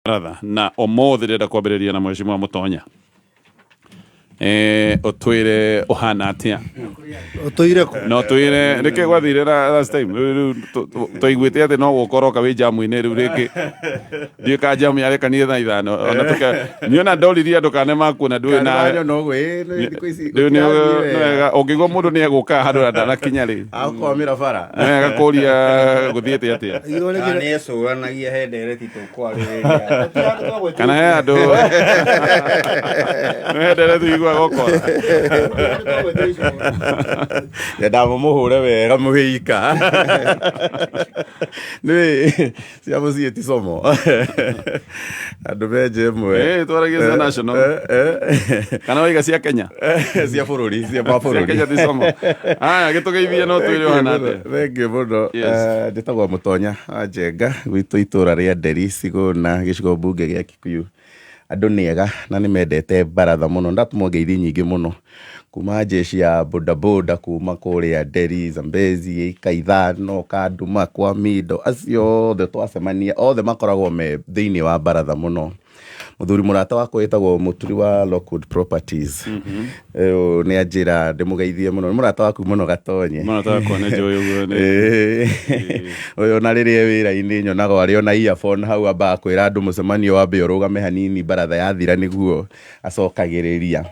Baratha na ũmũthĩ ndĩrenda kwambĩrĩria na mheshimiwa Mũtonya. Eh, ũtwĩre ũhana atĩa? Ũtũire kũ? No twĩre nĩkĩ gwathire last time. Rĩu rĩu twaiguĩte atĩ no gũkorwo ka wĩ jamu-inĩ rĩu rĩngĩ. Ndiũĩ ka jamu yarekanire thaa 5 ona tũke niona ndoririe andũ kana nĩmakuona ndũĩ na Kana ũguo, ĩ, nĩ thikũ ici rĩu nĩ gũtirathiĩ nĩ wega. wega ũngĩigua mũndũ nĩ egũka handũ na ndanakinya rĩ. Akwamĩra bara. Nĩ wega kũria gũthiĩte atĩa. Igũrũ Kana rĩngĩ- nĩ ecũranagia he ndereti tũkwarĩrĩria. Kana he andũ nĩ ndere tuiguaga ũkora. Nyendaga mũmũhũre wega mũgĩika. Nĩ cia mũciĩ ti somo. Andũ menje ĩmwe. Eh, twaragia cia national. Kana waiga cia Kenya. Cia bũrũri, cia mabũrũri. Cia Kenya ti somo. Aya, gĩtũgeithie no twĩre ũhana atĩa. Thengiũ mũno. Yes. Njĩtagwo Mũtonya wa Njenga, gwitũ itũra rĩa Nderi, Sigũna, gĩcigo mbunge gĩa Kikuyu. Andũ nĩ ega na nĩ mendete baratha mũno. Ndatũmwo ngeithi nyingĩ mũno kuma jeshi ya bodaboda kuma kũrĩa Nderi, Zambezi, ĩka 5, Kanduma, kwa Mido, acio othe twacemania othe makoragwo me thĩinĩ wa baratha mũno. Mũthuri mũrata wakwa wĩtagwo Mũturi wa Lockwood Properties. Ũyũ nĩ anjĩra ndĩmũgeithie mũno. Nĩ mũrata waku mũno Gatonye. Mũrata wakwa nĩ njũĩ ũguo nĩ. Ũyũ ona rĩrĩa e wĩra-inĩ nyonaga arĩ ona earphone hau ambaga kwĩra andũ mũcemanio wambe ũrũgame hanini baratha yathira nĩguo acokagĩrĩria.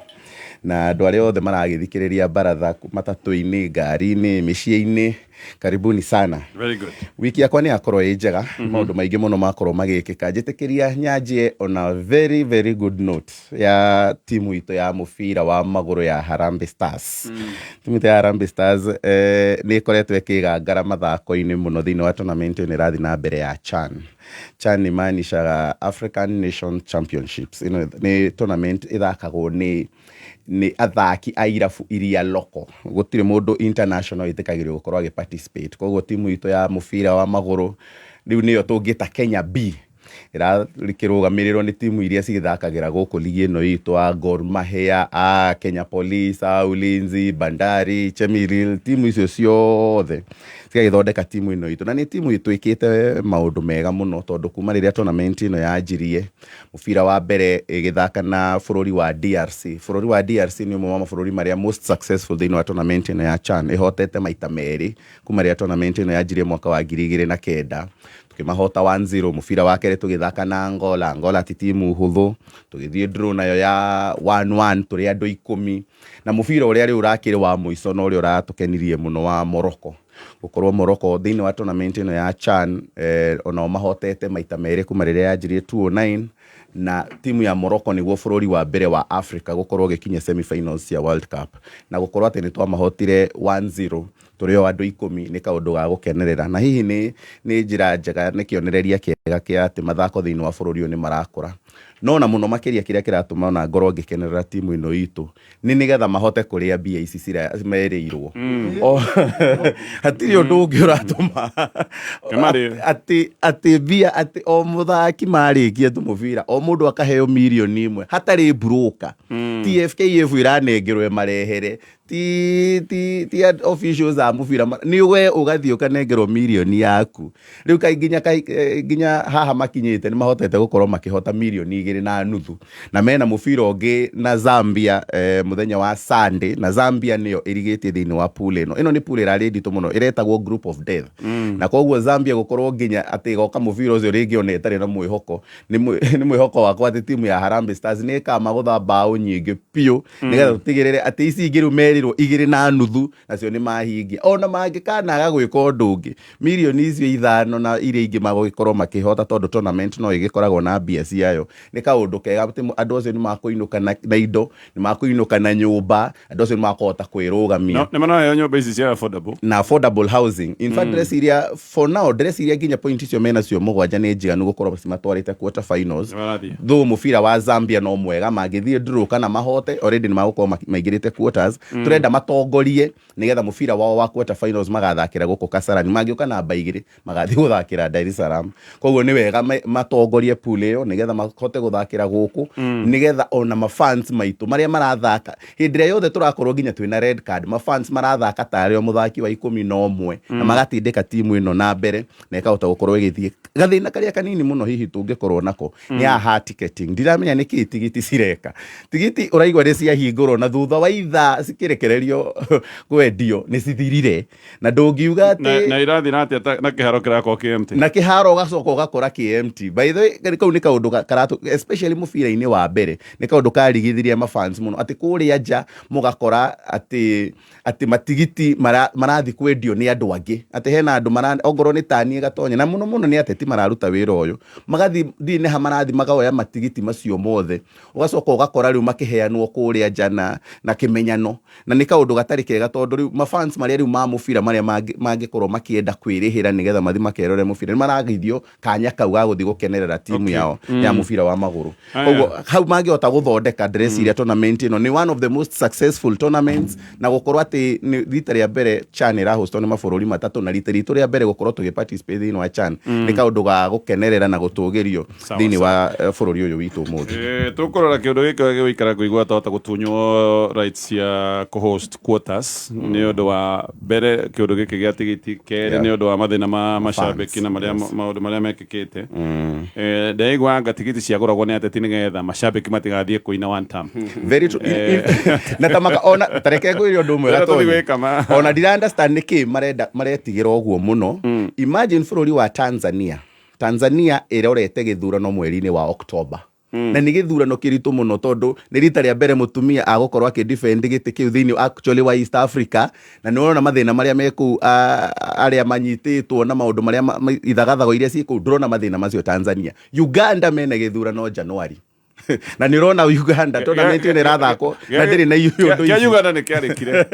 Na andũ arĩa othe maragĩthikĩrĩria baratha matatũ-inĩ, ngari-inĩ, mĩciĩ-inĩ, karibuni sana. Very good. Wiki yakwa nĩ yakorwo ĩ njega, maũndũ maingĩ mũno makorwo magĩkĩka. Njĩtĩkĩria nyanjie on a very very good note ya timu itũ ya mũbira wa magũrũ ya Harambee Stars. Timu itũ ya Harambee Stars nĩ ĩkoretwo ĩkĩgangara mathako-inĩ mũno thĩinĩ wa tournament ĩno ĩrathiĩ na mbere ya CHAN. CHAN nĩ maanishaga African Nation Championships. Ĩno nĩ tournament ĩthakagwo nĩ athaki a irabu iria local. Gũtirĩ mũndũ international wĩtĩkagĩrio gũkorwo agĩ participate. Koguo timu itũ ya mũbira wa magũrũ rĩu nĩyo tũngĩta Kenya B. Ĩrakĩrũgamĩrĩrwo nĩ timu iria cigĩthakagĩra gũkũ ligi ĩno itũ a Gor Mahia, a Kenya Police, a Ulinzi, Bandari, Chemiril, timu icio ciothe cigagĩthondeka timu ĩno itũ. Na nĩ timu ĩtwĩkĩte maũndũ mega mũno tondũ kuma rĩrĩa tournament ĩno yanjirie, mũbira wa mbere ĩgĩthaka na bũrũri wa DRC. Bũrũri wa DRC nĩ ũmwe wa mabũrũri marĩa most successful thĩinĩ wa tournament ĩno ya CHAN, ĩhotete maita merĩ kuma rĩrĩa tournament ĩno yanjirie mwaka wa 2009. Tũkĩmahota 1-0, mũbira wa kerĩ tũgĩthaka na Angola, Angola ti timu hũthũ, tũgĩthiĩ draw nayo ya 1-1 tũrĩ andũ 10, na mũbira ũrĩa rĩu ũrakĩrĩ wa mũico na ũrĩa ũratũkenirie mũno wa Morocco. Gũkorwo Morocco thĩinĩ wa tournament ĩno ya CHAN onao mahotete maita merĩ kuma rĩrĩa yanjirie 2009, na timu ya Morocco nĩguo bũrũri wa mbere wa Africa gũkorwo ũgĩkinya semi-finals cia World Cup, na gũkorwo atĩ nĩ twamahotire 1-0 tũrĩ o andũ 10 nĩ kaũndũ ga gũkenerera, na hihi nĩ njĩra njega, nĩ kĩonereria kĩega kĩa atĩ mathako thĩinĩ wa bũrũri ũyũ nĩ marakũra. No na mũno makĩria kĩrĩa kĩratũma ona ngorwo ngĩkenerera timu ĩno itũ nĩ nĩgetha mahote kũrĩa mbia ici merĩirwo. Hatirĩ ũndũ ũngĩ ũratũma Kĩmarĩ. atĩ mbia, atĩ o mũthaki marĩkia tu mũbira o mũndũ akaheo mirioni 1 hatarĩ broker. Ti FKF ĩranengerwo ĩmarehere, ti officials a mũbira, nĩ we ũgathiĩ ũkanengerwo mirioni yaku. Rĩu kai nginya haha makinyĩte nĩ mahotete gũkorwo makĩhota mirioni 2.5, na mena mũbira ũngĩ na Zambia mũthenya wa Sunday, na Zambia nĩyo ĩrigĩtie thĩinĩ wa pool ĩno. Ĩno nĩ pool ĩrarĩ nditũ mũno, ĩretagwo group of death. Na koguo Zambia gũkorwo nginya atĩ ĩgoka mũbira ũcio rĩngĩ ona ĩtarĩ na mwĩhoko, nĩ mwĩhoko wakwa atĩ timu ya Harambee Stars nĩ ĩkamagũtha mbaũ nyingĩ biũ, nĩgetha tũtigĩrĩre atĩ ici ingĩ rĩu merirwo 2.5 nacio nĩ mahingia. Ona mangĩkanaga gwĩka ũndũ ũngĩ, mirioni icio 5 na iria ingĩ magũgĩkorwo makĩhota, tondũ tournament no ĩgĩkoragwo na mbia ciayo. Nĩ kaũndũ kega atĩ andũ acio nĩ makũinũka na indo, nĩ makũinũka na nyũmba, andũ acio nĩ makũhota kwĩrũgamia. No, nĩ maraheo nyũmba ici cia affordable. Na affordable housing. In fact, ndĩreciria for now, ndĩreciria nginya point icio menacio 7 nĩ njiganu gũkorwo cimatwarĩte quarter finals. Nĩ marathiĩ. Though mũbira wa Zambia no mwega, mangĩthiĩ draw kana mahote Mahote already nĩ magũkorwo maingĩrĩte quarters. Tũrenda matongorie nĩgetha mũbira wao wa quarter finals magathakĩra gũkũ Kasarani. Mangĩũka namba 2 magathiĩ gũthakĩra Dar es Salaam. Koguo nĩ wega matongorie pool ĩyo nĩgetha mahote gũthakĩra gũkũ, nĩgetha ona mafans maitũ marĩa marathaka hĩndĩ ĩrĩa yothe tũrakorwo nginya twĩna red card, mafans marathaka tarĩ o mũthaki wa 11 na magatindĩka timu ĩno na mbere na ĩkahota gũkorwo ĩgĩthiĩ. Gathĩna karĩa kanini mũno hihi tũngĩkorwo nako nĩ haha ticketing. Ndiramenya nĩkĩ tigiti cireka. Tigiti ũraigua nĩ ciahingũrwo na thutha wa ithaa cikĩrekererio kwendio nĩ cithirire, na ndũngiuga atĩ Na irathi na atia na kĩharo kĩrakorwo kĩ empty? Na kĩharo ũgacoka ũgakora kĩ empty. By the way, kau nĩ kaũndũ karatũ especially mũbira-inĩ wa mbere, nĩ kaũndũ karigithirie mafans mũno atĩ kũrĩa nja mũgakora atĩ matigiti marathi kwendio nĩ andũ angĩ, atĩ hena andũ ongorwo nĩ tani gatonya, na mũno mũno nĩ ateti mararuta wĩra ũyũ, magathi ndiĩ nĩ ha marathi magaoya matigiti macio mothe, ũgacoka ũgakora rĩu makĩheanwo kũrĩa nja na kĩmenyano, na nĩ kaũndũ gatarĩ kega tondũ rĩu mafans marĩa rĩu ma mũbira marĩa mangĩkorwo makĩenda kwĩrĩhĩra nĩgetha mathi makerore mũbira nĩ maragithio kanya kau ga gũthiĩ gũkenerera timu yao ya mũbira wa magũrũ. Koguo hau mangĩhota gũthondeka, ndĩreciria tournament ĩno nĩ one of the most successful tournaments, na gũkorwo atĩ nĩ rita rĩa mbere CHAN ĩrahostwo nĩ mabũrũri matatũ, na rita ritũ rĩa mbere gũkorwo tũgĩ participate thĩinĩ wa CHAN, nĩ kaũndũ ga gũkenerera na gũtũgĩrio thĩinĩ wa bũrũri ũyũ witũ ũmũthĩ. Tũkũrora kĩũndũ gĩkĩ gĩgũikara kũigua twahota gũtunywo rights cia kũhost quarters nĩ ũndũ wa mbere kĩũndũ gĩkĩ gĩa tigiti, kerĩ nĩ ũndũ wa mathĩna ma macambĩki na marĩa maũndũ marĩa mekĩkĩte. Ndaigua anga tigiti ciagũragwo nĩ ateti nĩgetha macambĩki matigathiĩ kũina one term. Very true. Na ta maka ona tareke ngwĩre ũndũ ũmwe. Rĩrĩa tũthiĩ Gatonyi. gwĩka Ona ndira understand nĩkĩ marenda maretigĩra ũguo mũno. Imagine bũrũri wa Tanzania. Tanzania ĩrorete gĩthurano mweri-inĩ wa October, na nĩ gĩthurano kĩritũ mũno tondũ nĩ rita rĩa mbere mũtumia agũkorwo akĩ defend gĩtĩ kĩu thĩinĩ actually wa East Africa, na nĩ ũrona mathĩna marĩa me kũu, arĩa manyitĩtwo na maũndũ marĩa ithagathago iria ciĩ kũu. Ndũrona mathĩna macio Tanzania. Uganda mena gĩthurano January, na nĩ ũrona Uganda tournament ĩno ĩrathakwo na ndĩrĩ na ũndũ Kĩa ici. Uganda nĩ kĩarĩkire.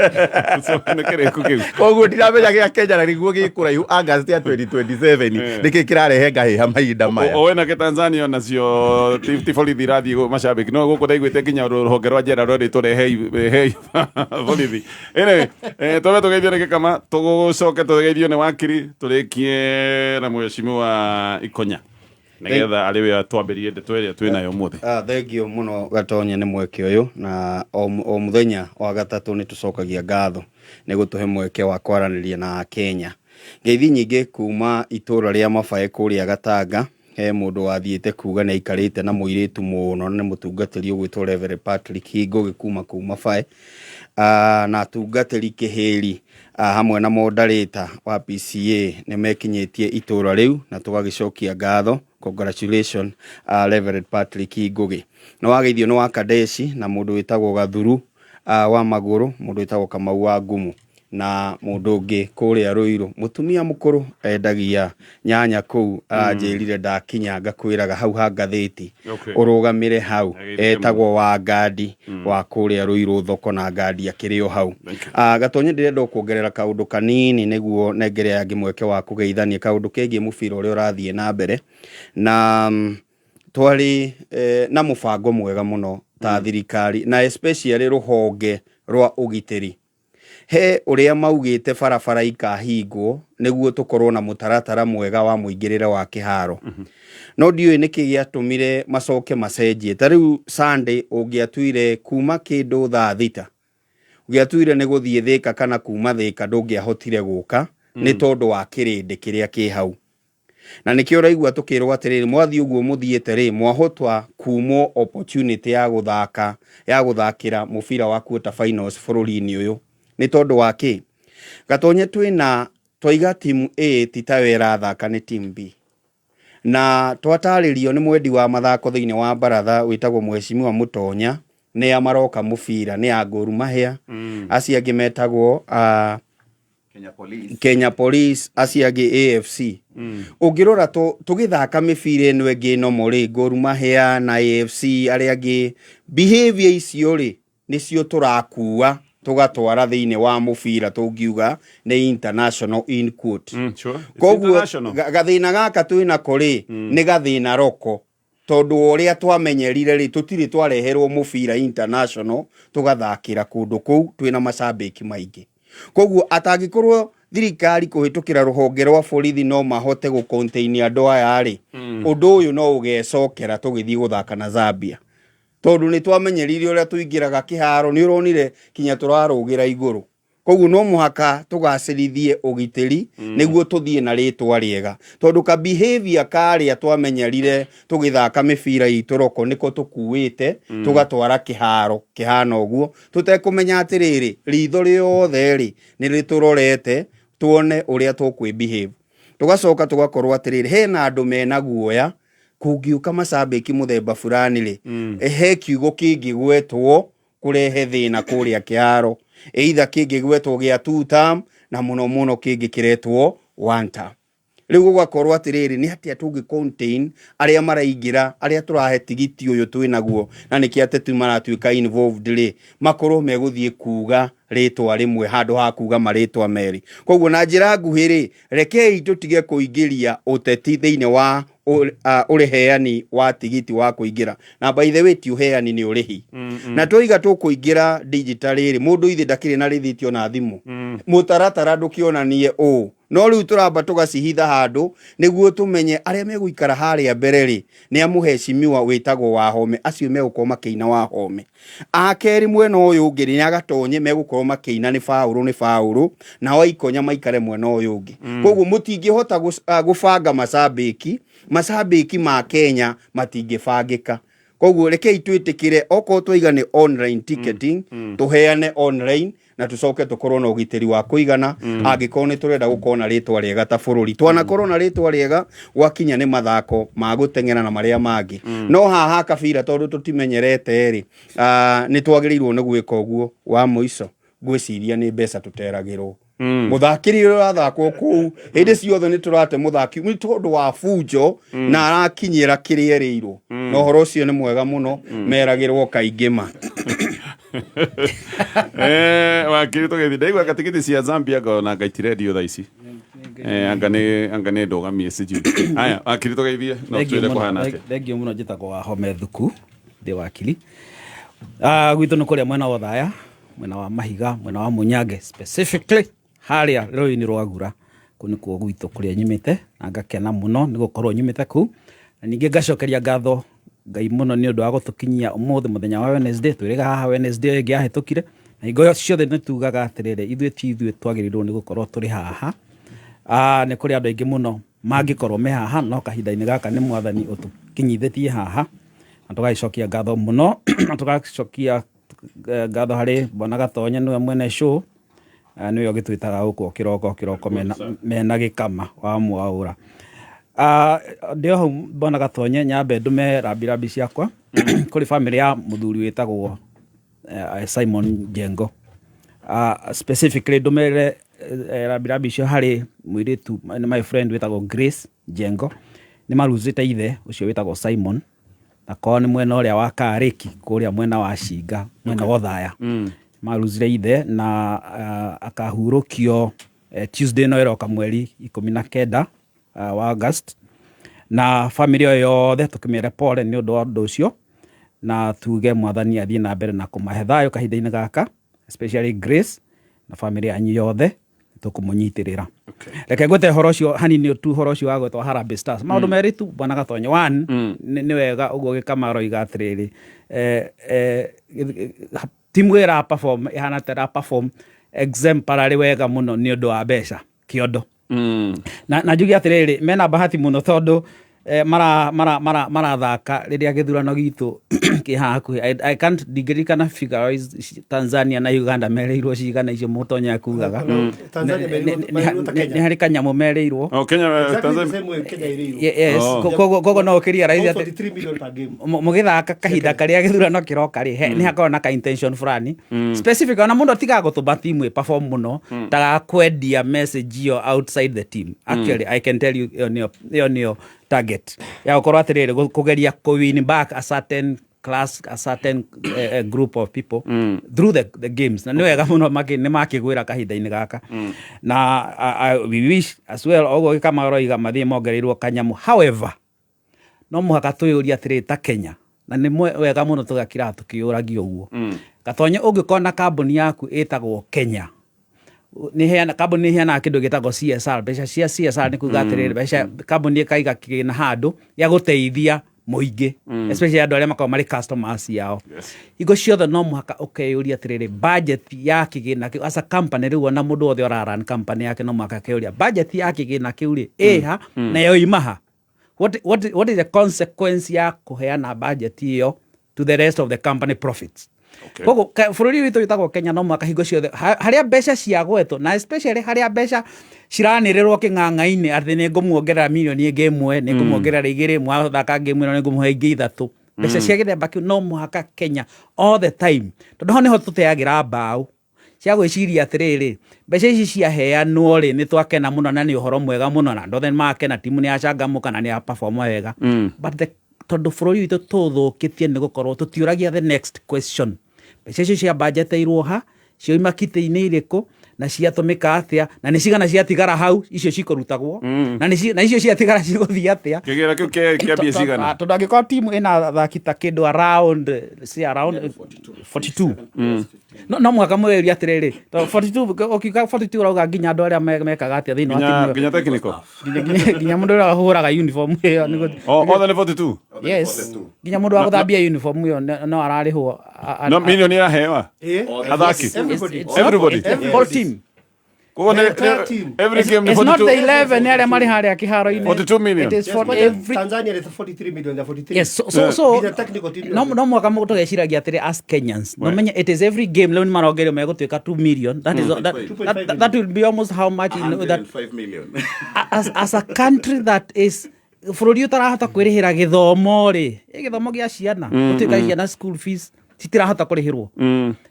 So, nĩ kĩrĩku kĩu. Koguo ndiramenya gĩa Kenya na nĩguo gĩkũraihu August ya 2027 nĩkĩ kĩrarehe ngahĩha mahinda maya. O wena ke Tanzania onacio ti borithi irathiĩ macambĩki, no gũkũ ndaiguĩte nginya rũhonge rwa njera rwerĩtwo rehei borithi. Anyway, twambe tũgeithio nĩ gĩkama, tũgũcoke tũgeithio nĩ wakiri, tũrĩkie na mheshimiwa Ikonya nĩgetha arĩ we twambĩrie ndeto ĩrĩa twĩ nayo ũmũthĩ. Thengio mũno Gatonye nĩ mweke ũyũ, na o mũthenya wa gatatũ nĩ tũcokagia ngatho nĩ gũtũhe mweke wa kwaranĩria na Kenya. Ngeithi nyingĩ kuma itũra rĩa Mabae kũrĩa Gatanga, he mũndũ wathiĩte kuga nĩ aikarĩte na mũirĩtu mũno na nĩ mũtungatĩri ũgwĩtwo Reverend Patrick Ngũgĩ kuma kũu Mabae, na atungatĩri Kĩhĩri, hamwe na moderator wa PCA nĩ mekinyĩtie itũra rĩu na tũgagĩcokia ngatho. Congratulations, Reverend Patrick Ngũgĩ. Nĩ wageithio nĩ wa Kadeshi na mũndũ wĩtagwo Gathuru wa Magũrũ, mũndũ wĩtagwo Kamau wa Ngumu na mũndũ ũngĩ kũrĩa Rũirũ, mũtumia mũkũrũ endagia nyanya kũu, aranjĩrire ndakinya ngakwĩraga hau ha ngathĩti ũrũgamĩre hau. Agĩthie. Etagwo wa Ngandi wa kũrĩa Rũirũ thoko na Ngandi akĩrĩ o hau. Thank you. Gatonye, ndĩrenda o kuongerera kaũndũ kanini nĩguo nengere angĩ mweke wa kũgeithania, kaũndũ kegiĩ mũbira ũrĩa ũrathiĩ na mbere na twarĩ na mũbango mwega mũno ta thirikari na especially rũhonge rwa ũgitĩri, he ũrĩa maugĩte barabara ikahingwo nĩguo tũkorwo na mũtaratara mwega wa mũingĩrĩre wa kĩharo, no ndiũĩ nĩkĩ gĩatũmire macoke macenjie. Ta rĩu Sunday ũngĩatuire kuma kĩndũ thaa 6 ũngĩatuire nĩ gũthiĩ Thĩka kana kuma Thĩka, ndũngĩahotire gũka nĩ tondũ wa kĩrĩndĩ kĩrĩa kĩ hau, na nĩkĩo ũraigua tũkĩrwo atĩrĩrĩ, mwathiĩ ũguo mũthiĩte rĩ, mwahota kumwo opportunity ya gũthaka ya gũthakĩra mũbira wa quarter finals bũrũri-inĩ ũyũ. Nĩ tondũ wa kĩ, Gatonye? Twĩna twaiga team A ti tayo ĩrathaka, nĩ team B, na twatarĩrio nĩ mwendi wa mathako thĩinĩ wa baratha wĩtagwo Mheshimiwa Mũtonya nĩa maroka mũbira nĩ a Gor Mahia, acio angĩ metagwo Kenya Police. Kenya Police, acio angĩ AFC. Ũngĩrora tũgĩthaka mĩbira ĩno ĩngĩ nomo rĩ, Gor Mahia na AFC arĩa angĩ, behavior icio rĩ nĩcio tũrakua tũgatwara thĩinĩ wa mũbira tũngiuga nĩ international in quote. Sure. It's Koguo international. gathĩna gaka twĩnako rĩ, nĩ gathĩna roko. Tondũ wa ũrĩa twamenyerire rĩ, tũtirĩ twareherwo mũbira international tũgathakĩra kũndũ kũu twĩna macambĩki maingĩ. Koguo atangĩkorwo thirikari kũhĩtũkĩra rũhonge rwa borithi no mahote gũ contain andũ aya rĩ, ũndũ ũyũ no ũgecokera tũgĩthiĩ gũthaka na Zambia. Tondũ nĩ twamenyerire ũrĩa tũingĩraga kĩharo, nĩ ũronire kinya tũrarũgĩra igũrũ. Koguo no mũhaka tũgacĩrithie ũgitĩri nĩguo tũthiĩ na rĩtwa rĩega. Tondũ ka behavior karĩa twamenyerire tũgĩthaka mĩbira itũ roko nĩko tũkuĩte tũgatwara kĩharo kĩhana ũguo, tũtekũmenya atĩrĩrĩ, ritho rĩothe rĩ nĩ rĩtũrorete tuone ũrĩa tũkwĩ behave. Tũgacoka tũgakorwo atĩrĩrĩ, hena andũ mena guoya kũngiũka macambĩki mũthemba fulani rĩ, he kiugo kĩngĩgwetwo kũrehe thĩna kũrĩa kĩharo, either kĩngĩgwetwo gĩa two term na mũno mũno kĩngĩ kĩretwo one term. Rĩu gũgakorwo atĩrĩrĩ, nĩ atĩa tũngĩ contain arĩa maraingĩra, arĩa tũrahe tigiti ũyũ twĩnaguo, na nĩkĩo ateti maratuĩka involved rĩ, makorwo megũthiĩ kuga rĩtwa rĩmwe handũ ha kuga marĩtwa merĩ. Koguo na njĩra nguhĩ rĩ, rekei tũtige kũingĩria ũteti thĩinĩ wa ũrĩheani wa tigiti wa kũingĩra. Na by the way ti ũheani nĩ ũrĩhi. Na twoiga tũkũingĩra digital rĩ, mũndũ ithe ndakĩrĩ na rĩthiti ona thimũ. Mũtaratara ndũkĩonanie ũũ. No rĩu tũramba tũgacihitha handũ nĩguo tũmenye arĩa megũikara harĩa mbere rĩ, nĩ a mũhecimiwa wĩtagwo Wahome, acio megũkorwo makĩina Wahome. Akerĩ mwena ũyũ ũngĩ nĩ agatonye megũkorwo makĩina nĩ Baũrũ nĩ Baũrũ, nao aikonya maikare mwena ũyũ ũngĩ. Koguo mũtingĩhota gũbanga macambĩki, macambĩki ma Kenya matingĩbangĩka. Koguo rekei twĩtĩkĩre okorwo twaiga nĩ online ticketing, tũheane online na tũcoke tũkorwo na ũgitĩri wa kũigana angĩkorwo nĩ tũrenda gũkorwo na rĩtwa rĩega ta bũrũri. Twanakorwo na rĩtwa rĩega gwakinya nĩ mathako ma gũteng'era na marĩa mangĩ. No haha kabira tondũ tũtimenyerete rĩ, nĩ twagĩrĩirwo nĩ gwĩka ũguo. Wa mũico ngwĩciria nĩ mbeca tũteragĩrwo. Mũthakĩri ũrĩa ũrathakwo kũu hĩndĩ ciothe nĩ tũrate mũthaki nĩ tondũ wa bunjo na arakinyĩra kĩrĩa erĩirwo. Na ũhoro ũcio nĩ mwega mũno, meragĩrwo kaingĩ ma. Wakiri tũgĩthiĩ ndaigua gatigiti cia Zambia ngona ngaitirendio thaa ici. Anga nĩ ndũgamie sijui. Aya, wakiri tũgeithie no twĩre kũhana atĩa. Thengiũ mũno, njĩtagwo Wahome Thuku, ndĩ wakiri. Gwitũ nĩ kũrĩa mwena wa Othaya, mwena wa Mahiga, mwena wa Munyange specifically harĩa rũĩ-inĩ rwa Gura. Kũu nĩkuo gwitũ kũrĩa nyumĩte na ngakena mũno nĩ gũkorwo nyumĩte kũu. Na ningĩ ngacokeria ngatho Ngai mũno nĩ ũndũ wa gũtũkinyia ũmũthĩ mũthenya wa Wednesday. Twĩrĩga haha Wednesday ĩyo ĩngĩ yahĩtũkire. Na hingo ciothe nĩ tugaga atĩrĩrĩ, ithuĩ ti ithuĩ twagĩrĩirwo nĩ gũkorwo tũrĩ haha. Nĩ kũrĩ andũ aingĩ mũno mangĩkorwo me haha, no kahinda-inĩ gaka nĩ mwathani ũtũkinyithĩtie haha. Na tũgagĩcokia ngatho mũno, na tũgacokia ngatho harĩ Bwana Gatonye nĩwe mwene show. Nĩwe ũgĩtwĩtaga gũkũ kĩroko kĩroko mena gĩkama wa mwaũra. Ndĩ o hau Bwana Gatonye, nyambe ndũme rambirambi ciakwa kũrĩ bamĩrĩ ya mũthuri wĩtagwo Simon Njengo. Specifically ndũmĩre rambirambi icio harĩ mũirĩtu my friend wĩtagwo Grace Njengo. Nĩ maruzĩte ithe ũcio wĩtagwo Simon, na korwo nĩ mwena ũrĩa wa Karĩki kũrĩa mwena wa Cinga, mwena wa Othaya. Maruzire ithe na akahurũkio Tuesday ĩno ĩroka mweri 19 wa August. Na bamĩrĩ ĩyo yothe tũkĩmere pole nĩ ũndũ wa ũndũ ũcio, na tuge mwathani athiĩ na mbere na kũmahe thayũ kahinda-inĩ gaka, especially Grace na bamĩrĩ yanyu yothe tũkũmũnyitĩrĩra. Reke ngwĩte ũhoro ũcio hanini tu, ũhoro ũcio wa gwĩtwo Harambee Stars. Maũndũ merĩ tu Bwana Gatonye. One, nĩ wega ũguo Gĩkama aroiga atĩrĩrĩ, timu ĩra perform ĩhana ta ĩra perform exemplary wega mũno nĩ ũndũ wa mbeca kĩondo. Na njuge atĩrĩrĩ, mena bahati mũno tondũ marathaka rĩrĩa gĩthurano gitũ kĩ haha hakuhĩ. I can't, ndingĩririkana figure wise Tanzania na Uganda merĩirwo cigana icio Mũtonya akugaga. Tanzania merirwo ta Kenya. Nĩ harĩ kanyamũ merĩirwo. Oh, Kenya, Exactly the Tanzania. same way Kenya ĩrĩirwo. Yes. Oh. Koguo no ũkĩria raithi atĩ 143 million per game. Mũgĩthaka kahinda karĩa gĩthurano kĩroka rĩ, nĩ hakoragwo na ka intention fulani specific, ona mũndũ atigaga gũtũma timu ĩ perform mũno ndagakwendia message ĩyo outside the team. Actually I can tell you ĩyo nĩyo target ya gũkorwo atĩrĩrĩ, kũgeria kũ win back a certain class, a certain group of people through the games. Na nĩ wega mũno nĩ makĩgwĩra kahinda-inĩ gaka. Na we wish as well oguo Gĩkama aroiga mathiĩ mongereirwo kanyamũ. However, No mũhaka twĩyũrie atĩrĩrĩ ta Kenya, na nĩ wega mũno tũgakiraga tũkĩyũragia ũguo. Gatonye, ũngĩkorwo na kambuni yaku ĩtagwo Kenya, nĩ heana kambuni nĩ heanaga kĩndũ gĩtagwo CSR. Mbeca cia CSR nĩ kuga atĩrĩrĩ, mbeca kambuni ĩkaiga kĩgĩna handũ gĩa gũteithia mũingĩ, especially andũ arĩa makoragwo marĩ customers yao. Hingo ciothe no mũhaka ũkeyũria atĩrĩrĩ, budget ya kĩgĩna kĩu as a company, rĩu ona mũndũ wothe ũra run company yake no mũhaka akeyũria budget ya kĩgĩna kĩu rĩ ĩha na yoima ha, what is the consequence ya kũheana budget ĩyo to the rest of the company profits. Koguo bũrũri witũ wĩtagwo Kenya, no mũhaka hingo ciothe harĩa mbeca ciagwetwo, na especially harĩa mbeca ciranĩrĩrwo kĩng'ang'a-inĩ atĩ nĩ ngũmuongerera mirioni ĩngĩ 1, nĩ ngũmuongerera 2, mwathaka ngĩmwe ĩno nĩ ngũmũhe ingĩ 3, mbeca cia gĩthemba kĩu, no mũhaka Kenya all the time, tondũ ho nĩho tũteagĩra mbaũ cia gwĩciria atĩrĩrĩ, mbeca ici ciaheanwo rĩ, nĩ twakena mũno na nĩ ũhoro mwega mũno na andũ othe nĩ makena, timu nĩ yacangamũka na nĩ ya perform wega, but tondũ bũrũri witũ tũthũkĩtie nĩ gũkorwo tũtiũragia the next question: mbeca icio cia budgeteirwo ha, cioima kitĩ-inĩ irĩkũ, na ciatũmĩka atĩa, na nĩ cigana ciatigara hau icio cikũrutagwo, na na icio ciatigara cigũthiĩ atĩa? Kĩgĩna kĩu kĩa mbia cigana? Tondũ angĩkorwo timu ĩna athaki ta kĩndũ around, si around 42, no mũhaka mwĩyũrie atĩrĩrĩ, tondũ 42, ũkiuga 42 ũrauga nginya andũ arĩa mekaga atĩa thĩinĩ wa nginya timu ĩyo. Nginya technical. Nginya mũndũ ũrĩa ũhũraga uniform ĩyo Othe nĩ 42? Yes, nginya mũndũ wa gũthambia uniform ĩyo no ararĩhwo No milioni irahewa athaki? Everybody. It's Everybody. Not, it's the whole team. Koguo The entire team. every game nĩ It's not the 42. 11 arĩa marĩ harĩa kĩharo-inĩ. 42 million. It is Yes, for but every Tanzania is 43 million, they're 43. Yes, so The technical team. no mwaka mũndũ tũgeciragia atĩrĩ, as Kenyans, no menye it is every game. Rĩu nĩ marongerio megũtuĩka 2 million, that is that will be almost how much in, that 105 million. As a country that is bũrũri ũtarahota kwĩrĩhĩra gĩthomo rĩ, ĩ gĩthomo gĩa ciana, gũtuĩka ciana school fees citirahota kũrĩhĩrwo,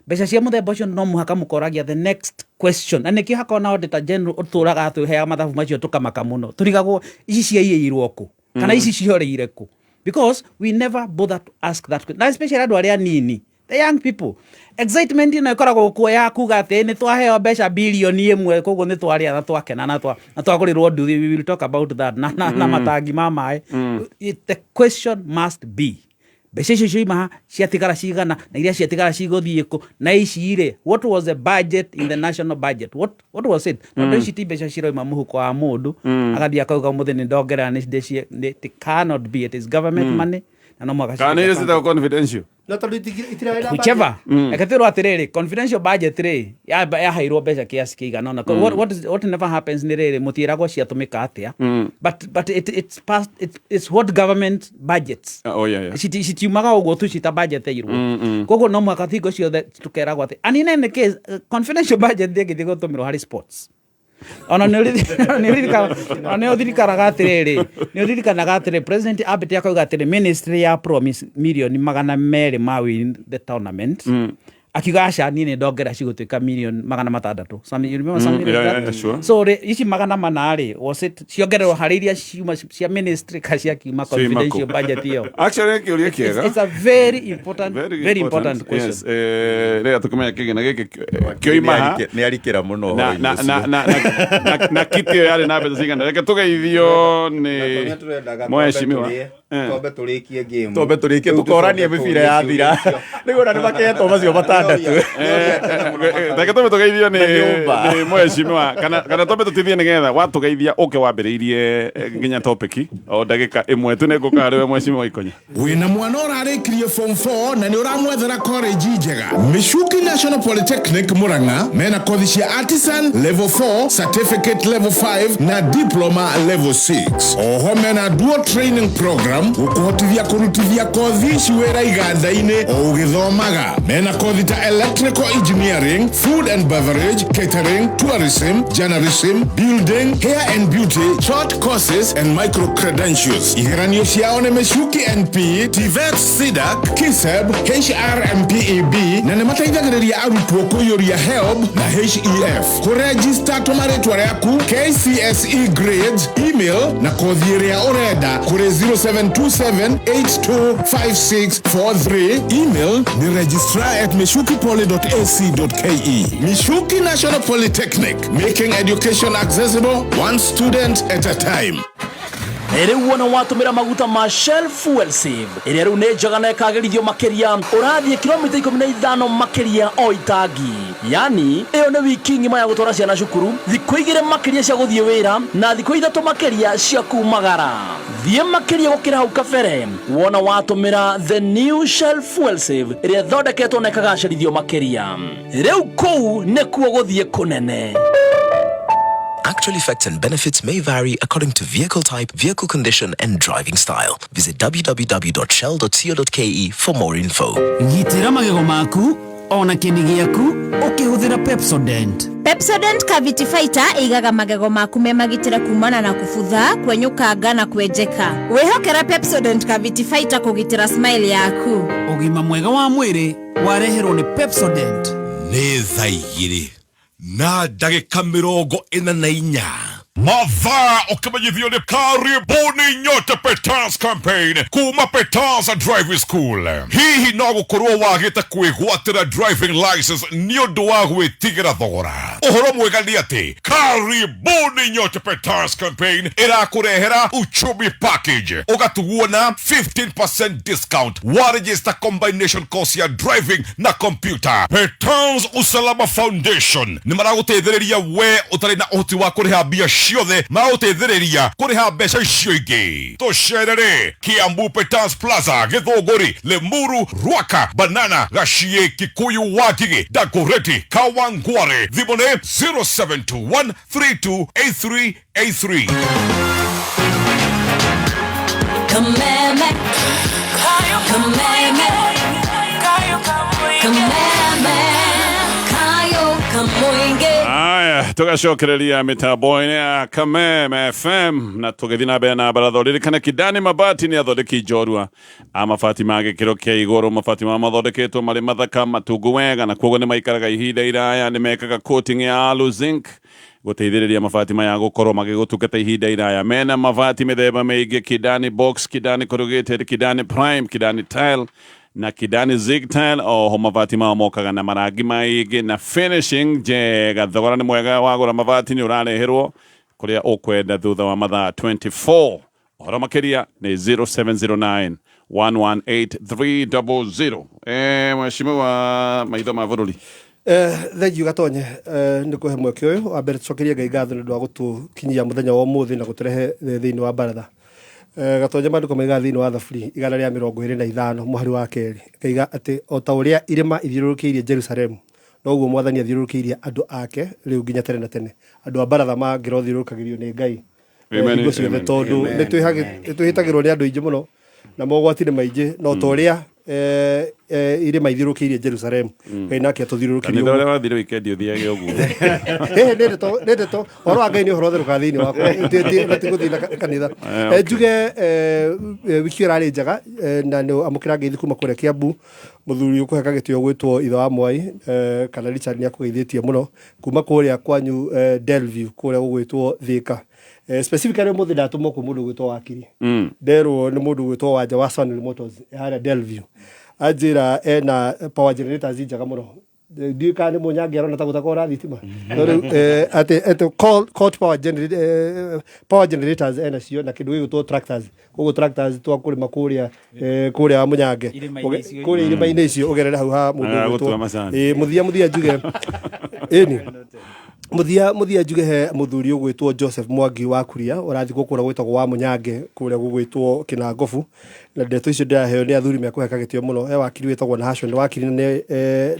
mbeca cia mũthemba ũcio, no mũhaka mũkoragia the next question. Na nĩkĩo hakorwo na auditor general ũtũraga atwĩheaga mathabu macio, tũkamaka mũno, tũrigagwo ici ciaiyĩirwo kũ kana ici ciorĩire kũ, because we never bother to ask that question. Na especially andũ arĩa anini, the young people, excitement ĩno ĩkoragwo kuo ya kuga atĩ nĩ twaheo mbeca bilioni 1, koguo nĩ twarĩa na twakena na twagũrĩrwo nduthi. We will talk about that na matangi ma maĩ. The question must be, mbeca icio cioima ha, ciatigara cigana, na iria ciatigara cigũthiĩ kũ, na ici rĩ, what was the budget in the national budget, what was it? Tondũ ici ti mbeca ciroima mũhuko wa mũndũ agathiĩ akauga mũthĩ nĩ ndongerera it cannot be. It is government money na no mũhaka Kana nĩ iria cituĩke. citagwo confidential? No tondũ itirarĩ na Whichever, reke twĩrwo atĩrĩrĩ, confidential budget rĩ, yaheirwo mbeca kiasi kĩigana ũna. What never happens nĩ rĩrĩ, mũtiĩragwo ciatũmĩka atĩa, but it's past, it's what government budgets. Oh, yeah. Citiumaga ũguo tu cita budgeteirwo. Koguo no mũhaka hingo ciothe tũkeragwo atĩ, and in any case, confidential budget ndĩngĩthiĩ gũtũmĩrwo harĩ sports. Ona nĩ ũririkanaga atĩrĩrĩ, president ambĩte akauga atĩrĩ, ministry ya promise mirioni 200 ma win the tournament, akiuga aca, niĩ nĩ ndongera cigũtuĩka mirioni 600. You remember something like that? Yeah, sure. So rĩ, ici 400 rĩ, was it ciongererwo harĩ iria ciuma cia ministry ka ciakiuma Ciuma kũ? confidential budget ĩyo? Actually, nĩ kĩũria kĩega. It's a very important, very important question. Yes, rĩrĩa tũkĩmenya kĩgĩna gĩkĩ kĩoima ha Nĩ arikĩra mũno na ũhoro-inĩ na ũcio. na kiti ĩyo yarĩ na mbeca cigana? Reke tũgeithio nĩ mheshimiwa. Twambe tũrĩkie game. Twambe tũrĩkie, Rĩu tũkoranie tũcoke mĩbira yathira. tũrie. Nĩguo na nĩ maketwo macio 6. Reke twambe tũgeithio Na nyũmba. nĩ mheshimiwa, kana twambe tũtithie nĩgetha watũgeithia ũke wambĩrĩirie nginya topic o ndagĩka 1 tu. Nĩ ngũka harĩ we, mheshimiwa Ikonya. Wĩna mwana ũrarĩkirie form 4 na nĩ ũramwethera college njega, Michuki National Polytechnic Murang'a mena kothi cia artisan level 4, certificate level 5 na diploma level 6. Oho mena dual training program gũkũhotithia kũrutithia kothi ici wĩra iganda-inĩ o ũgĩthomaga. Mena kothi ta electrical engineering, food and beverage, catering, tourism, journalism, building, hair and beauty, short courses and micro credentials. Igeranio ciao nĩ Michuki NP, TVET, SIDAC, KISEB, HRMPEB, na nĩ mateithagĩrĩria arutwo kũiyũria HELB na HEF. Kũrejista, tũma rĩtwa rĩaku, KCSE grades, email na kothi ĩrĩa ũrenda kũrĩ 0727825643. Email ni registrar@michukipoly.ac.ke. Michuki National Polytechnic, making education accessible one student at a time. Rĩu wona watũmĩra maguta ma Shell Fuel Save ĩrĩa rĩu nĩ njega na ĩkagĩrithio makĩria, ũrathiĩ kilomita 15 makĩria o itangi. Yani ĩyo nĩ wiki ng'ima ya gũtwara ciana cukuru, thikũ 2 makĩria cia gũthiĩ wĩra, na thikũ 3 makĩria cia kumagara. Thiĩ makĩria gũkĩra hau kabere wona watũmĩra the new Shell Fuel Save ĩrĩa ĩthondeketwo na ĩkagacĩrithio makĩria. Rĩu kũu nĩkuo gũthiĩ kũnene. Actual effects and benefits may vary according to vehicle type, vehicle condition, and driving style. Visit www.shell.co.ke for more info. Gitĩra magego maku ona kĩni gĩaku ũkĩhũthĩra Pepsodent. Pepsodent Cavity Fighter ĩigaga magego maku me magitĩre kumana na kubutha, kwenyũkanga na kwenjeka. Wĩhokera Pepsodent Cavity Fighter kũgitĩra smile yaku. Ũgima mwega wa mwĩrĩ wareherwo nĩ Pepsodent. Nĩ thaa 2 na ndagĩka 44. Mathaa ũkĩmenyithio nĩ karibuni nyote Peters campaign kuma Peters Driving School. Hihi no gũkorwo wagĩte kwĩgwatĩra driving license nĩ ũndũ wa gwĩtigĩra thogora? Ũhoro mwega nĩ atĩ karibuni nyote Peters campaign ĩrakũrehera uchumi package, ũgatugwo na 15% discount wa register combination course ya driving na computer. Peters Usalama Foundation nĩ maragũteithĩrĩria we ũtarĩ na ũhoti wa kũrĩha mbia ciothe, maragũteithĩrĩria kũrĩha mbeca icio ingĩ. Tũcerere Kiambu Peters Plaza, Gĩthũngũri, Limuru, Ruaka, Banana, Gaciĩ, Kikuyu, Wangigĩ, Dagoretti, Kawangware. Thimũ nĩ 0721 328383. Kameme, kameme, kameme, kayo kamoinge. Aya, tugacokereria mitambo-inĩ ya Kameme FM na tũgĩthiĩ na mbere na baratha. Ũririkane Kidani Mabati nĩ athondeki njorua a mabati ma gĩkĩro kĩa igũrũ. Mabati mao mathondeketwo marĩ mathaka, matungu wega, na koguo nĩ maikaraga ihinda iraya. Nĩ mekaga coating ya alu zinc gũteithĩrĩria mabati maya gũkorwo magĩgũtungata ihinda iraya. Mena mabati mĩthemba mĩingĩ: Kidani Box, Kidani Corrugated, Kidani Prime, Kidani Tile na Kidani Zig Tile. Oho mabati mao mokaga na marangi maingĩ na finishing njega. Thogora nĩ mwega, wagũra mabati nĩ ũrareherwo kũrĩa ũkwenda thutha wa mathaa 24. Ũhoro makĩria nĩ 0709 118300. Mheshimiwa maitho ma bũrũri. Thengiũ Gatonye nĩ kũhe mweke ũyũ. Wa mbere tũcokerie Ngai ngatho nĩ ũndũ wa gũtũkinyia mũthenya wa ũmũthĩ na gũtũrehe thĩinĩ wa baratha. Gatonye, maandĩko maigaga thĩinĩ wa Thaburi 125 mũhari wa 2, kaiga atĩ o ta ũrĩa irĩma ithiũrũrũkĩirie Jerusalemu, noguo Mwathani athiũrũrũkĩirie andũ ake rĩu nginya tene na tene. Andũ a baratha mangĩrothiũrũrũkagĩrio nĩ Ngai Amen, hingo ciothe, amen. tondũ Amen, nĩ twĩhĩtagĩrwo nĩ andũ aingĩ mũno na mogwati nĩ maingĩ, no ta ũrĩa irĩma ithiũrũrũkĩirie Jerusalemu, Ngai nake atũthiũrũrũkĩrie Kanitha ũguo. ũrĩa wathire wikendi ũthiage ũguo. Ĩhĩ, nĩ ndeto ũhoro wa Ngai nĩ ũhoro ũtherũkaga thĩinĩ wakwa. Na ti gũthiĩ na kanitha. Njuge wiki ĩyo ĩrarĩ njega, na nĩ amũkĩra ngeithi kuma kũrĩa Kiambu. Mũthuri ũkũheka gĩtĩo gwĩtwo ithe wa Mwai, kana Richard, nĩ akũgeithĩtie mũno kuma kũrĩa kwanyu, Delview, kũrĩa gũgwĩtwo Thika. Specifically ũmũthĩ ndatũmwo kwĩ mũndũ ũgwĩtwo Wakiri. Nderwo nĩ mũndũ ũgwĩtwo Wanja wa Sunil Motors harĩa Delview, anjĩra ena power generators njega mũno. Ndiũĩ kana nĩ mũnyange arona ta gũtakorwo na thitima. No rĩu atĩ court power generators ena cio na kĩndũ gĩgwĩtwo tractors. Koguo tractors twa kũrĩma kũrĩa Mũnyange. Irĩma-inĩ icio. Kũrĩa irĩma-inĩ icio ũgerere hau ha mũndũ Ah, ũgwĩtwo gũtua macani. Mũthia njuge ĩni muthia njuge he muthuri ũgwĩtwo Joseph Mwangi wa Kuria ũrathikwo kũrĩa gwĩtagwo wa Mũnyange, kũrĩa gũgwĩtwo Kĩnangobu. Na ndeto icio ndĩraheo nĩ athuri mekũheka gĩtĩo mũno. He wakiri wĩtagwo Nahashon, nĩ wakiri na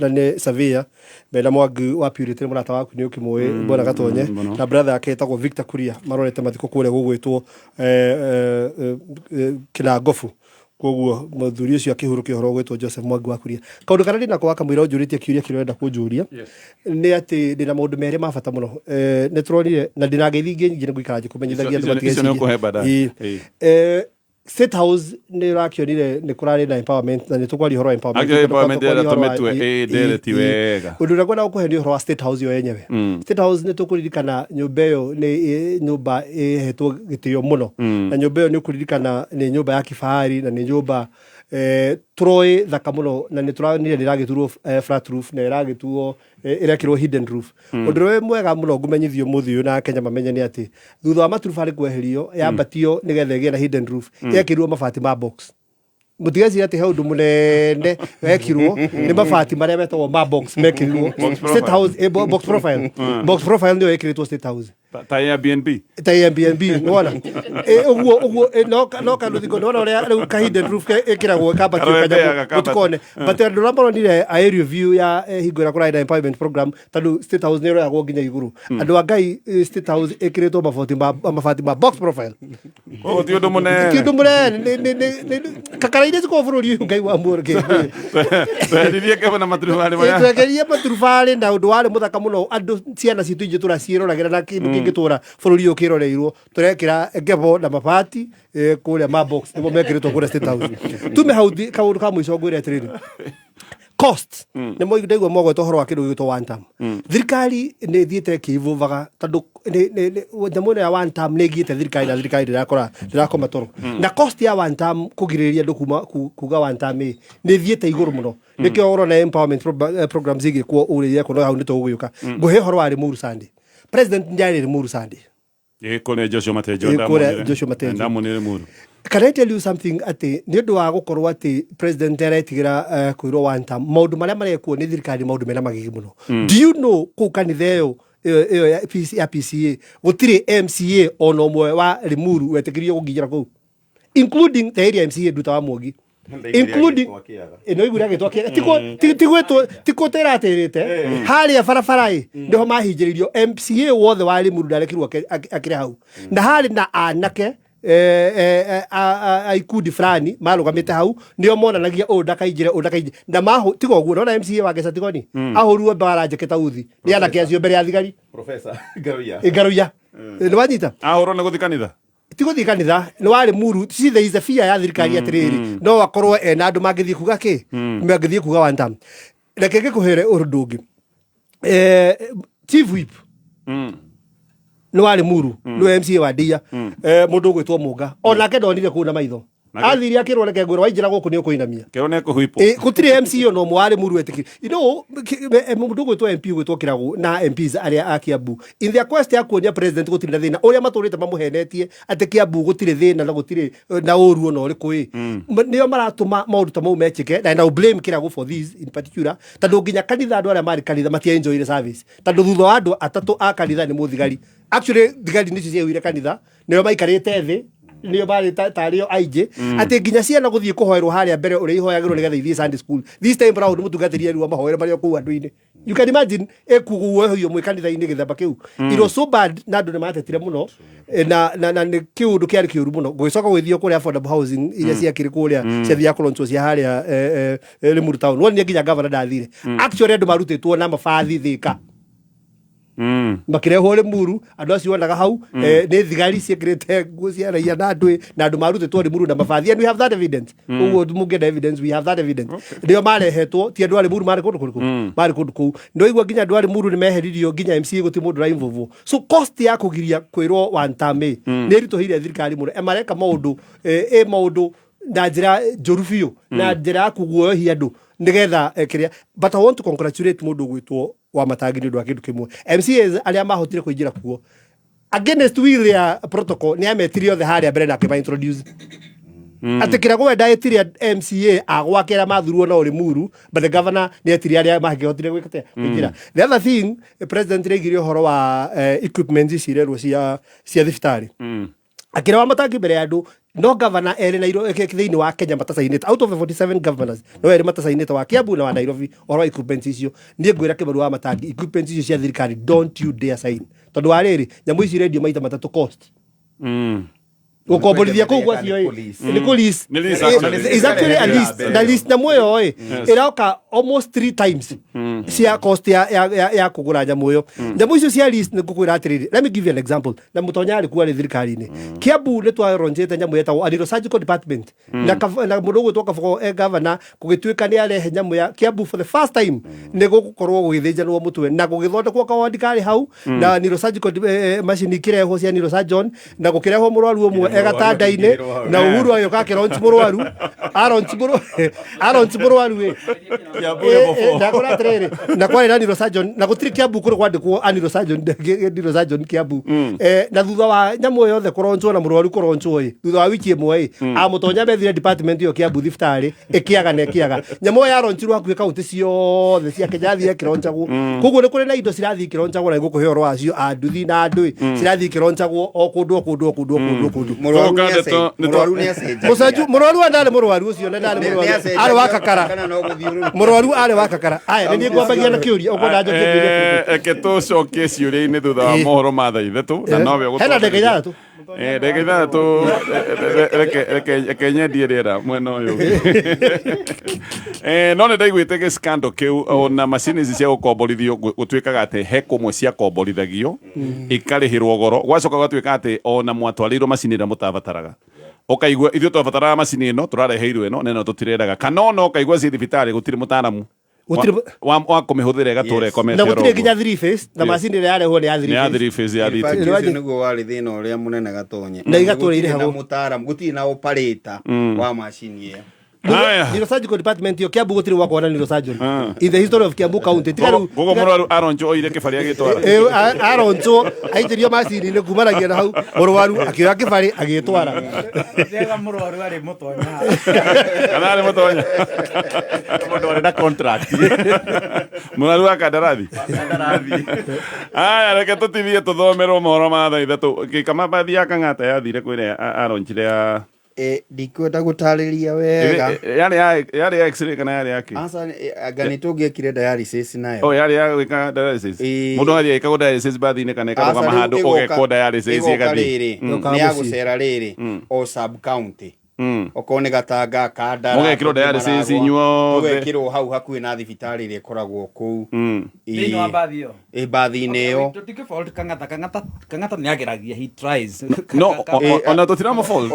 nĩ surveyor mena Mwangi wa Purity, nĩ mũrata waku, nĩ ũkĩmũĩ, bwana Gatonye, mũno. na brother yake ĩtagwo Victor Kuria, marorete mathiko kũrĩa gũgwĩtwo Kĩnangobu. Koguo mũthuri ũcio akĩhurũkia ũhoro ũgwĩtwo Joseph Mwangi wa Kuria. Kaũndũ karĩa ndĩnako wakamũira ũnjũrĩtie kĩũria kĩrĩa ũrenda kũnjũria nĩ atĩ ndĩna maũndũ merĩ ma bata mũno. Nĩ tũronire na ndĩna ngeithi ingĩ nyingĩ, nĩ ngũikara ngĩkũmenyithagia andũ Icio nĩ ũkũhe baadaye. Ĩĩ. Ĩĩ. State House nĩ ũrakĩonire nĩ kũrarĩ na empowerment, na nĩ tũkwaria ũhoro wa empowerment. Actually, empowerment Tũkwaria ndĩrenda ũhoro wa- tũmĩtue, ĩĩ, ĩĩ, ndereti ĩĩ. wega. Ũndũ ũrĩa ngwenda gũkũhe nĩ ũhoro wa State House yo yenyewe. State House nĩ tũkũririkana nyũmba ĩyo nĩ nyũmba ĩhetwo gĩtĩo mũno, na nyũmba ĩyo nĩ ũkũririkana nĩ nyũmba ya kifahari na nĩ nyũmba Tũroĩ thaka mũno na nĩ tũranire nĩ ĩragĩturwo flat roof na ĩragĩtuo ĩrekĩrwo hidden roof. Ũndũ ũrĩa wĩ mwega mũno ngũmenyithio mũthĩ ũyũ na Kenya mamenye nĩ atĩ thutha wa maturubarĩ kweherio yambatio nĩgetha ĩgĩe na hidden roof, yekĩrirwo mabati ma box. Mũtigeciria atĩ he ũndũ mũnene wekirwo, nĩ mabati marĩa metagwo ma box mekĩrirwo. Box State profile. House, box profile, box profile nĩyo ĩkĩrĩtwo State House. Ta Airbnb. Ta Airbnb nĩwona. Ũguo ũguo, no kanuthingo nĩwona ũrĩa rĩu ka hidden roof ĩkĩragwo kambatio Karwembeaga kanyamũ kambatio. mũtikone, but andũ arĩa maronire aerial view ya hingo ĩrĩa kũrarĩ na empowerment program, tondũ State House nĩ ĩroyagwo nginya igũrũ, andũ a Ngai, State House ĩkĩrĩtwo mabati ma box profile. Koguo ti ũndũ mũnene. Ti ũndũ mũnene, kakara iria cikoragwo bũrũri ũyũ, Ngai wa muoyo. Tweheririe kebo na maturubarĩ marĩa. Twegerie maturubarĩ na ũndũ warĩ mũthaka mũno, andũ ciana citũ ingĩ tũraciĩroragĩra na kĩndũ kĩngĩtũra bũrũri ũyũ kĩroreirwo, tũrekĩra ngebo na mabati kũrĩa ma box nĩmo mekĩrĩtwo kũrĩa State House. Tume hau kaũndũ ka mũico ngwĩre atĩrĩrĩ, cost nĩ mo ndaigua mogweta ũhoro wa kĩndũ gĩgwĩtwo one term. Thirikari nĩ ĩthiĩte ĩkĩivũvaga tondũ nyamũ ĩno ya one term nĩ ĩgiĩte thirikari na thirikari ndĩrakora ndĩrakoma toro, na cost ya one term kũgirĩrĩria andũ kuma kuga one term ĩ nĩ ĩthiĩte igũrũ mũno. Nĩkĩo ũrona empowerment programs igĩkwo ũrĩa irekwo, no hau nĩ tũgũgĩũka. Ngũhe ũhoro wa Limuru Sunday. President nĩ Limuru Sunday. Ĩ kũrĩa Joshua Matejo. Ĩ, kũrĩa Joshua Matejo. Ndamuonire Limuru. Can I tell you something, atĩ nĩ ũndũ wa gũkorwo atĩ president aretigĩra kwĩrwo one term, maũndũ marĩa marekwo nĩ thirikari, maũndũ mena magigi mũno. Do you know kũu kanitha ĩyo ya PCA gũtirĩ MCA ona ũmwe wa Limuru wetĩkĩrio gũkinyĩra kũu, including the area MCA Nduta wa Mwangi, including ĩno iguire agĩtwo kĩaga, tigwĩtwo tikũtĩra atĩrĩte harĩa barabara ĩ nĩho mahinjĩrĩirio. MCA wothe wa Limuru ndarekirwo akĩre hau, na harĩ na anake a ikundi fulani marũgamĩte hau, nĩo monanagia ũyũ ndakaingĩre, ũyũ ndakaingĩre, na mahu tiga ũguo nona MCA wa Ngeca Tigoni ahũrirwo mbara njeke ta uthi nĩ anake acio mbere ya thigari. Professor Ngaruiya. Ngaruiya, nĩ wanyita. Ahũrwo nĩ gũthiĩ kanitha. Ti gũthiĩ kanitha, nĩ warĩ muru. See, there is a fear ya thirikari atĩrĩrĩ, no akorwo ena andũ mangĩthiĩ kuga kĩ mangĩthiĩ kuga one term. Reke ngĩkũhere ũndũ ũngĩ. Chief whip nĩ warĩ muru, nĩwe MCA wa Ndia, mũndũ ũgwĩtwo Mũnga, onake ndonire kũu na maitho. Athire akĩrwo, "Reke ngwĩre, waingĩra gũkũ nĩ ũkũinamia." Kĩrwo nĩ ekũhuipwo. Gũtirĩ MC ona ũmwe warĩ muru etĩkĩri. Mũndũ ũgwĩtwo MP ũgwĩtwo Kĩragũ na MPs arĩa a Kiambu, in their quest ya kuonia president gũtirĩ na thĩna ũrĩa matũrĩte mamũhenetie atĩ Kiambu gũtirĩ thĩna na gũtirĩ na ũru ona ũrĩkũ ĩ, nĩo maratũma maũndũ ta mau mekĩke. Na I blame Kĩragũ for this in particular, tondũ nginya kanitha, andũ arĩa marĩ kanitha matia enjoyire service, tondũ thutha wa andũ atatũ a kanitha nĩ mũthigari. Actually thigari nĩcio ciahuire kanitha, nĩo maikarĩte thĩ, nĩo marĩ tarĩo aingĩ, atĩ nginya ciana gũthiĩ kũhoerwo harĩa mbere ũrĩa ihoyagĩrwo nĩgetha ithiĩ Sunday school, this time round mũtungatĩri erirwo mahoere marĩ o kũu andũ-inĩ. You can imagine ĩkuguohio mwĩ kanitha-inĩ gĩthemba kĩu. It was so bad na andũ nĩ matetire mũno. Na nĩ kĩũndũ kĩarĩ kĩũru mũno. Gũgĩcoka gũgĩthio kũrĩa affordable housing iria ciakĩrĩ kũrĩa ciathiaga kũlaunchwo cia harĩa Limuru town, wonire nginya governor ndathire. Actually andũ marutĩtwo na mabathi Thĩka makĩrehwo Limuru. Andũ acio wonaga hau nĩ thigari ciĩkĩrĩte nguo cia raia na andũ na andũ marutĩtwo Limuru na mabathi, and we have that evidence. Ũguo mũngĩenda evidence, we have that evidence. Nĩo marehetwo, ti andũ a Limuru marĩ kũndũ kũrĩkũ, marĩ kũndũ kũu. Nĩwaigua nginya andũ a Limuru nĩ meheririo, nginya MCA gũtirĩ mũndũ ũrainvolvwo. So cost ya kũgiria kwĩrwo one term ĩ nĩ ĩritũhĩire thirikari mũno. Mareka maũndũ ĩ maũndũ na njĩra njũru biũ, na njĩra ya kũguoyohia andũ nĩgetha kĩrĩa. But I want to congratulate mũndũ ũgwĩtwo wa Matangi nĩ ũndũ wa kĩndũ kĩmwe. MCAs arĩa mahotire kũingĩra kuo against will ya protocol, nĩ ametire othe harĩa mbere na akĩma introduce atĩ Kĩragũ we ndaĩtire MCA a gwake arĩa mathurwo na Limuru, but the governor nĩ etire arĩa mangĩhotire gwĩka atĩa? Kũingĩra. The other thing, president nĩaigire ũhoro wa equipment ici irerwo cia thibitarĩ, akĩra wa Matangi mbere ya andũ no governor erĩ thĩinĩ wa Kenya matacainĩte, out of the 47 governors no erĩ matacainĩte, wa Kiambu na wa Nairobi, ũhoro wa equipment icio. Niĩ ngwĩra Kĩmaru wa Matangi, equipment icio cia thirikari, don't you dare sign, tondũ wa rĩrĩ, nyamũ ici irendio maita matatũ cost gũkomborithia kũu gwacio ĩ nĩ kũ lease. Nĩ lease actually. Is actually a lease, na lease nyamũ ĩyo ĩ ĩroka almost three times cia cost ya kũgũra nyamũ ĩyo. Nyamũ icio cia lease, nĩ ngũkwĩra atĩrĩrĩ, let me give you an example, na mũtonya arĩ kuo arĩ thirikari-inĩ. Kiambu nĩ twaronjete nyamũ yetagwo a neurosurgical department na mũndũ ũgwĩtwo Kabogo e governor, gũgĩtuĩka nĩ arehe nyamũ ya Kiambu for the first time, nĩ gũgũkorwo gũgĩthĩnjanwo mũtwe na gũgĩthondekwo kawandi karĩ hau, na neurosurgical machine ikĩrehwo cia neurosurgeon, na gũkĩrehwo mũrwaru ũmwe. Egatanda-inĩ na Uhuru agĩũka akĩronchi mũrwaru aronchi mũrwaru ĩ. Kiambu level four. Ndakora atĩrĩrĩ, na kwarĩ na neurosurgeon, na gũtirĩ Kiambu kũrĩ kwandĩkwo a neurosurgeon, neurosurgeon Kiambu. Na thutha wa nyamũ ĩyo yothe kũronchwo na mũrwaru kũronchwo ĩ, thutha wa wiki ĩmwe ĩ, amũtonya methire department ĩyo Kiambu thibitarĩ ĩkĩaga na ĩkĩaga. Nyamũ ĩyo yaronchirwo hakuhĩ kaunti ciothe cia Kenya, yathiĩ ĩkĩronchagwo. Koguo nĩ kũrĩ na indo cirathiĩ ikĩronchagwo na nĩngũkũhe ũhoro wacio, a nduthi na andũ ĩ, cirathiĩ ikĩronchagwo o kũndũ o kũndũ o kũndũ o kũndũ o kũndũ. Mũrwaru Tũka nĩ ndeto- nĩ mũrwaru nĩ acenjagia. Mũcenju mũrwaru ndarĩ mũrwaru ũcio na ndarĩ Nĩ- nĩ mũrwaru acenjagia arĩ wa kakara. Kana no gũthiũrũrũka. Mũrwaru arĩ wa kakara. Aya, nĩ niĩ ngwambagia na kĩũria, ũkwenda njokie kĩũria kĩrĩkũ? Reke tũcokie ciũria-inĩ thutha wa mohoro ma thaa 3 na nowe ũgũtwarĩria. Hena ndagĩka 6. Ndagĩka 6, reke nyendie rĩera mwena ũyũ ũngĩ. No nĩ ndaiguĩte gĩskando kĩu, ona macini ici cia gũkomborithio gũtuĩkaga atĩ he kũmwe ciakomborithagio ikarĩhĩrwo goro, gwacoka gũgatuĩka atĩ ona mwatwarĩirwo macini ĩrĩa mũtabataraga, ũkaigua ithuĩ twabataraga macini ĩno, tũrareheirwo ĩno na ĩno tũtirendaga, kana ona ũkaigua ciĩ thibitarĩ gũtirĩ mũtaaramu Gũtirĩ- wa kũmĩhũthĩra, ĩgatũra ĩkomete Na oro gũtirĩ ũguo. nginya three phase, na macini ĩrĩa yarehwo nĩ ya Nĩ ya three three phase ya In fact, thitima. ũcio nĩguo warĩ thĩna ũrĩa mũnene gatonye. Na igatũra Gũtirĩ na irĩhagwo. mũtaaramu, gũtirĩ na operator wa macini ĩyo. Haya. Neurosurgical department ĩyo Kiambu gũtirĩ gwakorwo na neurosurgeon in the history of Kiambu County. Tiga rĩu. Koguo mũrwaru aronjwo oire kĩbarĩ agĩtwara. Aronjwo aitĩrio macini-inĩ kumanagia na hau mũrwaru akĩoya kĩbarĩ agĩtwara. Njega mũrwaru arĩ mũtonya. Kana arĩ mũtonya. Mũndũ arĩ na contract. Mũrwaru wa kandarathi. Aya, reke tũtithie tũthomerwo mohoro ma thaa 3. Gĩkama bathi ya Kang'ata yathire kwĩrĩa aronjire ya Ndikwenda gũtarĩria wega. Yarĩ ya x-ray kana yarĩ ya kĩ? Aca, anga nĩ tũngĩekire dialysis nayo. Oh, yarĩ ya gwĩka dialysis. Ĩĩ. Mũndũ agathiĩ agĩkagwo dialysis bathi-inĩ kana ĩkarũgama Aca, rĩu handũ ũgekwo dialysis ĩgoka ĩgathiĩ. rĩrĩ, nĩ ya gũcera rĩrĩ o sub county, okorwo nĩ Gatanga, Kandara, Mũgekĩrwo dialysis Maragwa, inyuothe. Tũgekĩrwo hau hakuhĩ na thibitarĩ ĩrĩa ĩkoragwo kũu. Thĩinĩ wa mbathi ĩyo. Ĩ, mbathi-inĩ ĩyo. Tũtingĩ fault Kang'ata. Kang'ata, Kang'ata nĩ ageragia, he tries. No, ona tũtiramũ fault.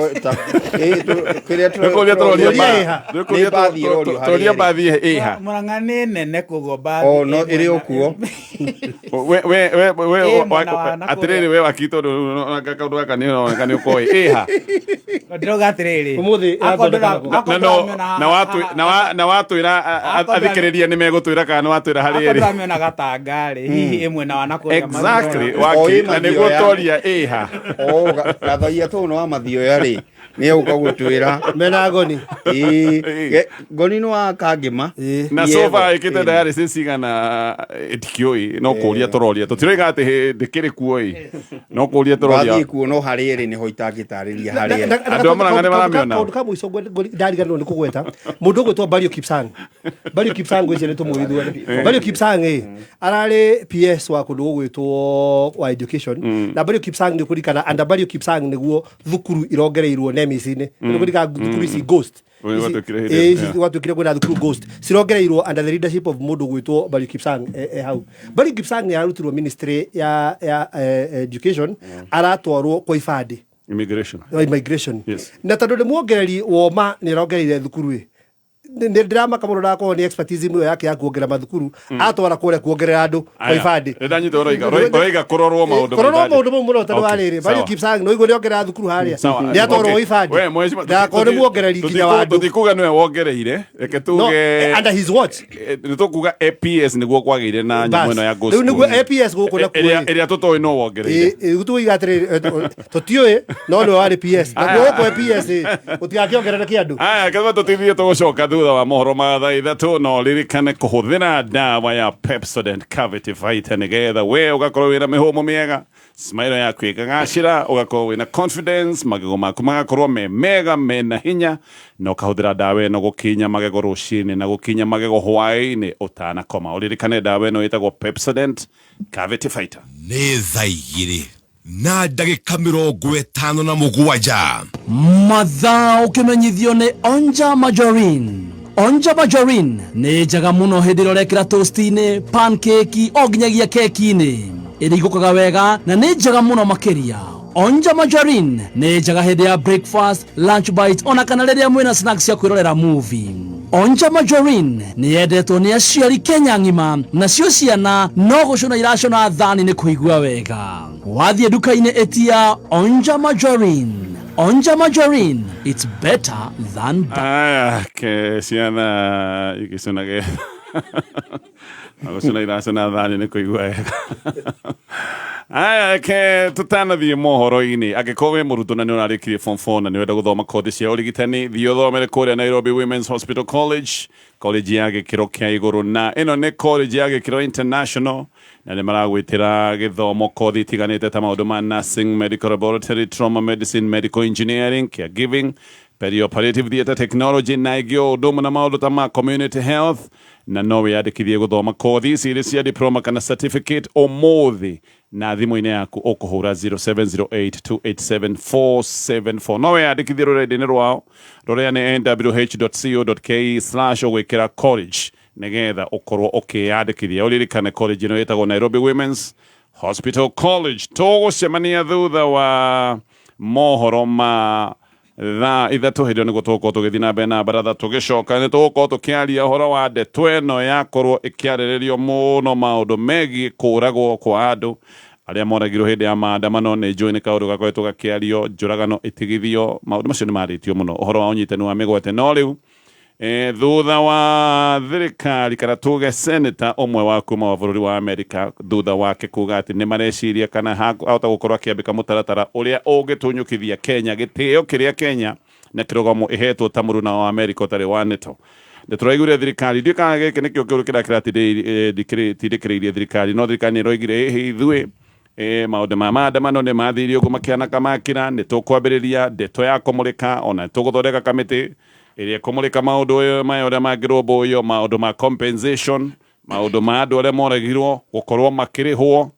Kĩrĩa Nĩ kũria tũroria tũroria nĩ kũria Nĩ mbathi ĩrorio harĩa tũroria ĩrĩ. mbathi ĩha. Mũrang'a nĩ nene, koguo mbathi O, no ĩ ĩrĩ o mwena- kuo. We we we we Ĩ mwena wa na kũrĩa. Atĩrĩrĩ, we waki, tondũ kaũndũ gaka nĩ ũroneka nĩ ũkoĩ ĩha. Ndĩrauga atĩrĩrĩ, Ũmũthĩ akorwo ĩrathondeka akorwo Na no- ndũramĩona na watwĩ- na watwĩra Akorwo athikĩrĩria nĩ megũtwĩra kana nĩ watwĩra harĩa akorwo ĩrĩ. ndũramĩona Gatanga-rĩ, hihi ĩ mwena wa na kũrĩa. Exactly. O Waki, ĩ na nĩguo mathioya. tworia ĩha. O gathaia tũu nĩ wa mathioya rĩ, nĩ egũka gũtwĩra. Mena ngoni. Ĩĩ, ngoni nĩ wa Kangĩma. Na Yego. sofa ĩkĩte dialysis cigana ndikĩũĩ, no kũria tũroria, tũtiroiga atĩ ndĩkĩrĩ kuo ĩ, no kũria tũroria. Wathiĩ kuo no harĩa ĩrĩ nĩho itangĩtarĩria harĩa ĩrĩ. Andũ a Murang'a nĩ maramĩona. Kaũndũ ka mũico ndariganĩrwo nĩ kũgweta mũndũ ũgwĩtwo Bario Kipsang. Bario Kipsang, ngwĩciria nĩ tũmũĩ ithuothe. Bario Kipsang ĩ ararĩ PS wa kũndũ gũgwĩtwo wa education, na Bario Kipsang nĩ kũririkana, under Bario Kipsang nĩguo thukuru irongereirwo NEMIS-inĩ. Nĩ kũririkana thukuru ici ghost? Ũyũ gwatuĩkire hĩndĩ Ici ĩyo, yeah. gwatuĩkire kwĩna thukuru ghost cirongereirwo under the leadership of mũndũ gwĩtwo Bario Kipsang. Hau Bario Kipsang nĩ arutirwo ministry ya education, aratwarwo kwa ibandĩ Immigration. wa immigration. Yes. Na tondũ nĩ muongereri woma nĩ arongereire thukuru ĩ, nĩ ndĩramaka mũno ndakorwo nĩ expertise ĩyo yake ya kuongerera mathukuru atwara kũrĩa kuongerera andũ kwa Aya, ibandĩ. nĩ ndanyita ũroiga. Ũroiga kũrorwo maũndũ ma Kũrorwo ibandĩ. maũndũ mau mũno tondũ wa Okay, rĩrĩ Bario sawa. Kipsang no igua nĩ ongerera thukuru harĩa, Sawa. nĩ atwarwo Okay. ibandĩ, We, mheshimiwa, ndakorwo nĩ muongereri nginya wa andũ. Tũtikuga nĩwe wongereire, reke No, tuge under his watch. Nĩ tũkuga APS nĩguo kwagĩire na nyamũ Bas. ĩno ya ghost Rĩu nĩguo school. APS gũkũ na kuo Ĩrĩa ĩ. ĩrĩa tũtoĩ no wongereire. Tuiga atĩrĩrĩ, tũtiũĩ, no nĩwe warĩ PS naguo gũkũ APS ĩ, gũtigakĩongerereke andũ. Aya, ketha tũtithie, tũgũcoka thutha wa mohoro ma thaa 3. No ririkane kũhũthĩra ndawa ya Pepsodent Cavity Fighter nĩgetha we ũgakorwo wĩna mĩhũmũ mĩega, smile yaku ĩkagacĩra, ũgakorwo wĩna confidence, magego maku magakorwo me mega mena hinya, na ũkahũthĩra ndawa ĩno gũkinya magego rũcinĩ na gũkinya magego hwaĩ-inĩ ũtanakoma. Ũririkane ndawa ĩno ĩtagwo Pepsodent Cavity Fighter. Nĩ thaa 2:57. Mathaa ũkĩmenyithio nĩ Onja Margarine. Onja Margarine nĩ njega mũno hĩndĩ ĩrĩa ũrekĩra toast-inĩ, pancake o nginyagia keki-inĩ. Ĩringũkaga wega na nĩ njega mũno makĩria. Onja Margarine nĩ njega hĩndĩ ya breakfast, lunch bite ona kana rĩrĩa mwĩna snacks cia kwĩrorera movie. Onja Margarine nĩ yendetwo nĩ aciari Kenya ng'ima, nacio ciana no gũcũna iracũna thani nĩ kũigua wega. Wathiĩ nduka-inĩ ĩtia Onja Margarine. Onja margarine, it's better than butter. Aya, ke ciana igĩcũnage agũcũna iracũna thani nĩ kũigua wega. Aya, ke tũtanathiĩ mohoro-inĩ, angĩkorwo wĩ mũrutwo na nĩ ũrarĩkirie form 4 na nĩ ũrenda gũthoma kothi cia ũrigitani, thiĩ ũthomere kũrĩa Nairobi Women's Hospital College, college ya gĩkĩro kĩa igũrũ, na ĩno nĩ college ya gĩkĩro international, na nĩ maragwĩtĩra gĩthomo kothi itiganĩte ta maũndũ ma nursing, medical laboratory, trauma medicine, medical engineering, caregiving, perioperative theatre technology na ĩngĩ o ũndũ ũmwe na maũndũ ta ma community health. Na no wĩyandĩkithie gũthoma kothi ici irĩ cia diploma kana certificate ũmũthĩ na thimũ-inĩ yaku ũkũhũra 0708287474. No wĩyandĩkithie rũrenda-inĩ rwao rũrĩa nĩ nwh.co.ke slash ũgwĩkĩra college nĩgetha ũkorwo ũkĩyandĩkithia. Ũririkane college ĩno ĩtagwo Nairobi Women's Hospital College. Tũgũcemania thutha wa mohoro ma thaa 3, hĩndĩ ĩyo nĩguo tũgũkorwo tũgĩthiĩ na mbere na baratha. Tũgĩcoka nĩ tũgũkorwo tũkĩaria ũhoro wa ndeto ĩno yakorwo ĩkĩarĩrĩrio mũno, maũndũ megiĩ kũragwo kwa andũ arĩa moragirwo hĩndĩ ya maandamano. Nĩ njũĩ nĩ kaũndũ gakoretwo gakĩario, njũragano ĩtigithio, maũndũ macio nĩ marĩtio mũno, ũhoro wa ũnyitani wa mĩgwate. No rĩu thutha wa thirikari kana tuge senator ũmwe wa kuma wa bũrũri wa Amerika, thutha wake kuga atĩ nĩ mareciria kana ahota gũkorwo akĩambĩka mũtaratara ũrĩa ũngĩtunyũkithia Kenya gĩtĩo kĩrĩa Kenya na kĩrũgamo ĩhetwo ta mũruna wa Amerika ũtarĩ wa NATO. Nĩ tũraiguire thirikari, ndiũĩ kana gĩkĩ nĩkĩo kĩũndũ kĩrĩa kĩratindĩkĩrĩirie thirikari, no thirikari nĩ ĩroigire ĩhĩ ithuĩ maũndũ ma maandamano nĩ mathire ũguo makĩanaka makĩra, nĩ tũkwambĩrĩria ndeto ya kũmũrĩka, ona nĩ tũgũthondeka kamĩtĩ ĩrĩa ĩkũmũrĩka maũndũ maya ũrĩa mangĩrũmbũiyo, maũndũ ma compensation, maũndũ ma andũ arĩa moragirwo gũkorwo makĩrĩhwo.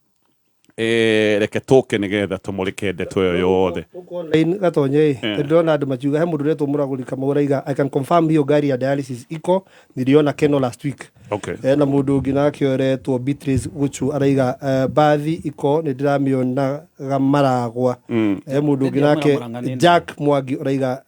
Reke tũke nĩgetha tũmũrĩke ndeto ĩyo yothe. Online gatonye ndĩrona andũ makiuga he mũndũ ũretwo mũragũri Kamau araiga, "I can confirm hiyo gari ya dialysis iko, niliona Keno last week." Na mũndũ ũngĩ nake ũretwo Beatrice Guchu araiga, "Bathi iko, nĩ ndĩramĩonaga maragwa." Mũndũ ũngĩ nake Jack Mwangi ũraiga,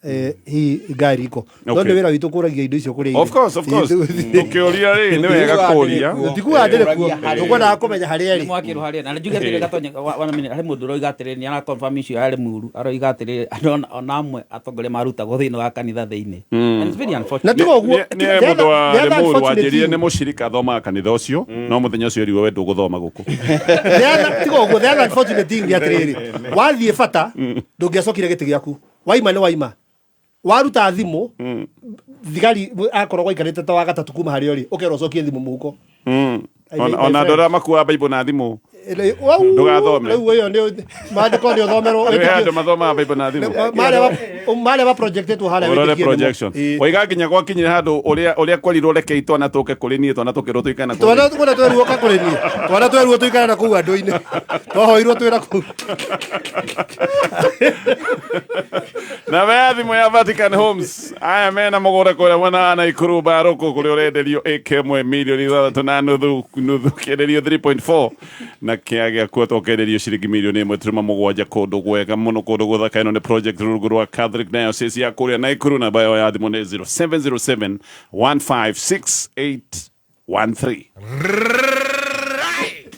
"Hii gari iko." No nĩ wĩra witũ kũragia indo icio kũrĩa. Of course, of course. Ũkĩũria rĩ, nĩ wega kũria. Tikuga ndĩrĩ kuo, tũkwendaga kũmenya harĩa ĩrĩ. Mwakĩrwo harĩa na njuge atĩrĩ, Gatonye, one minute, harĩ mũndũ ũroiga atĩrĩ nĩ ara confirm issue ya Limuru, aroiga atĩrĩ andũ ona amwe atongoria marutagwo thĩinĩ wa kanitha thĩinĩ. And it's very unfortunate. Na tiga ũguo, nĩ mũndũ wa the other Limuru unfortunate wanjĩrire thing- nĩ mũcirika athomaga kanitha ũcio, no mũthenya ũcio eriwe we ndũgũthoma gũkũ. Tiga ũguo, the other unfortunate thing nĩ atĩrĩrĩ, wathiĩ bata ndũngĩacokire gĩtĩ gĩaku, waima nĩ waima, waruta thimũ thigari akorwo gwaikarĩte ta wa gatatũ kuma harĩa ũrĩ, ũkerwo ũcokie thimũ mũhuko. Ona andũ arĩa makuaga Bible na thimũ. Ndũgathome. Rĩu ĩyo nĩ maandĩko nĩ ũthomerwo. Rĩu he andũ mathomaga Bible na thimũ. Marĩa ma projectetwo harĩa ũrore wĩtĩkie nĩmo. Projection. Waiga nginya gwakinyire handũ ũrĩa kwerirwo rekei twana tũke kũrĩ niĩ, twana tũkĩrwo tũikare na kũu. Twana twana tweruo ka kũrĩ niĩ, twana tweruo tũikare na kũu andũ-inĩ, twahoirwo twĩra kũu. Na wea thimũ ya Vatican Homes, aya mena mũgũnda kũrĩa mwena wa Naikuru Mbarũkũ, kũrĩa ũrenderio ĩka ĩmwe mirioni 6.5 nuthu, kĩenderio 3.4, na kĩa gĩaku ũkenderio ciringi mirioni 1.7, kũndũ gwega mũno, kũndũ gũthaka. Ĩno nĩ project rungu rwa Catholic Diocese ya kũrĩa Naikuru. Namba yao ya thimũ nĩ 0707 156813.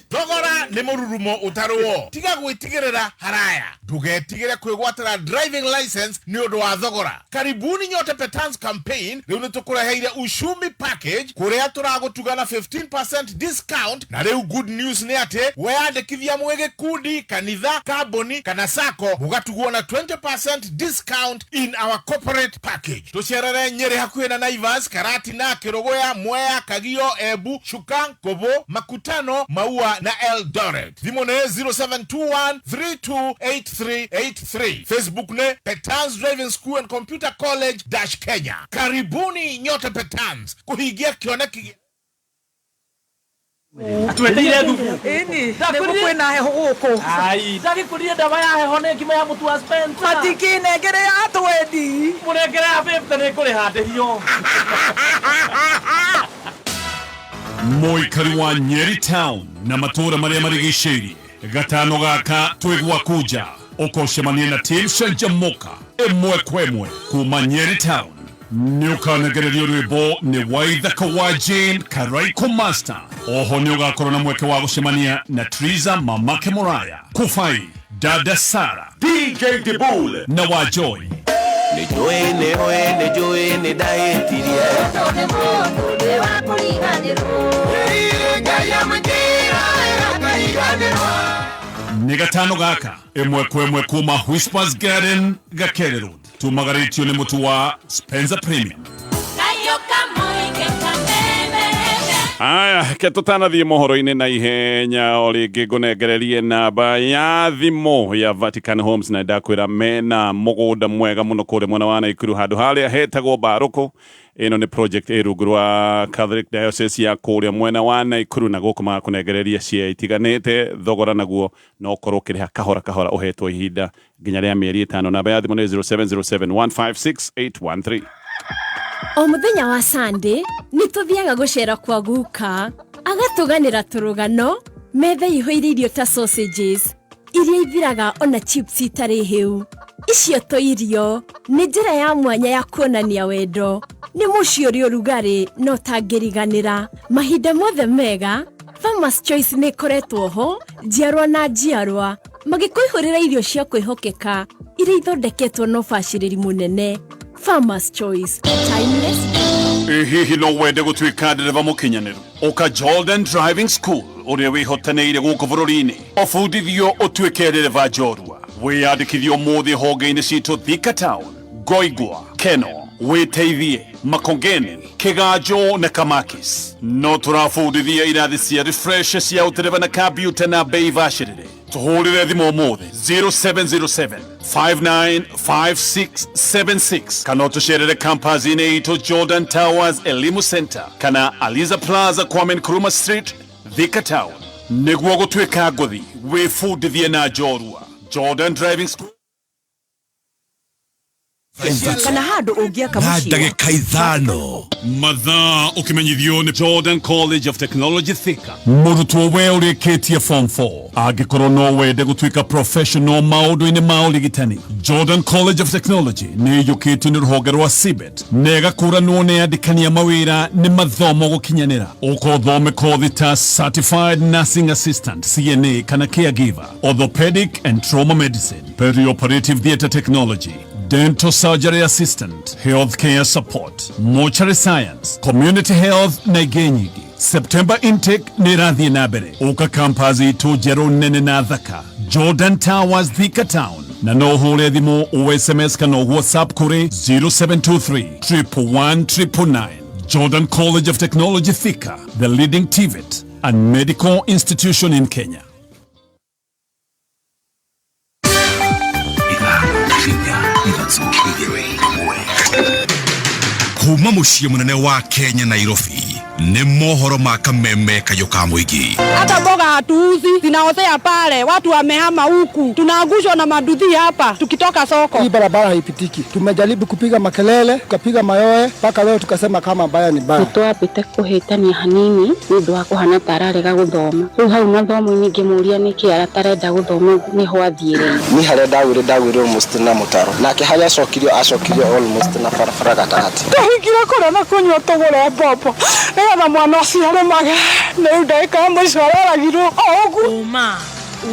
Thogora nĩ mũrurumo ũtarũo, tiga gwĩtigĩrĩra haraya, ndũgetigĩre kwĩgwatĩra driving license nĩ ũndũ wa thogora. Karibuni nyote Petans campaign, rĩu nĩ tũkũreheire ushumi package kũrĩa tũragũtuga na 15% discount. Na rĩu good news nĩ atĩ weyandĩkithia mwĩ gĩkundi, kanitha, kambuni kana sacco, mũgatugwo na 20% discount in our corporate package. Tũcerere Nyĩrĩ hakuhĩ na Naivas, Karatina, Kĩrũgũya, Mwea, Kagio, Embu, Chuka, Kobo, Makutano, Maua na Eldoret. Thimũ nĩ 0721 328383. Facebook nĩ Petans Driving School and Computer College dash Kenya. Karibuni nyote Petans kũhingia kĩoneki. Tweteire thubu. Ĩni, nĩguo kwĩna heho gũkũ. Ai, ndagĩkũrire ndawa ya heho nĩ ngima ya mũtu wa Spencer. Matikĩnengere ya twendi. Mũnengere ya 50 nĩ kũrĩha ndĩhio. Mũikari wa Nyeri Town na matũũra marĩa marigicĩirie, gatano gaka twĩ gwaku nja, ũkocemania na team Canjamuka ĩmwe kwa ĩmwe kuma Nyeri Town. Nĩ ũkanegererio rwĩmbo nĩ Waithaka wa Jane Karaiko Master. Oho nĩ ũgakorwo na mweke wa gũcemania na Triza Mamake Muraya Kufai. Dada Sara, DJ Dibul na Wajoy. Nĩ nĩ ũĩ nĩ njũĩ nĩ ndahĩtirie. Nĩ gatano gaka ĩmwe kwa ĩmwe kuma Whispers Garden, Gakere Road. Tumagarĩtio nĩ mũtu wa Spencer Premium. Aya, ke tũtanathiĩ mohoro-inĩ na ihenya o rĩngĩ ngũnengererie namba ya thimũ ya Vatican Homes na ndakwĩra mena mũgũnda mwega mũno kũrĩa mwena wa Naikuru handũ harĩa hetagwo Mbarũkũ. Ĩno nĩ project ĩ rungu rwa Catholic Diocese ya kũrĩa mwena wa Naikuru na gũkũ magakũnengereria cia itiganĩte thogora naguo no ũkorwo ũkĩrĩha kahora kahora ũhetwo ihinda nginya rĩa mĩeri 5. Namba ya thimũ nĩ 0707156813. O muthenya wa Sunday nĩ tũthiaga gũcera kwa guka agatũganĩra tũrũgano metha ihũire irio ta sausages iria ithiraga ona chips itarĩ hĩu. Icio to irio nĩ njĩra ya mwanya ya kuonania wendo. Nĩ mũciĩ ũrĩ ũrugarĩ na ũtangĩriganĩra. Mahinda mothe mega Farmers Choice nĩ ĩkoretwo ho njiarwa na njiarwa magĩkũihũrĩra irio cia kwĩhokeka iria ithondeketwo na ũbacĩrĩri mũnene. Farmers Choice, timeless. Hihi no wende gũtuĩka ndereba mũkinyanĩru? Ũka Jordan Driving School ũrĩa wĩhotanĩire gũkũ bũrũri-inĩ ũbundithio ũtuĩke ndereba njorua. Wĩyandĩkithio ũmũthĩ honge-inĩ citũ Thika Town, Goigwa, Keno, Wĩteithie, Makongeni, Kĩganjo na Kamakis. No tũrabundithia irathi cia refresh cia ũtereba na kambiuta na bei bacĩrĩre. Tũhũrĩre thimũ ũmũthĩ 0707 595676 kana ũtũcerere campus-inĩ itũ Jordan Towers Elimu Center kana Aliza Plaza, Kwame Nkrumah Street, Thika Town. Nĩguo gũtuĩka ngũthi wĩbundithie na njorua. Jordan Driving School. Kana handũ ũngĩaka Na mũciĩ. Ndagĩka 5 mathaa ũkĩmenyithio nĩ Jordan College of Technology Thika. Mũrutwo we ũrĩkĩtie form 4 angĩkorwo no wende gũtuĩka professional maũndũ-inĩ ma ũrigitani, Jordan College of Technology nĩ ĩiyũkĩtio nĩ rũhonge rwa CBET na ĩgakũranwo nĩ andĩkani a mawĩra nĩ mathomo gũkinyanĩra. Ũka ũthome kothi ta Certified Nursing Assistant CNA kana Caregiver, Orthopedic and Trauma Medicine, Perioperative Theatre Technology, Dental Surgery Assistant, Healthcare Support, Mortuary Science, Community Health na ingĩ nyingĩ. September intake nĩ ĩrathiĩ na mbere. Ũka campus itũ njerũ nene na thaka, Jordan Towers, Thika Town, na no ũhũre thimũ o SMS kana WhatsApp kũrĩ 0723 111 999. Jordan College of Technology Thika, the leading TVET and medical institution in Kenya. Kuma muciĩ mũnene wa Kenya, Nairobi, nĩ mohoro ma kameme kayũ ka mũingĩ. Hata mboga hatuuzi, zinaozea pale, watu wamehama huku, tunaangushwa na maduthi hapa tukitoka soko. Hii barabara haipitiki. Tumejaribu kupiga makelele, tukapiga mayowe, mpaka leo tukasema kama mbaya ni mbaya. Nĩtwambĩte kũhĩtania hanini nĩ ũndũ wa kũhana ta ararega gũthoma. Rĩu hau mathomo-inĩ ngĩmũria nĩkĩ atarenda gũthoma nĩho athiĩrĩire. Ni harĩa ndagwire ndagwire almost na mũtaro nake harĩa acokirio acokirio almost na barabara gatagatĩ. Twahingire kũrĩa na kũnyua tũgũre mbombo nĩgetha mwana ũcio arĩmage, na rĩu ndagĩka ya mũico aroragirwo o ũguo. Ũma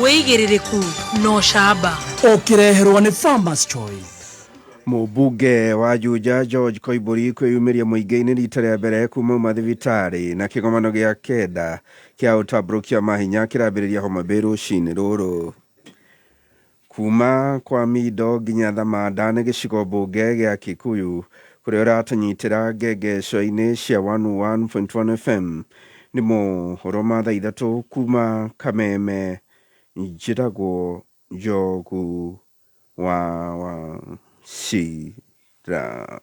wĩigĩrĩrĩku na ũcamba. Ũkĩreherwo nĩ Farmers Choice. Mũmbunge wa Juja George Koimbũri kwĩyumĩria mũingĩ-inĩ rita rĩa mbere kuma uma thibitarĩ. Na kĩgomano gĩa kenda kĩa ũtambũrũkia mahinya kĩrambĩrĩria Homa Bay rũcinĩ rũrũ. Kuma kwa Mindo nginya Thamanda nĩ gĩcigo mbunge gĩa Kikuyu kũrĩa ũratũnyitĩra ngengeco-inĩ cia 101.1 FM. Nĩ mohoro ma thaa 3 kuma Kameme. Njĩtagwo Njogu wa Wachira.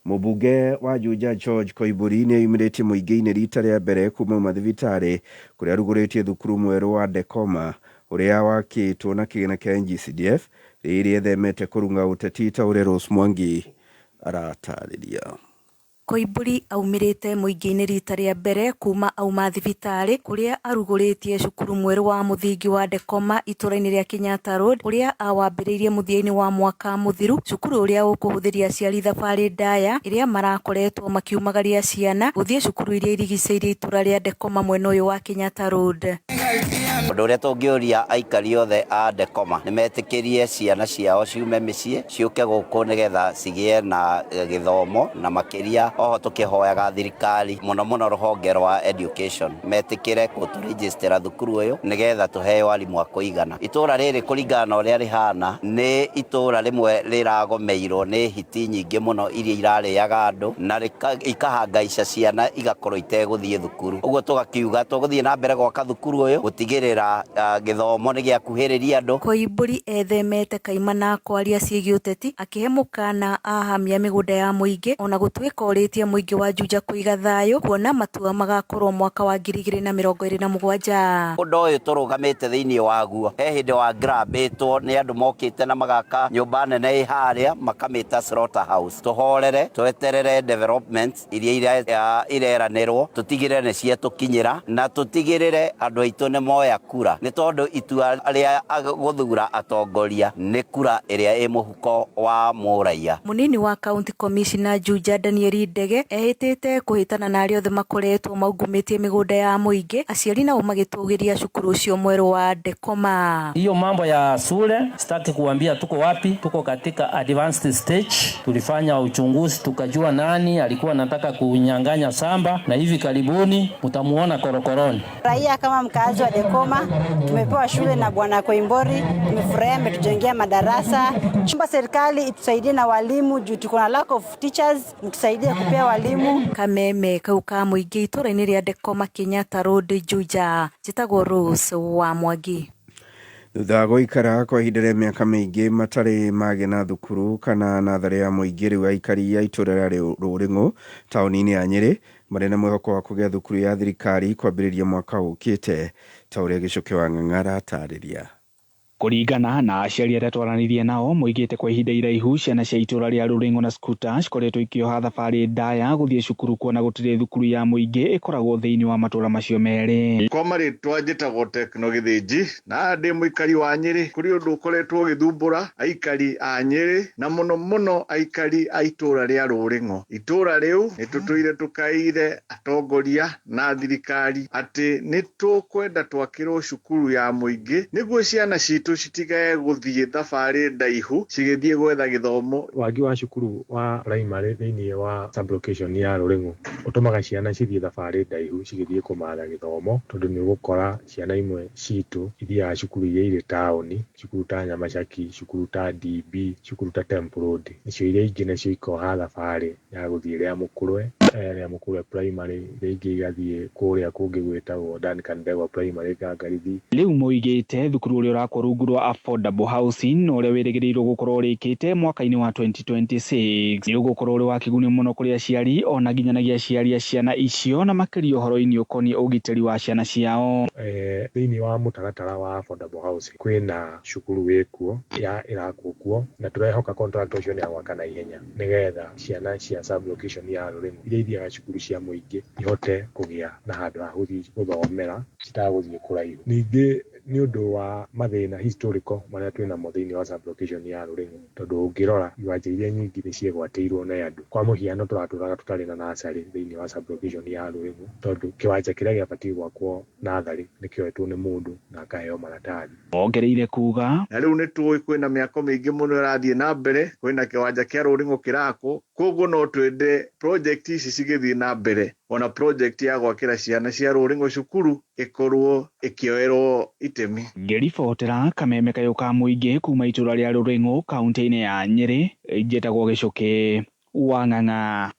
Mũmbunge wa Juja George Koimbũri nĩ eyumĩrĩtie mũingĩ-inĩ rita rĩa mbere kuma uma thibitarĩ kũrĩa arugũrĩtie thukuru mwerũ wa Dekoma ũrĩa wakĩtwo na kĩgĩna kĩa NGCDF rĩrĩa ethemete kũrung'a ũteti ta ũrĩa Rose Mwangi aratarĩria. Koimburi aumĩrĩte mũingĩ-inĩ rita rĩa mbere kuma auma thibitarĩ kũrĩa arugũrĩtie cukuru mwerũ wa mũthingi wa Ndekoma itũra-inĩ rĩa Kenyatta Road ũrĩa awambĩrĩirie mũthia-inĩ wa mwaka mũthiru, cukuru ũrĩa ũkũhũthĩria aciari thabarĩ ndaya ĩrĩa marakoretwo makiumagaria ciana gũthiĩ cukuru iria irigicĩirie itũra rĩa Ndekoma mwena ũyũ wa Kenyatta Road. Ũndũ ũrĩa tũngĩũria aikari othe a Ndekoma nĩ metĩkĩrie ciana ciao ciume mĩciĩ ciũke gũkũ nĩgetha cigĩe na gĩthomo, na makĩria oho tũkĩhoyaga thirikari mũno mũno rũhonge rwa education metĩkĩre kũtũrĩnjĩstĩra thukuru ũyũ nĩgetha tũheo arimũ a kũigana. Itũra rĩrĩ kũringana na ũrĩa rĩhana nĩ itũra rĩmwe rĩragomeirwo nĩ hiti nyingĩ mũno iria irarĩaga andũ na ikahangaica ciana igakorwo itegũthiĩ thukuru. Ũguo tũgakiuga tũgũthiĩ na mbere gwaka thukuru ũyũ gũtigĩrĩra gĩthomo nĩ gĩakuhĩrĩria andũ. Koimburi ethemete kaimana kwaria ciĩgiĩ ũteti akĩhe mũkana ahamia mĩgũnda ya mũingĩ ona gũtuĩka orĩtie mũingĩ wa Juja kũiga thayũ kuona matua magakorwo mwaka wa 2027. Ũndũ ũyũ tũrũgamĩte thĩinĩ waguo he hĩndĩ wa grabĩtwo nĩ andũ mokĩte na magaka nyũmba nene ĩ harĩa makamĩta slaughter house. Tũhorere tweterere developments iria ireranĩrwo tũtigĩrĩre nĩ ciatũkinyĩra na tũtigĩrĩre andũ aitũ nĩ moya kura, nĩ tondũ itua rĩa gũthura atongoria nĩ kura ĩrĩa ĩ mũhuko wa mũraiya. Mũnini wa county commissioner Juja Daniel Ndege ehĩtĩte kũhĩtana na arĩa othe makoretwo maungumĩtie mĩgũnda ya mũingĩ, aciari nao magĩtũgĩria cukuru ũcio mwerũ wa Ndekoma. Hiyo mambo ya shule sitaki kuambia tuko wapi, tuko katika advanced stage. Tulifanya uchunguzi tukajua nani alikuwa anataka kunyang'anya shamba, na hivi karibuni mtamuona korokoroni. Raia kama mkazi wa Ndekoma tumepewa shule na Bwana Koimburi, tumefurahia, ametujengea madarasa. Chumba serikali itusaidie na walimu juu tuko na lack of teachers, mtusaidie kupea walimu. Kameme kau ka mũingĩ itũra-inĩ rĩa Ndekoma Kenyatta Road Juja, njĩtagwo Rose wa Mwangi. Thutha wa gũikara kwa ihinda rĩa mĩaka mĩingĩ matarĩ magĩa na thukuru kana natharĩ ya mũingĩ, rĩu aikari a itũra rĩa Rũrĩng'ũ taũni-inĩ ya Nyĩrĩ marĩ na mwĩhoko wa kũgĩa thukuru ya thirikari kwambĩrĩria mwaka ũkĩte, ta ũrĩa Gĩcũkĩ wa Ng'ang'a aratarĩria. Kũringana na aciari arĩa twaranirie nao moigĩte kwa ihinda iraihu ciana cia itũra rĩa Rũrĩng'ũ na Skuta cikoretwo ikĩoha thabarĩ ndaya gũthiĩ cukuru kuona gũtirĩ thukuru ya mũingĩ ĩkoragwo thĩinĩ wa matũra macio merĩ. Kwa marĩtwa njĩtagwo Tekno Gĩthĩnji na ndĩ mũikari wa Nyĩrĩ. Kũrĩ ũndũ ũkoretwo ũgĩthumbũra aikari a Nyĩrĩ na mũno mũno aikari a itũra rĩa Rũrĩng'ũ. Itũra rĩu nĩ tũtũire tũkaire atongoria na thirikari atĩ nĩ tũkwenda twakĩrwo cukuru ya mũingĩ nĩguo ciana citũ citigae gũthiĩ thabarĩ ndaihu cigĩthiĩ gwetha gĩthomo. Wagi wa cukuru wa primary thĩinĩ wa sub-location ya Rũrĩng'ũ ũtũmaga ciana cithiĩ thabarĩ ndaihu cigĩthiĩ kũmatha gĩthomo, tondũ nĩ ũgũkora ciana imwe citũ ithiaga cukuru iria irĩ taũni, cukuru ta Nyamacaki, cukuru ta DB, cukuru ta Temple Road. Nacio iria ingĩ nacio ikoha thabarĩ ya gũthiĩ Rĩa Mũkũrwe primary, iria ingĩ igathiĩ kũrĩa kũngĩ gwĩtagwo Duncan Ndegwa primary Ngangarithi. Rĩu moigĩte thukuru ũrĩa ũrakwo rungu rwa affordable housing na ũrĩa wĩrĩgĩrĩirwo gũkorwo ũrĩkĩte mwaka-inĩ wa 2026 nĩ ũgũkorwo ũrĩ wa kĩguni mũno kũrĩ aciari ona nginyanagia aciari a ciana icio, na makĩria ũhoro-inĩ ũkoniĩ ũgitĩri wa ciana ciao. Thĩinĩ wa mũtaratara wa affordable housing kwĩna cukuru wĩkuo ya ĩrakwo kuo, na tũrehoka contract ũcio nĩ agwaka na ihenya nĩgetha ciana cia sub-location ya Rũrĩng'ũ iria ithiaga cukuru cia mũingĩ ihote kũgĩa na handũ ha gũthiĩ gũthomera citagũthiĩ kũraihu. Ningĩ nĩ ũndũ wa mathĩna historical marĩa twĩnamo thĩinĩ wa sub-location ya Rũrĩng'ũ, tondũ ũngĩrora iwanja iria nyingĩ nĩ ciegwatĩirwo nĩ andũ. Kwa mũhiano tũratũraga tũtarĩ na nursery thĩinĩ wa sub-location ya Rũrĩng'ũ, tondũ kĩwanja kĩrĩa gĩabatiĩ gwakwo natharĩ nĩ kĩoetwo nĩ mũndũ na akaheo maratathi. Ongereire kuga na rĩu nĩ tũĩ kwĩna mĩako mĩingĩ mũno ĩrathiĩ na mbere, kwĩna kĩwanja kĩa Rũrĩng'ũ kĩrakwo, koguo no twende project ici cigĩthiĩ na mbere, ona project ya gwakĩra ciana cia Rũrĩng'ũ cukuru ĩkorwo ĩkĩoerwo itemi. Ngĩribotera kameme kayũ ka mũingĩ kuma itũra rĩa Rũrĩng'ũ kaunti-inĩ ya Nyĩrĩ, njĩtagwo Gĩcũkĩ wa Ng'ang'a.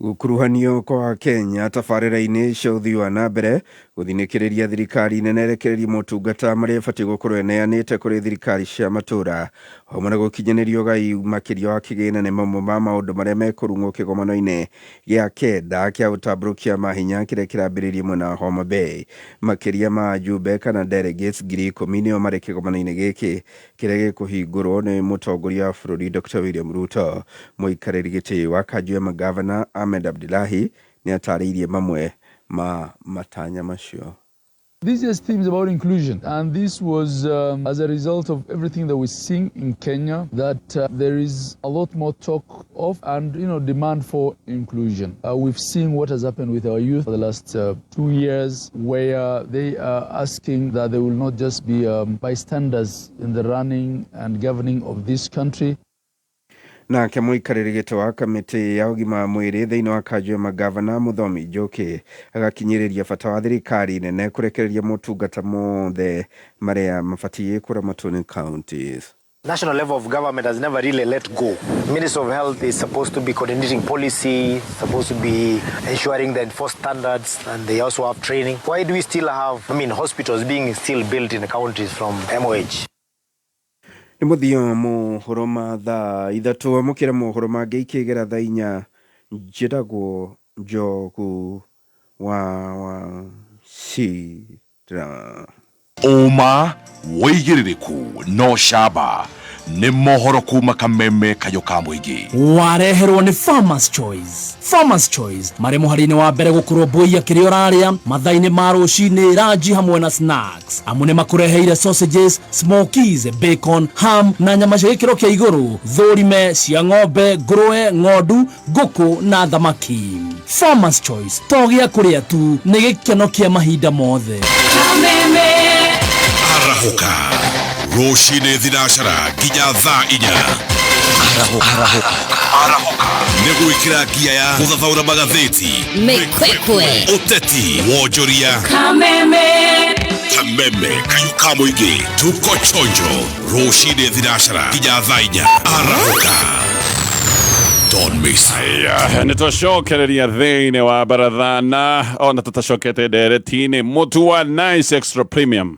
Gũkuruhanio kwa Kenya tabarĩra-inĩ cia ũthii wa na mbere gũthinĩkĩrĩria thirikari nene ĩrekererie motungata marĩa ĩbatiĩ gũkorwo ĩneanĩte kũrĩ thirikari cia matũra hamwe na gũkinyanĩria ũgai makĩria wa kĩgĩna nĩ mamwe ma maũndũ marĩa mekũrung'wo kĩgomano-inĩ gĩa kenda kĩa ũtambũrũkia mahinya kĩrĩa kĩrambĩrĩirie mwena wa Homa Bay. Makĩria ma ajumbe kana delegates 10,000 nĩo marĩ kĩgomano-inĩ gĩkĩ kĩrĩa gĩkũhingũrwo nĩ mũtongoria wa bũrũri Dr. William Ruto. Mũikarĩri gĩtĩ wa kanjũ ya magavana Ahmed Abdillahi nĩ atarĩirie mamwe ma matanya macio. This year's theme is about inclusion, and this was as a result of everything that we're seeing in Kenya, that there is a lot more talk of and demand for inclusion. We've seen what has happened with our youth for the last 2 years, where they are asking that they will not just be bystanders in the running and governing of this country. Nake mũikarĩri gĩtĩ wa kamĩtĩ ya ũgima wa mwĩrĩ thĩinĩ wa kanjũ ya magavana Mũthomi Njoki agakinyĩrĩria bata wa thirikari nene kũrekereria motungata mothe marĩa mabatiĩ kũramatwo nĩ counties. National level of government has never really let go. Ministry of Health is supposed to be coordinating policy, supposed to be ensuring the enforced standards, and they also have training. Why do we still have, I mean, hospitals being still built in the counties from MOH? Nĩ mũthia mohoro ma thaa 3, amũkĩra mohoro mangĩ ikĩgera thaa 4. Njĩtagwo Njogu wa Wachira. Ũma wĩigĩrĩrĩku no camba nĩ mohoro kuma Kameme kayũ ka mũingĩ. Wareherwo nĩ Farmers Choice. Farmers Choice marĩ mũhari-inĩ wa mbere gũkũrũmbũiya kĩrĩa ũrarĩa mathaa-inĩ ma rũcinĩ, ranji hamwe na snacks, amu nĩ makũreheire sausages, smokies, bacon, ham na nyama cia gĩkĩro kĩa igũrũ, thũrime cia ng'ombe, ngũrũwe, ng'ondu, ngũkũ na thamaki. Farmers Choice to gĩa kũrĩa tu, nĩ gĩkeno kĩa mahinda mothe. Arahũka rũcinĩ thinacara nginya thaa 4. Nĩ gwĩkĩra ngia ya gũthathaũra magathĩti, Mĩkwekwe, ũteti, wonjoria. Kameme. Kameme kayũ ka mũingĩ, tuko chonjo rũcinĩ thinacara nginya thaa 4. Arahũka, don't miss. Aya, nĩ twacokereria thĩinĩ wa baratha na ona tũtacokete ndereti-inĩ. Mũtu wa Nice Extra Premium.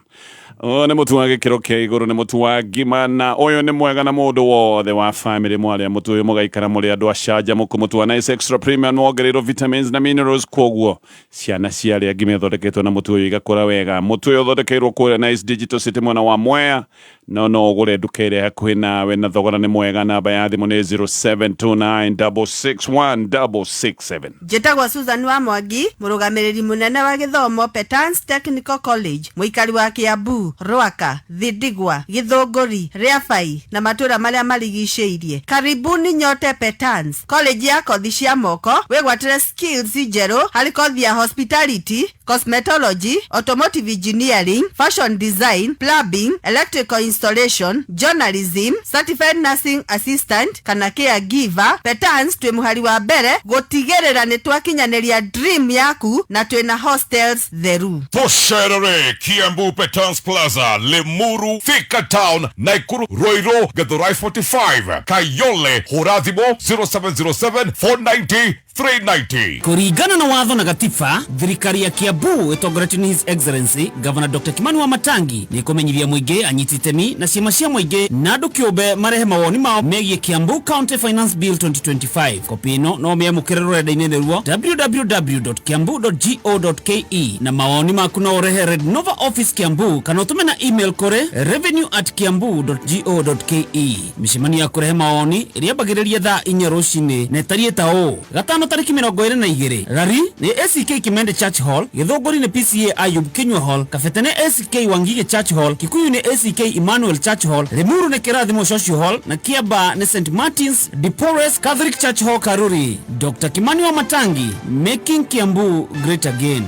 Ũyũ nĩ mũtu wa gĩkĩro kĩa igũrũ, nĩ mũtu wa ngima, na ũyũ nĩ mwega na mũndũ wothe wa family. Mwarĩa mũtu ũyũ mũgaikara mũrĩ andũ acanjamũku. Mũtu wa Nice Extra Premium wongereirwo vitamins na minerals, koguo ciana ciarĩa ngima ĩthondeketwo na mũtu ũyũ igakũra wega. Mũtu ũyũ ũthondekeirwo kũrĩa Nice Digital City mwena wa Mwea, no ũgũre nduka ĩrĩa hakuhĩ nawe na thogora nĩ mwega. Namba ya thimũ nĩ 0729661667. Njĩtagwo Susan wa Mwangi, mũrũgamĩrĩri mũnene wa gĩthomo Petans Technical College, mũikari wa Kiambu, Rwaka, Thindigwa, Gĩthũngũri, Rĩabai na matũra marĩa marigicĩirie. Karibuni nyote Petans College ya kothi cia moko, wĩgwatĩre skills njerũ harĩ kothi ya hospitality, cosmetology, automotive engineering, fashion design, plumbing, electrical installation, journalism, certified nursing assistant kana caregiver. Petans twĩ mũhari wa mbere gũtigĩrĩra nĩ twakinyanĩria dream yaku na twĩna hostels theru. Tũcerere Kiambu Petans Plaza, Limuru, Thika Town, Nakuru, Ruiru, Githurai 45, Kayole. Hũra thimũ 0707 490 390. Kũringana na watho na gatiba, thirikari ya Kiambu ĩtongoretio nĩ His Excellency Governor Dr. Kimani Wamatangi nĩ ĩkũmenyithia mũingĩ, anyiti itemi na ciama cia mũingĩ na andũ kĩũmbe marehe mawoni mao megiĩ Kiambu County Finance Bill 2025. Kopi ĩno no mĩamũkĩre rũrenda-inĩ nĩruo www.kiambu.go.ke, na mawoni maku no ũrehe Red Nova Office Kiambu kana ũtũme na email kũrĩ revenue@kiambu.go.ke. Mĩcemanio ya kũrehe mawoni ĩrĩambagĩrĩria thaa 4 rũcinĩ na ĩtariĩ ta ũũ: gatano tarĩki 22, Rari nĩ ACK Kimende Church Hall, Gĩthũngũri nĩ PCA Ayub Kinyua Hall, Kabete nĩ ACK Wangige Church Hall, Kikuyu nĩ ACK Emmanuel Church Hall, Limuru nĩ Kĩrathimo Social Hall na Kiamba nĩ St Martins de Porres Catholic Church Hall, Karuri. Dr. Kimani Wamatangi, making Kiambu great again.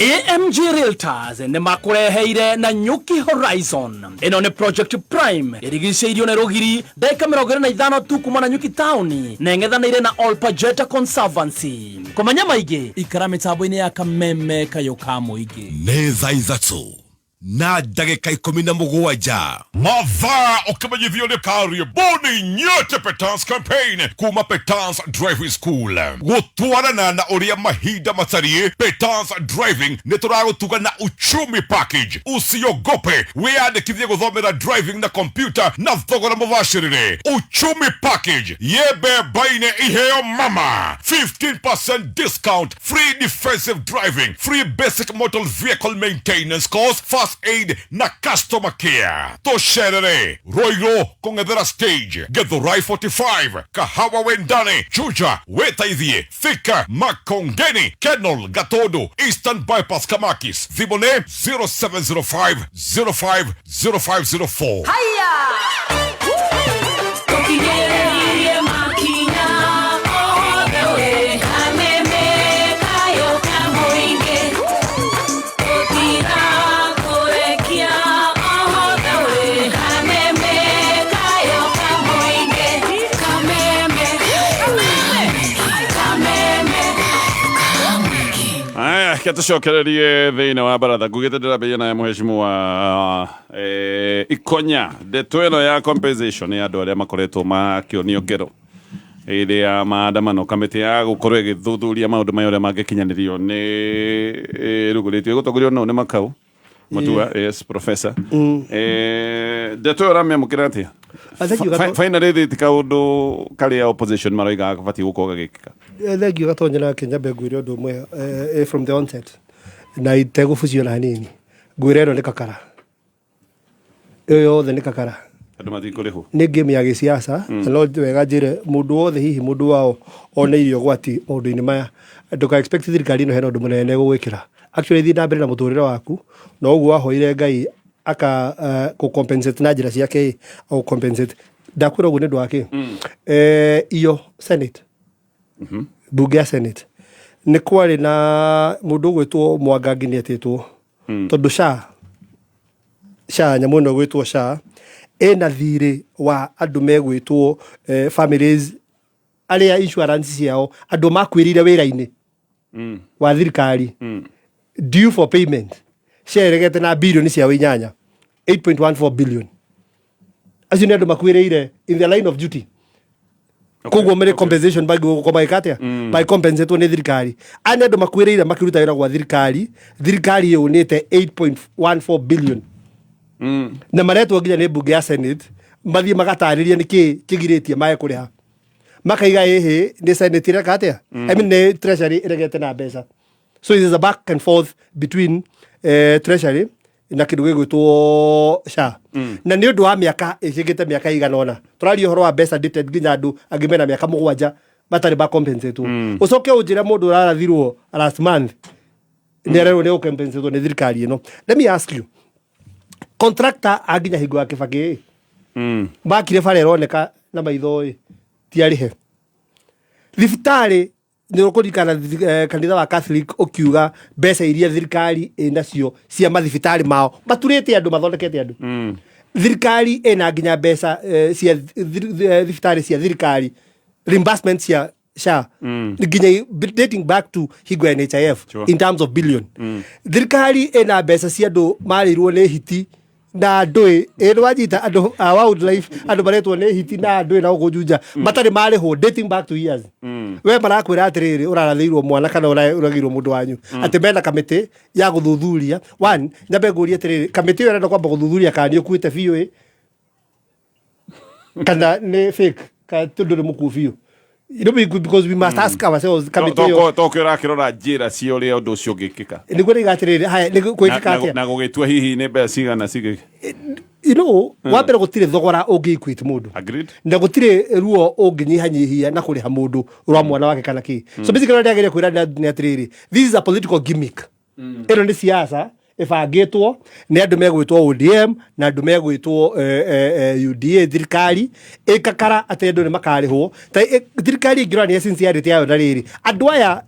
AMG Realtors nĩ makũreheire na Nyuki Horizon. Ĩno nĩ Project Prime ĩrigicĩirio nĩ rũgiri, ndagĩka 25 tu kuma na Nyuki Town na ĩng'ethanĩire na Olpajeta Conservancy. Kũmenya maingĩ, ikara mĩtambo-inĩ ya Kameme kayũ ka mũingĩ. Nĩ thaa 3. Na ndagĩka 17. Mathaa ũkĩmenyithio nĩ karibuni nyote Petans campaign kuma Petans Driving School gũtwarana na ũrĩa mahinda matariĩ. Petans Driving nĩ tũragũtuga na uchumi package. Usiogope, wĩyandĩkithie gũthomera driving na computer na thogora mũbacĩrĩre. Uchumi package yembembaine iheo mama 15% discount, free defensive driving, free basic motor vehicle maintenance course, first aid na customer care. Tũcerere Ruiru kũng'ethera stage, Githurai 45, Kahawa Wendani, Juja, Wĩteithie, Thika, Makongeni, Kenol, Gatundu, Eastern Bypass, Kamakis. Thimũ nĩ 0705 05 0504. Tũkinyĩrĩirie makinya othe we kameme kayo ka mũingĩ tũtirakũrekia othe we kameme kayo ka mũingĩ kameme kameme. Aya, ke tũcokererie thĩinĩ wa baratha ngugĩte ndĩrambĩrĩria naye mũhecimu Ikonya, ndeto ĩno ya compensation ya andũ arĩa makoretwo makĩonio ngero hĩndĩ ya maandamano, kamĩtĩ ya gũkorwo ĩgĩthuthuria maũndũ maya ũrĩa mangĩkinyanĩrio nĩ ĩrugũrĩtio, ĩgũtongorio no nĩ Makau Mutua, yes, professor. Ndeto ĩyo ũramĩamũkĩra atĩa? Thank you, Gato. Finally thĩ ti kaũndũ karĩa opposition maroigaga gabatiĩ gũkorwo gagĩkĩka. Thank you, Gatonya, na kĩnyambe ngwĩre ũndũ ũmwe from the onset na itegũbucio na hanini, ngwĩre ĩno nĩ kakara, ĩyo yothe nĩ kakara. Andũ matikũrĩhwo. Nĩ game ya gĩsiasa. Na no wega njĩre mũndũ wothe hihi mũndũ wao oneire ũgwati maũndũ-inĩ maya, ndũka expect thirikari ĩno hena ũndũ mũnene gũgwĩkĩra. Actually, thiĩ na mbere na mũtũrĩre waku na ũguo wahoire Ngai aka kũ compensate na njĩra ciake, agũ compensate. Ndakwĩra ũguo nĩ ũndũ wa kĩ? Iyo Senate, bunge ya Senate, nĩ kwarĩ na mũndũ ũgwĩtwo Mwangangi, nĩ etĩtwo tondũ SHA nyamũ ĩno ĩgwĩtwo SHA ĩna thirĩ wa andũ megwĩtwo families arĩa insurance ciao andũ makuĩrĩire wĩra-inĩ wa thirikari, due for payment ciaregete na bilioni ciao 8, 8.14 billion. Acio nĩ andũ makuĩrĩire in the line of duty, koguo marĩ compensation magĩgũkorwo magĩka atĩa? Magĩcompensatwo nĩ thirikari. Aya nĩ andũ makuĩrĩire makĩruta wĩra gwa thirikari, thirikari yũnĩte 8.14 billion na maretwo nginya nĩ mbunge ya Senate mathiĩ magatarĩrie nĩkĩ kĩgirĩtie mae kũrĩha, makaiga ĩhĩ nĩ Senate ĩreka atĩa? I mean, nĩ Treasury ĩregete na mbeca. So it is a back and forth between Treasury na kĩndũ gĩgwĩtwo SHA. Na nĩ ũndũ wa mĩaka ĩcĩngĩte, mĩaka ĩigana ũna tũraria ũhoro wa mbeca dated, nginya andũ angĩ mena mĩaka 7 matarĩ ba compensatwo. Ũcoke ũnjĩre mũndũ ũrarathirwo last month nĩ arerwo nĩ gũcompensatwo nĩ thirikari ĩno. Let me ask you, contractor anginya hingo ya Kĩbakĩ makire bara ĩroneka na maitho ĩ ti arĩhe. Thibitarĩ nĩ ũkũririkana kanitha wa Catholic ũkiuga mbeca iria thirikari ĩnacio cia mathibitarĩ mao maturĩte andũ, mathondekete andũ. Thirikari ĩna nginya mbeca cia thibitarĩ cia thirikari, reimbursement cia SHA nginya dating back to hingo ya NHIF. In terms of billion, thirikari ĩna mbeca cia andũ marĩirwo nĩ hiti na ndũĩ ĩ wanyita andũ a wildlife, andũ maretwo nĩ hiti na ndũĩ na gũkũ Juja matarĩ marĩhwo dating back to years. We marakwĩra atĩrĩrĩ, ũrarathĩirwo mwana kana ũragĩirwo mũndũ wanyu, atĩ mena kamĩtĩ ya gũthuthuria. One, nyambe ngũrie atĩrĩrĩ, kamĩtĩ ĩyo ĩrenda kwamba gũthuthuria kana nĩ ũkuĩte biũ ĩ kana nĩ fake, kana tondũ nĩ mũkuũ biũ? Because we must ask ourselves, kamĩtĩ ĩyo Tokyo ĩrakĩrora njĩra cia ũrĩa ũndũ ũcio ũngĩkĩka. Nĩguo nĩiga atĩrĩrĩ, haya nĩ kwĩkĩka atĩa? Na gũgĩtua hihi nĩ mbeca cigana cigĩ Wa mbere, gũtirĩ thogora ũngĩ equate mũndũ. Agreed. Na gũtirĩ ruo ũngĩnyihanyihia na kũrĩha mũndũ rwa mwana wake kana kĩ. So basically ũrĩa ndĩrageria kwĩra nĩ atĩrĩrĩ, this is a political gimmick. Ĩno nĩ siasa ĩbangĩtwo nĩ andũ megwĩtwo ODM na andũ megwĩtwo UDA, thirikari ĩkakara atĩ andũ nĩ makarĩhwo. Ta thirikari ĩngĩrora nĩ sincerity yayo, na rĩrĩ andũ aya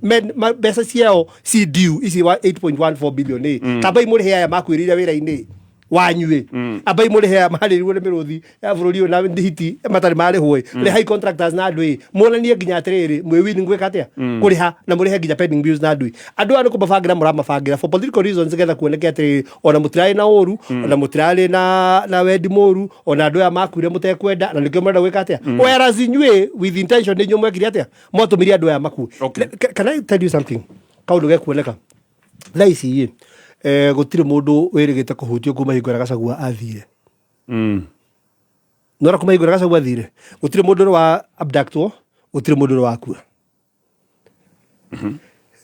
mbeca ciao ci due ici wa 8.14 billion ĩ, tambai mũrĩhe aya makuĩrĩire wĩra-inĩ Wanyu ĩ, ambai mũrĩhe marĩrirwo nĩ mĩrũthi ya bũrũri ũyũ na hiti matarĩ marĩhwo ĩ. Rĩhai contractors na andũ ĩ, muonanie nginya atĩrĩrĩ, mwĩ willing gwĩka atĩa? Kũrĩha na mũrĩhe nginya pending bills na andũ ĩ. Andũ aya nĩ kũmabangĩra mũramabangĩra for political reasons, nĩgetha kuoneke atĩrĩrĩ, ona mũtirarĩ na ũru, ona mũtirarĩ na wendi mũru, ona andũ aya makuire mũtekwenda, na nĩkĩo mũrenda gwĩka atĩa? Whereas inyuĩ with intention nĩ inyuĩ mwekire atĩa? Mwatũmire andũ aya makue. Can I tell you something? Kaũndũ gekuoneka thaa ici ĩ, gũtirĩ mũndũ wĩrĩgĩte kũhutio kuma hingo ĩrĩa Gachagua athire. Nora kuma hingo ĩrĩa Gachagua athire, gũtirĩ mũndũ ũrĩ wa abductwo, gũtirĩ mũndũ ũrĩ wakua.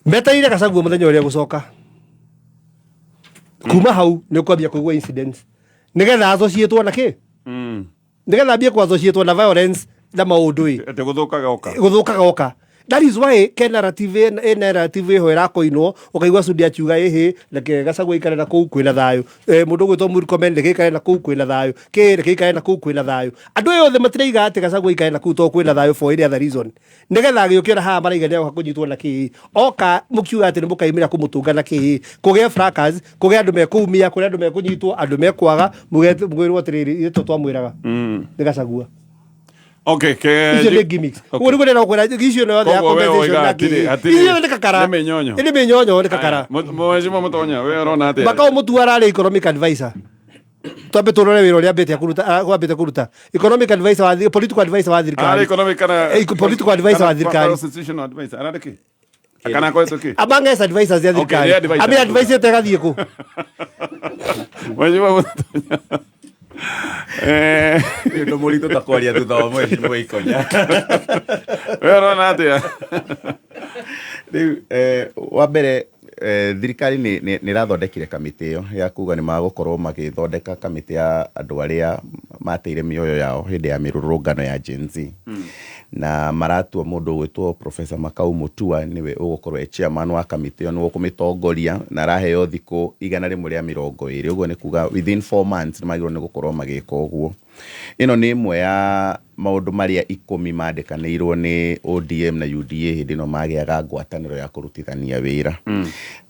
Metereire Gachagua mũthenya ũrĩa gũcoka. Kuma hau nĩ ũkwambia kũigua incidents, nĩgetha associatwo na kĩ? Nĩgetha ambie kũ associatwo na violence na maũndũ ĩ. Atĩ gũthũkaga oka. Gũthũkaga oka. That is why ke narrative ĩ narrative ĩho ĩrakoinwo, ũkaigua Sudi akiuga, ĩhĩ, reke Gachagua aikare na kũu kwĩna thayũ, mũndũ ũgwĩtwo Murkomen, reke aikare na kũu kwĩna thayũ, kĩ, reke aikare na kũu kwĩna thayũ. Andũ aya othe matiraiga atĩ Gachagua aikare na kũu tondũ kwĩna thayũ for any other reason, nĩgetha agĩũke ona haha maraiga nĩagoka kũnyitwo na kĩ, oka mũkiuga atĩ nĩ mũkaimĩra kũmũtũnga na kĩ, kũgĩe fracas, kũgĩe andũ mekũumia, kũrĩa andũ mekũnyitwo, andũ mekwaga, mwĩrwo atĩrĩrĩ, ithuĩ to twamwĩraga nĩ Gachagua. Okay, ke Icio nĩ gimmicks. Ũguo nĩguo ndĩrenda gũkwĩra, icio nĩ yothe ya Koguo we compensation woiga na hatirĩ- kĩ. hatirĩ- Icio nĩ kakara. Nĩ mĩnyonyo. Nĩ mĩnyonyo, nĩ kakara. Mheshimiwa Mutonya, we ũrona atĩa? Makau Mutua ararĩ economic advisor. Twambe tũrore wĩra ũrĩa ambĩte kũruta, ambĩte kũruta economic advisor wa political advisor wa Ararĩ thirikari. economic kana Political advisor wa kana thirikari. Constitutional advisor, ararĩ kĩ? Kana akoretwo kĩ? Among us advisors ya Okay, thirikari. nĩ advisor. Amĩ advice ĩte ĩgathiĩ kũ? Mheshimiwa Mutonya. Nĩ ũndũ mũritũ ta kwaria thutha wa Mheshimiwa Ikonya. We ũrona atĩa? Rĩu wa mbere, thirikari nĩ ĩrathondekire kamĩtĩ ĩyo ya kuga nĩ magũkorwo magĩthondeka kamĩtĩ ya andũ arĩa mateire mĩoyo yao hĩndĩ ya mĩrũrũngano ya Gen Z, na maratua mũndũ ũgwĩtwo Professor Makau Mutua nĩwe ũgũkorwo e chairman wa kamĩtĩ ĩyo, nĩwe ũkũmĩtongoria, na araheo thikũ 120. Ũguo nĩ kuga within 4 months nĩ magĩrĩirwo nĩ gũkorwo magĩka ũguo. Ĩno nĩ ĩmwe ya maũndũ marĩa 10 mandĩkanĩirwo nĩ ODM na UDA hĩndĩ ĩno magĩaga ngwatanĩro ya kũrutithania wĩra.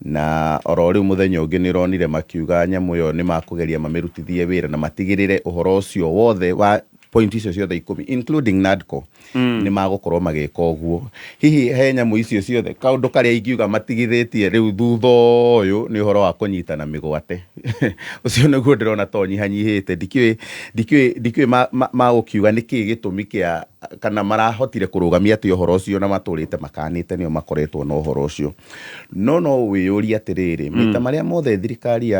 Na oro rĩu mũthenya ũngĩ nĩ ũronire makiuga nyamũ ĩyo nĩ makũgeria mamĩrutithie wĩra na matigĩrĩre ũhoro ũcio wothe wa point icio ciothe 10, including NADCO, nĩ magũkorwo magĩka ũguo. Hihi he nyamũ icio ciothe, kaũndũ karĩa ingiuga matigithĩtie rĩu thutha ũyũ nĩ ũhoro wa kũnyitana mĩgwate. Ũcio nĩguo ndĩrona to nyihanyihĩte. Ndikĩũĩ magũkiuga nĩkĩ gĩtũmi kĩa kana marahotire kũrũgamia atĩa ũhoro ũcio, na matũrĩte makanĩte nĩo makoretwo na ũhoro ũcio. No wĩyũrie atĩrĩrĩ, maita marĩa mothe thirikari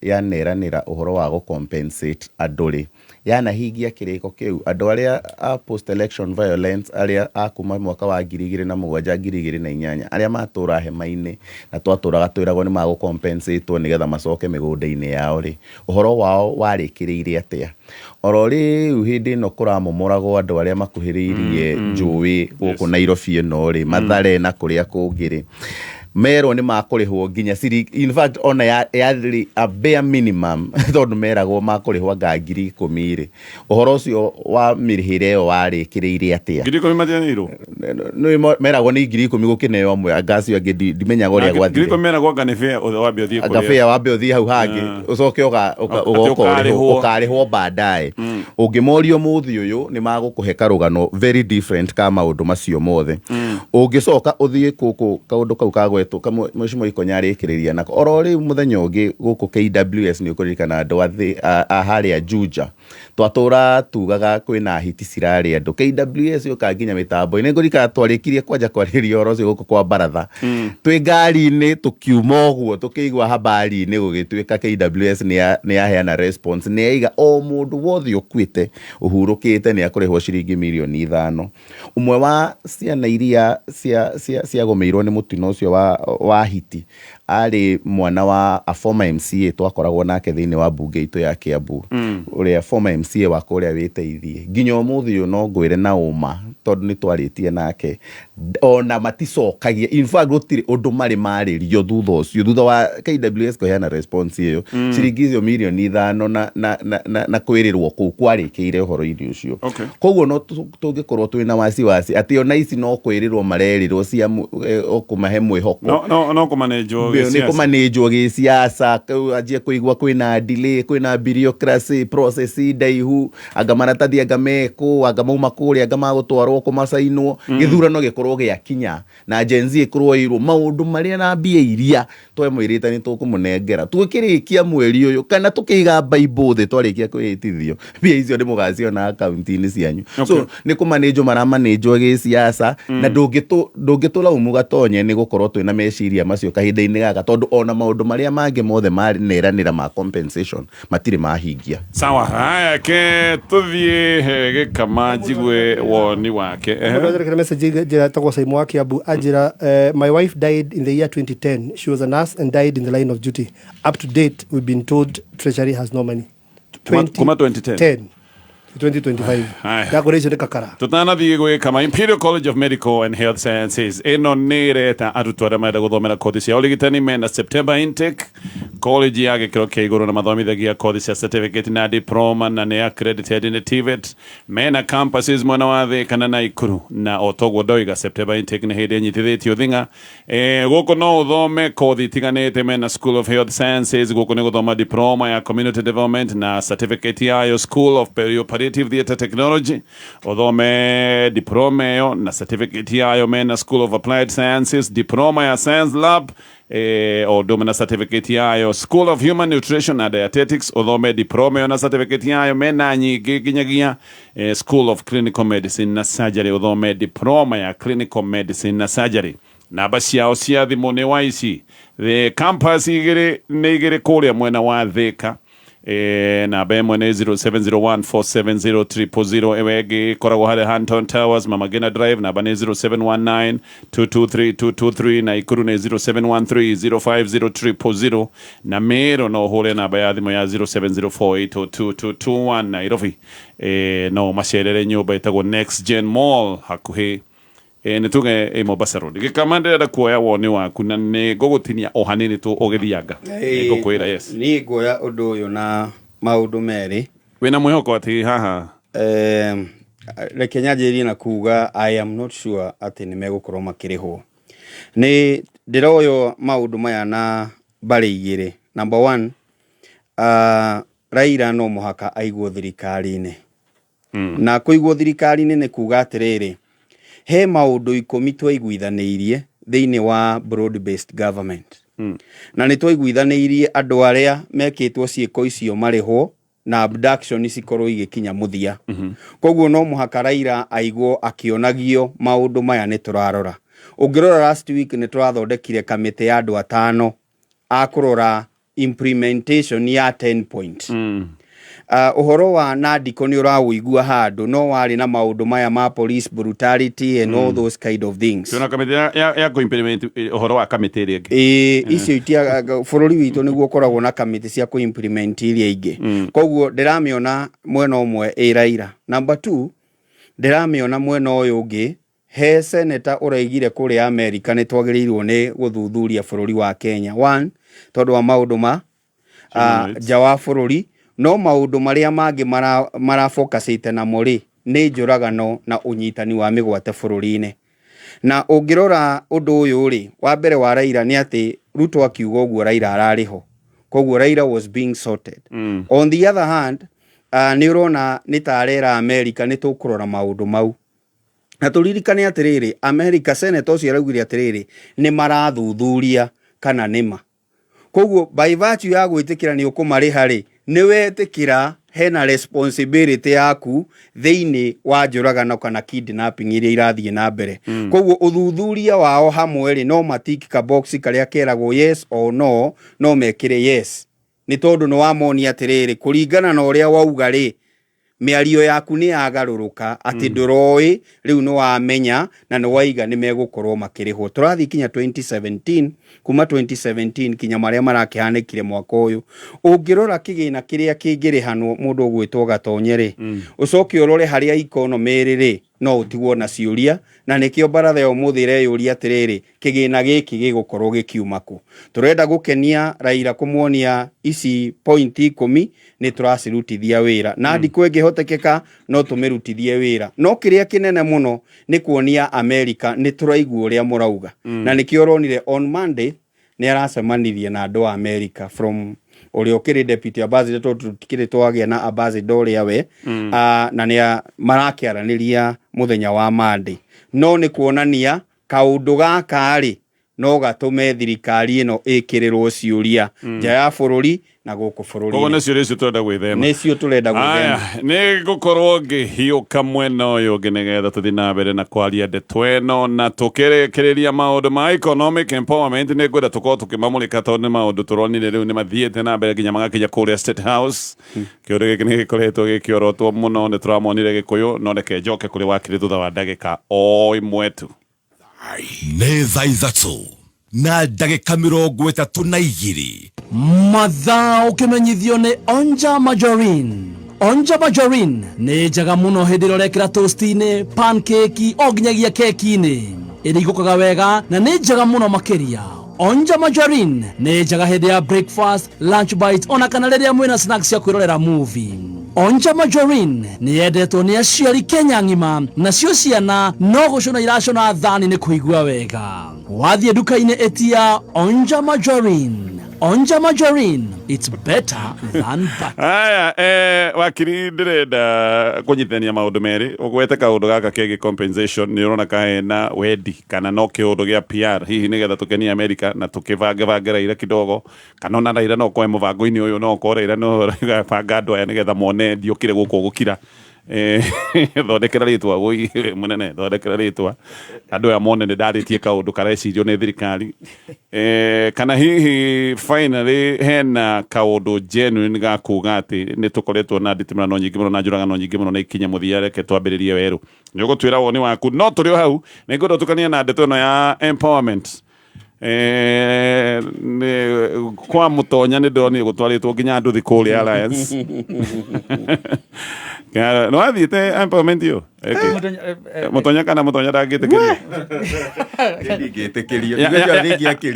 yaneranĩra ũhoro wa gũ-compensate andũ rĩ, yanahingia kĩrĩko kĩu? Andũ arĩa a post election violence, arĩa a kuma mwaka wa 2007, 2008, arĩa matũra hema-inĩ na twatũraga twĩragwo nĩ magũ-compensatwo nĩgetha macoke mĩgũnda-inĩ yao rĩ, ũhoro wao warĩkĩrĩire atĩa? Oro rĩu hĩndĩ ĩno kũramomoragwo andũ arĩa makuhĩrĩirie njũĩ gũkũ Nairobi ĩno rĩ, Mathare na kũrĩa kũngĩ rĩ, merwo nĩ makũrĩhwo nginya ciringi, in fact ona yarĩ a bare minimum, tondũ meragwo makũrĩhwo anga 10,000 rĩ, ũhoro ũcio wa mĩrĩhĩre ĩyo warĩkĩrĩire atĩa? 10,000 matianĩirwo? Nĩ meragwo nĩ 10,000, gũkĩneo amwe, anga acio angĩ ndimenyaga ũrĩa Ngiri gwathire. 10 meragwo anga nĩ fair wambe ũthiĩ Anga kũrĩa. fair wambe ũthiĩ hau hangĩ, ũcoke Atĩ ũgoka ũrĩhwo. Ũkarĩhwo. Ũkarĩhwo baadaye. Ũngĩmoria ũmũthĩ ũyũ, nĩ magũkũhe karũgano very different ka maũndũ macio mothe. Ũngĩcoka ũthiĩ gũkũ kaũndũ kau kagwetwo Mheshimiwa Ikonya arĩkĩrĩria nako oro rĩu mũthenya ũngĩ gũkũ KWS, nĩ ũkũririkana andũ a harĩa Juja twatũra tugaga kwĩna hiti cirarĩa andũ KWS yũka nginya mĩtambo-inĩ. Ngũririkana twarĩkirie kwanja kwarĩrĩria ũhoro ũcio gũkũ kwa baratha twĩ ngari-inĩ, tũkiuma ũguo tũkĩigua habari-inĩ gũgĩtuĩka KWS nĩ yaheana response, nĩ yaiga o mũndũ wothe ũkuĩte ũhurũkĩte nĩ akũrĩhwo ciringi mirioni 5. Ũmwe wa ciana iria ciagũmĩirwo nĩ mũtino ũcio wa hiti arĩ mwana wa a former MCA twakoragwo nake thĩinĩ wa mbunge itũ ya Kiambu, ũrĩa former MCA wa kũrĩa wĩteithie. Nginya ũmũthĩ ũyũ no ngwĩre na ũma, tondũ nĩ twarĩtie nake, ona maticokagia. In fact gũtirĩ ũndũ marĩ marĩrio thutha ũcio, thutha wa KWS kũheana response ĩyo, ciringi icio mirioni 5 na kwĩrĩrwo kũu kwarĩkĩire ũhoro-inĩ ũcio. Koguo no tũngĩkorwo twĩna wasiwasi atĩ ona ici no kwĩrĩrwo marerĩrwo cia kũmahe mwĩhoko. No kũmanenjwo. Ĩyo nĩ gĩsiasa. kũmanĩnjwo gĩsiasa, kũu anjie kũigua kwĩna delay, kwĩna bureaucracy process ndaihu, anga maratathi anga mekũ, anga mauma kũrĩa, anga magũtwarwo kũmacainwo. Gĩthurano gĩkorwo gĩakinya na Gen Z ĩkorwo ĩirwo maũndũ marĩa na mbia iria twemwĩrĩte nĩ tũkũmũnengera tũkĩrĩkia mweri ũyũ kana tũkĩiga Bible thĩ twarĩkia kwĩhĩtithio, mbia icio nĩ mũgaciona akaunti-inĩ cianyu. So nĩ kũmanĩnjwo maramanĩnjwo gĩsiasa. Na ndũngĩtũlaumu gatonye nĩ gũkorwo twĩna meciria macio kahinda-inĩ gaka, tondũ ona maũndũ marĩa mangĩ mothe maneranĩra ma compensation matirĩ mahingia. Sawa, haya ke tuthiĩ he gĩkama njigue woni wake. Ehe. Mũndũ anjĩra message njĩra ĩtagwo Saimu wa Kiambu anjĩra, my wife died in the year 2010. She was a nurse and died in the line of duty. Up to date we've been told treasury has no money. Kuma 2010. 2025. Haya. Ndakũrĩa icio nĩ kakara. Tutanathiĩ gwĩkama, Imperial College of Medical and Health Sciences ĩno nĩ ĩreta arutwo arĩa marenda gũthomera kothi cia ũrigitani mena September intake. College ya gĩkĩro kĩa igũrũ na mathomithagia kothi cia certificate na diploma na nĩ accredited nĩ TVET. Mena campuses mwena wa Thĩka na Naikuru, na o toguo ndoiga, September intake nĩ hĩndĩ ĩnyitithĩtio thing'a. Gũkũ no ũthome kothi itiganĩte. Mena School of Health Sciences, gũkũ nĩ gũthoma diploma ya community development na certificate yayo. School of Perioperative Theatre Technology, ũthome diploma ĩyo na certificate yayo. Mena School of Applied Sciences, diploma ya science lab o ũndũ ũmwe na certificate yayo. School of Human Nutrition and Dietetics, ũthome diploma ĩyo na certificate yayo. Mena nyingĩ nginyagia School of Clinical Medicine na Surgery, ũthome diploma ya clinical medicine na surgery. Namba ciao cia thimũ nĩ wa ici, the campus igĩrĩ nĩ igĩrĩ kũrĩa mwena wa Thĩka. Namba ĩmwe nĩ 0701470000, ĩyo ĩngĩ ĩkoragwo harĩa Hanton Towers, Mama Ngina Drive, namba nĩ 0719223223. Na Ikuru nĩ 0713050000, na Meru no ũhũre namba ya thimũ ya 0704802221. Nairobi no macerere nyũmba ĩtagwo Next Gen Mall hakuhĩ nĩ tuge Mombasa Road. Gĩkama, ndĩrenda kuoya woni waku na nĩ ngũgũtinia o hanini tu ũgĩthianga. Nĩ ngũkwĩra, yes. Niĩ nguoya ũndũ ũyũ na maũndũ merĩ. Wĩna mwĩhoko atĩ haha? Reke nyanjĩrĩrie na kuga I am not sure atĩ nĩ megũkorwo makĩrĩhwo. Nĩ ndĩroywo maũndũ maya na mbarĩ igĩrĩ. Number one, Raila no mũhaka aigwo thirikari-inĩ. Na kũigwo thirikari-inĩ nĩ kuga atĩrĩrĩ, he maũndũ 10 twaiguithanĩirie thĩinĩ wa broad based government. Na nĩ twaiguithanĩirie andũ arĩa mekĩtwo ciĩko icio marĩhwo na abduction cikorwo igĩkinya mũthia. Koguo no mũhaka Raila aigwo akĩonagio maũndũ maya nĩ tũrarora. Ũngĩrora last week nĩ tũrathondekire kamĩtĩ ya andũ atano a kũrora implementation ya 10 point. Ũhoro wa Nandiko nĩ ũraũigua handũ no warĩ na maũndũ maya ma police brutality and all those kind of things. Twĩna kamĩtĩ ya kũ-implement ũhoro wa kamĩtĩ ĩrĩa ĩngĩ. Ĩĩ, icio itia bũrũri witũ nĩguo ũkoragwo na kamĩtĩ cia kũ-implement iria ingĩ. Koguo ndĩramĩona mwena ũmwe ĩ Raila. Number two, ndĩramĩona mwena ũyũ ũngĩ he seneta ũraigire kũrĩa Amerika nĩ twagĩrĩirwo nĩ gũthuthuria bũrũri wa Kenya. One, tondũ wa maũndũ ma Human rights. Nja wa bũrũri, no maũndũ marĩa mangĩ marafocusĩte namo rĩ nĩ njũragano na ũnyitani wa mĩgwate bũrũri-inĩ. Na ũngĩrora ũndũ ũyũ rĩ, wa mbere wa Raila nĩ atĩ Ruto akiuga ũguo Raila ararĩ ho, koguo Raila was being sorted. On the other hand, nĩ ũrona nĩ ta arera America nĩ tũkũrora maũndũ mau. Na tũririkane atĩrĩrĩ, America senator ũcio araugire atĩrĩrĩ, nĩ marathuthuria kana nĩma. Koguo by virtue ya gwĩtĩkĩra nĩ ũkũmarĩha rĩ, nĩ wetĩkĩra hena responsibility yaku thĩinĩ wa njũragano kana kidnapping iria irathiĩ na mbere. Koguo ũthuthuria wao hamwe rĩ, no matiki ka box karĩa keragwo yes or no, no mekĩre yes, nĩ tondũ nĩ wamonia atĩrĩrĩ, kũringana na ũrĩa wauga rĩ, mĩario yaku nĩ yagarũrũka atĩ ndũroĩ, rĩu nĩ wamenya na nĩ waiga nĩ megũkorwo makĩrĩhwo. Tũrathiĩ kinya 2017, kuma 2017 kinya marĩa marakĩhanĩkire mwaka ũyũ. Ũngĩrora kĩgĩna kĩrĩa kĩngĩrĩhanwo mũndũ ũgwĩtwo Gatonye rĩ, ũcoke ũrore harĩa economy ĩrĩ rĩ, no ũtigwo na ciũria, na nĩkĩo baratha ya ũmũthĩ ĩreyũria atĩrĩrĩ, kĩgĩna gĩkĩ gĩgũkorwo gĩkiuma kũ? Tũrenda gũkenia Raila kũmuonia ici point 10 nĩ tũracirutithia wĩra, na ndikũ ĩngĩhotekeka no tũmĩrutithie wĩra, no kĩrĩa kĩnene mũno nĩ kuonia America nĩ tũraigua ũrĩa mũrauga. Na nĩkĩo ũronire on Monday nĩ Nĩ aracemanirie na andũ a America from ũrĩa ũkĩrĩ deputy ambassador, tondũ tũtikĩrĩ twagĩa na ambassador ũrĩa we. Na nĩ marakĩaranĩria mũthenya wa Monday, no nĩ kuonania kaũndũ gaka rĩ no gatũme thirikari ĩno ĩkĩrĩrwo ciũria nja ya bũrũri na gũkũ Koguo bũrũri-inĩ. nĩcio nĩcio tũrenda gwĩthema. Nĩcio tũrenda gwĩthema. Aya, nĩ ngũkorwo ngĩhiũka mwena ũyũ ũngĩ nĩgetha tũthiĩ na mbere na kwaria ndeto ĩno na tũkĩrĩkĩrĩria maũndũ ma economic empowerment. Nĩ ngwenda tũkorwo tũkĩmamũrĩka tondũ nĩ maũndũ tũronire rĩu nĩ mathiĩte na mbere nginya magakinya kũrĩa State House. Kĩũndũ gĩkĩ nĩ gĩkoretwo gĩkĩorotwo mũno, nĩ tũramonire Gĩkũyũ, no reke njoke kũrĩ wakiri thutha wa ndagĩka o ĩmwe tu. Nĩ thaa 3:32. Mathaa ũkĩmenyithio nĩ Onja Margarine. Onja Margarine nĩ njega mũno hĩndĩ ĩrĩa ũrekĩra toast-inĩ, pancake o nginyagia keki-inĩ. Ĩringũkaga wega na nĩ njega mũno makĩria. Onja Margarine nĩ njega hĩndĩ ya breakfast, lunch bite ona kana rĩrĩa mwĩna snacks cia kwĩrorera movie. Onja Margarine nĩ yendetwo nĩ aciari Kenya ng'ima, nacio ciana no gũcũna iracũna thani nĩ kũigua wega. Wathiĩ nduka-inĩ ĩtia Onja Margarine. Onja Margarine, it's better than butter. Aya, wakiri, ndĩrenda kũnyitithania maũndũ merĩ. Ũgwete kaũndũ gaka kegiĩ compensation, nĩ ũrona kahena wendi kana no kĩũndũ gĩa PR hihi nĩgetha tũkenie America na tũkĩbangebange Raila kidogo, kana ona Raila no koe mũbango-inĩ ũyũ, no korwo Raila no banga andũ aya nĩgetha mone ndiũkire gũkũ gũkira. Thondekera rĩtwa, woi mũnene, thondekera rĩtwa andũ aya mone nĩ ndarĩtie kaũndũ karecirio nĩ thirikari, kana hihi finally hena kaũndũ genuine ga kuga atĩ nĩ tũkoretwo na nditimũrano nyingĩ mũno na njũragano nyingĩ mũno na ikinye mũthia, reke twambĩrĩrie werũ. Nĩ ũgũtwĩra woni waku, no tũrĩ o hau nĩ ngwenda ũtukanie na ndeto ĩno ya empowerment. Kwa mũtonya nĩ ndĩronire gũtwarĩtwo nginya nduthi kũrĩa Alliance. Nĩ wathiĩte empowerment ĩyo? Mũtonya kana mũtonya ndangĩtĩkĩrio? Ndingĩtĩkĩrio.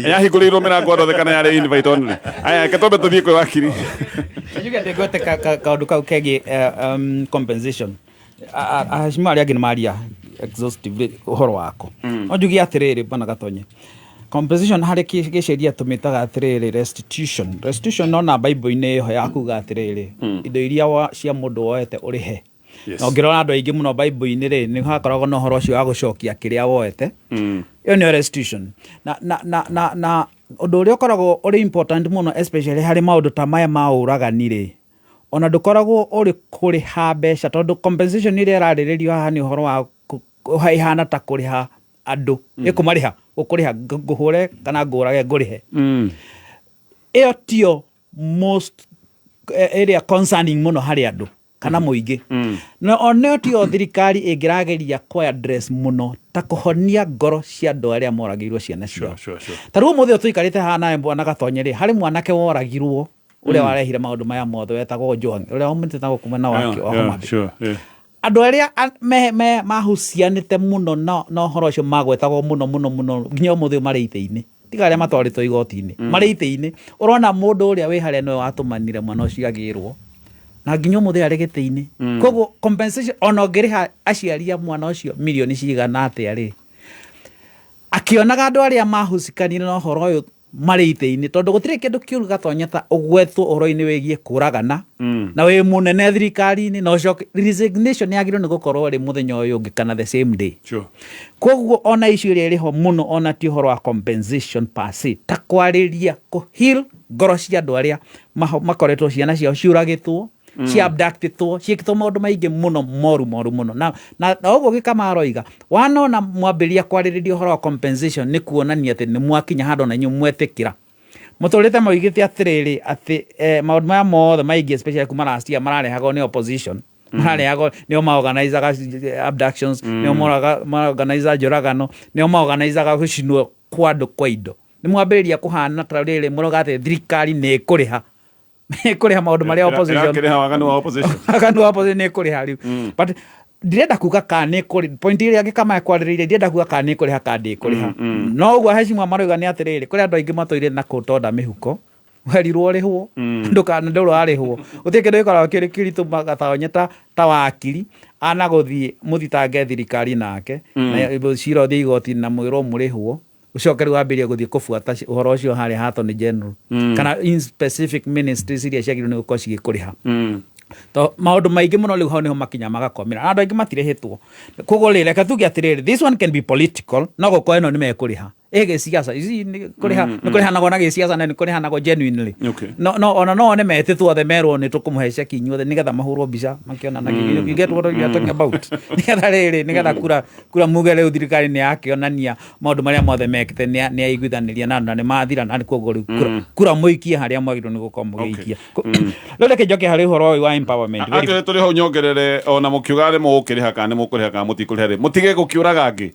Yahingũrĩirwo mĩrango andũ othe kana yarĩ invite only? Aya, reke twambe tũthiĩ kwĩ wakiri. Njuge atĩ ngwete kaũndũ kau kegiĩ compensation. Aheshimiwa arĩa angĩ nĩ maria exhaustively ũhoro wako, no njuge atĩrĩrĩ, bwana Gatonye, compensation harĩ gĩciria tũmĩtaga atĩrĩrĩ restitution. Restitution no na Bible-inĩ ĩho ya kuga atĩrĩrĩ, indo iria cia mũndũ woete ũrĩhe. Na ũngĩrora andũ aingĩ mũno Bible-inĩ rĩ, nĩ hakoragwo na ũhoro ũcio wa gũcokia kĩrĩa woete. Ĩyo nĩyo restitution. Na ũndũ ũrĩa ũkoragwo ũrĩ important mũno, especially harĩ maũndũ ta maya ma ũragani rĩ, ona ndũkoragwo ũrĩ kũrĩha mbeca, tondũ compensation ĩrĩa ĩrarĩrĩrio haha nĩ ũhoro wa ĩhana ta kũrĩha andũ, ĩkũmarĩha, gũkũrĩha ngũhũre kana ngũrage ngũrĩhe. Ĩyo tiyo most ĩrĩa concerning mũno harĩ andũ kana mũingĩ, na oneo tiyo thirikari ĩngĩrageria kwa address mũno ta kũhonia ngoro cia andũ arĩa moragĩirwo ciana ciao. Ta rĩu ũmũthĩ ũyũ tũikarĩte haha nawe bwana Gatonye rĩ, harĩ mwanake woragirwo ũrĩa warehire maũndũ maya mothe wetagwo Ojwang, ũrĩa waumĩte na gũkũ mwena wa wa Homa Bay. Andũ arĩa me mahucianĩte mũno na ũhoro ũcio magwetagwo mũno mũno mũno nginya ũmũthĩ ũyũ marĩ itĩ-inĩ, tiga arĩa matwarĩtwo igoti-inĩ, marĩ itĩ-inĩ. Ũrona mũndũ ũrĩa wĩ harĩa nĩwe watũmanire mwana ũcio agĩrwo, na nginya ũmũthĩ arĩ gĩtĩ-inĩ. Koguo compensation, ona ũngĩrĩha aciari a mwana ũcio mirioni cigana atĩa rĩ, akĩonaga andũ arĩa mahucikanire na ũhoro ũyũ marĩ itĩ-inĩ, tondũ gũtirĩ kĩndũ kĩũru Gatonya ta ũgwetwo ũhoro-inĩ wĩgiĩ kũragana na wĩ mũnene thirikari-inĩ na ũcoke resignation yagĩrĩirwo nĩ gũkorwo rĩ mũthenya ũyũ ũngĩ kana the same day. Koguo ona issue ĩrĩa ĩrĩ ho mũno ona ti ũhoro wa compensation per se, ta kwarĩria kũ heal ngoro cia andũ arĩa makoretwo ciana ciao ciũragĩtwo, cia abductĩtwo, ciĩkĩtwo maũndũ maingĩ mũno moru moru mũno, na ũguo Gĩkama aroiga wanona mwambĩrĩria kwarĩrĩria ũhoro wa compensation nĩ kuonania atĩ nĩ mwakinya handũ na inyuĩ mwetĩkĩra mũtũrĩte moigĩte atĩrĩrĩ atĩ maũndũ maya mothe maingĩ, especially kuma last year, mararehagwo nĩ opposition, mararehagwo nĩo maorganizaga abductions, nĩo maorganizaga njũragano, nĩo maorganizaga gũcinwo kwa andũ kwa indo. Nĩ mwambĩrĩria kũhana ta rĩrĩ mũroga atĩ thirikari nĩ ĩkũrĩha maũndũ marĩa opposition Ĩrakĩrĩha waganu wa opposition. Waganu wa opposition nĩ ĩkũrĩha rĩu. But ndirenda kuga kana nĩ kũrĩ point ĩrĩa Gĩkama ekwarĩrĩirie, ndirenda kuga kana nĩ ĩkũrĩha kana ndĩkũrĩha. No ũguo heshima marauga nĩ atĩrĩrĩ, kũrĩ andũ aingĩ matũire na kũtonda mĩhuko, werirwo ũrĩhwo ndũkana ndũrarĩhwo. Gũtirĩ kĩndũ gĩkoragwo kĩrĩ kĩritũ Gatonye ta wakiri ana gũthiĩ mũthitange thirikari nake na cira ũthiĩ igoti na mwĩrwo mũrĩhwo. Ũcoke rĩu wambĩrĩrie gũthiĩ kũbuata ũhoro ũcio harĩa ha Attorney General kana in specific ministries iria ciagĩrĩirwo nĩ gũkorwo cigĩkũrĩha. To maũndũ maingĩ mũno rĩu hau nĩho makinya magakomera na andũ aingĩ matirĩhĩtwo. Koguo rĩ, reke tuge atĩrĩrĩ, this one can be political, no gũkorwo ĩno nĩ mekũrĩha ĩ gĩciaca ici nĩ kũrĩha, nĩ kũrĩhanagwo na gĩciaca na nĩ kũrĩhanagwo genuinely. No ona no one metĩtwo othe merwo nĩ tũkũmũhe ceki inyuothe nĩgetha mahũrwo mbica makĩonana. You get what we are talking about? Nĩgetha rĩrĩ, nĩgetha kura muge rĩu thirikari nĩ yakĩonania maũndũ marĩa mothe mekĩte, nĩ aiguithanĩria na andũ na nĩ mathira, na koguo rĩu kura mũikie harĩa mwagĩrĩirwo nĩ gũkorwo mũgĩikia. Rĩu reke njoke harĩ ũhoro ũyũ wa empowerment. Akĩrĩ tũrĩ hau nyongerere ona mũkiuga nĩ mũgũkĩrĩha kana nĩ mũkũrĩha kana mũtikũrĩha rĩ, mũtige gũkĩũraga angĩ.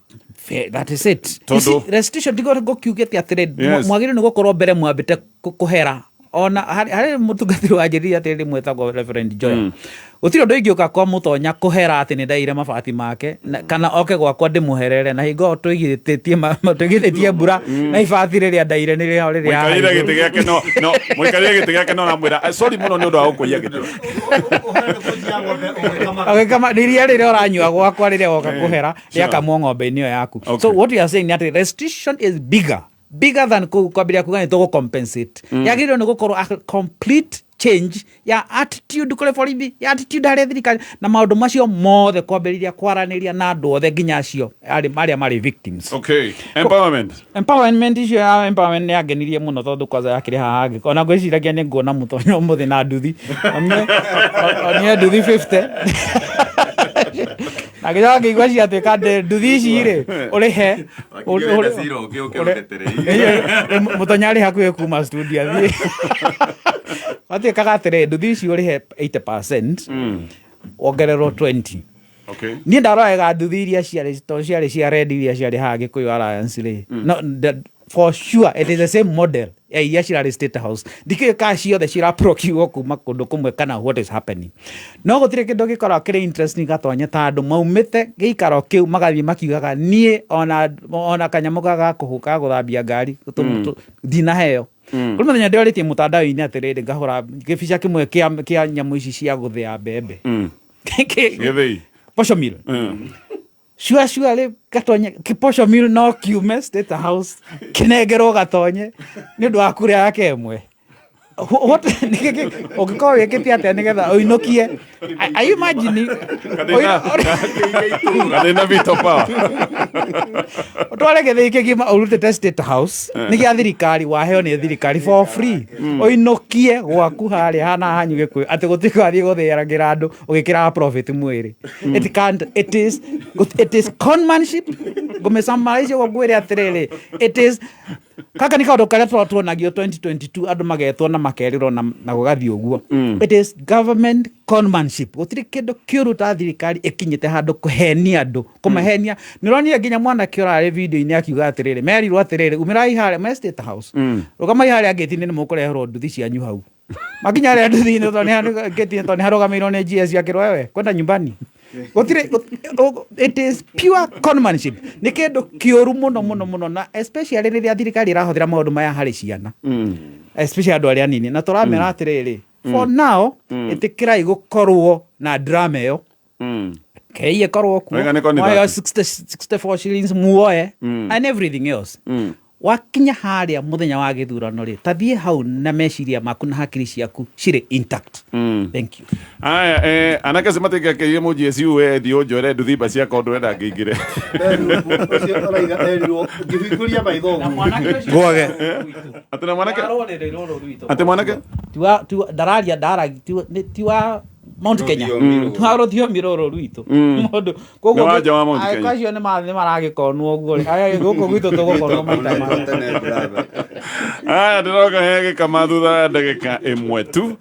That is it. Tondũ- You see, restitution ndigo ngũkiugĩte atĩrĩ, mwagĩrĩirwo nĩ gũkorwo mbere mwambĩte kũhera. Ona harĩ mũtungatĩri wanjĩrire atĩrĩ mwĩtagwo Reverend Joya, gũtirĩ ũndũ ingĩũka kwa mũtonya kũhera atĩ nĩ ndaire mabati make kana oke gwakwa ndĩmũherere na hingo tũigithĩtie mbura na ibati rĩrĩa ndaire nĩ rĩo rĩrĩa Mũikarĩire gĩtĩ gĩake no mũikarĩire gĩtĩ gĩake no namwĩra, "Eh, sorry mũno nĩ ũndũ wa gũkũiya gĩtĩ." Ũgĩkama nĩ iria rĩrĩa ũranyua gwakwa rĩrĩa woka kũhera rĩakamwo ng'ombe-inĩ ĩyo yaku. So what we are saying nĩ atĩ restitution is bigger than kwambĩrĩria kuga nĩ tũgũ compensate. Yagĩrĩirwo nĩ gũkorwo a complete change ya attitude kũrĩ borithi, ya attitude harĩ thirikari na maũndũ macio mothe, kwambĩrĩria kwaranĩria na andũ othe nginya acio arĩa marĩ victims. Okay, empowerment. Empowerment, icio ya empowerment nĩ yangenirie mũno tondũ kwanza yakĩrĩ haha ngĩ ona ngwĩciragia nĩ nguona mũtonya ũmũthĩ na nduthi onie nduthi 50 na ngĩcoka ngĩigua ciatuĩka nduthi ici rĩ ũrĩhe. Ũrenda cira ũngĩ ũke ũndetereire. Mũtonya arĩ hakuhĩ kuma studio athiĩ matuĩkaga atĩrĩ, nduthi ici ũrĩhe 80% wongererwo 20. Niĩ ndaroraga nduthi iria ciarĩ, tondũ ciarĩ cia red iria ciarĩ haha Gĩkũyũ Alliance rĩ, no for sure it is the same model ya iria cirarĩ State House. Ndikĩũĩ kana ciothe ciraprocure kuma kũndũ kũmwe kana what is happening, no gũtirĩ kĩndũ gĩkoragwo kĩrĩ interesting gatonye ta andũ maumĩte gĩikaro kĩu magathiĩ makiugaga niĩ ona kanyamũ ga ga gũthambia ngari ndinaheo. Kũrĩ mũthenya ndĩorĩtie mũtandao-inĩ atĩrĩrĩ, ngahũra gĩbica kĩmwe kĩa nyamũ ici cia gũthĩa mbembe. Gĩthĩi. Posho mill. Sure sure gatonye kĩposho mill no kiume State House kĩnengerwo gatonye nĩ ũndũ wa kura yake ĩmwe? Ũngĩkorwo wĩkĩte atĩa nĩgetha ũinũkie? Are you imagining? Gathĩna veto power. Ũtware gĩthĩi kĩgima ũrutĩte State House, nĩ gĩa thirikari, waheo nĩ thirikari for free, ũinũkie gwaku harĩa hana hanyu Gĩkũyũ atĩ gũtirĩ wathiĩ gũthĩagĩra andũ ũgĩkĩraga profit mwĩrĩ. It can't, it is conmanship. Ngũmĩsummarize ũguo ngwĩre atĩrĩrĩ, it is kaka nĩ kaũndũ karĩa tuonagio 2022, andũ magetwo na makerĩrwo na gũgathiĩ ũguo. It is government conmanship. Gũtirĩ kĩndũ kĩũru ta thirikari ĩkinyĩte handũ kũhenia andũ, kũmahenia. Nĩ ũronire nginya mwanake ũrarĩ video-inĩ akiuga atĩrĩrĩ, merirwo atĩrĩrĩ, umĩrai harĩa me State House, rũgamai harĩa ngĩti-inĩ nĩ mũkũreherwo nduthi cianyu hau. Makinya harĩa nduthi-inĩ tondũ nĩ ngĩti-inĩ tondũ nĩ harũgamĩirwo nĩ GS, akĩrwo, "Wewe kwenda nyumbani." Gũtirĩ it is pure conmanship. Nĩ kĩndũ kĩũru mũno mũno mũno, na especially rĩrĩa thirikari ĩrahũthĩra maũndũ maya harĩ ciana, especially andũ arĩa anini, na tũramera atĩrĩrĩ, for now ĩtĩkĩrai gũkorwo na drama ĩyo kei ĩkorwo kuo. Wega nĩ koni Mwoyo thate. 60 64 shillings muoe and everything else. Wakinya harĩa mũthenya wa gĩthurano rĩ, tathiĩ hau na meciria maku na hakiri ciaku cirĩ intact. Thank you. Aya, anake acio matingĩakĩire mũGSU, we thiĩ ũnjoere nduthimba ciakwa ũndũ ũrenda ngĩingĩre. Ũcio ũraiga erirwo ngĩhingũria maitho ũguo. Ngwage. Atĩ na mwanake, atĩ mwanake Tiwa ndararia ndara ti wa Mount Kenya, ti wa rũthiomi rũrũ rwitũ. Mũndũ Nĩ wa nja wa Mount Kenya. Acio nĩ maragĩkonwo ũguo rĩ. Aya gũkũ gwitũ tũgũkonwo maita marĩ. Aya, ndĩroka he gĩkama thutha wa ndagĩka 1 tu.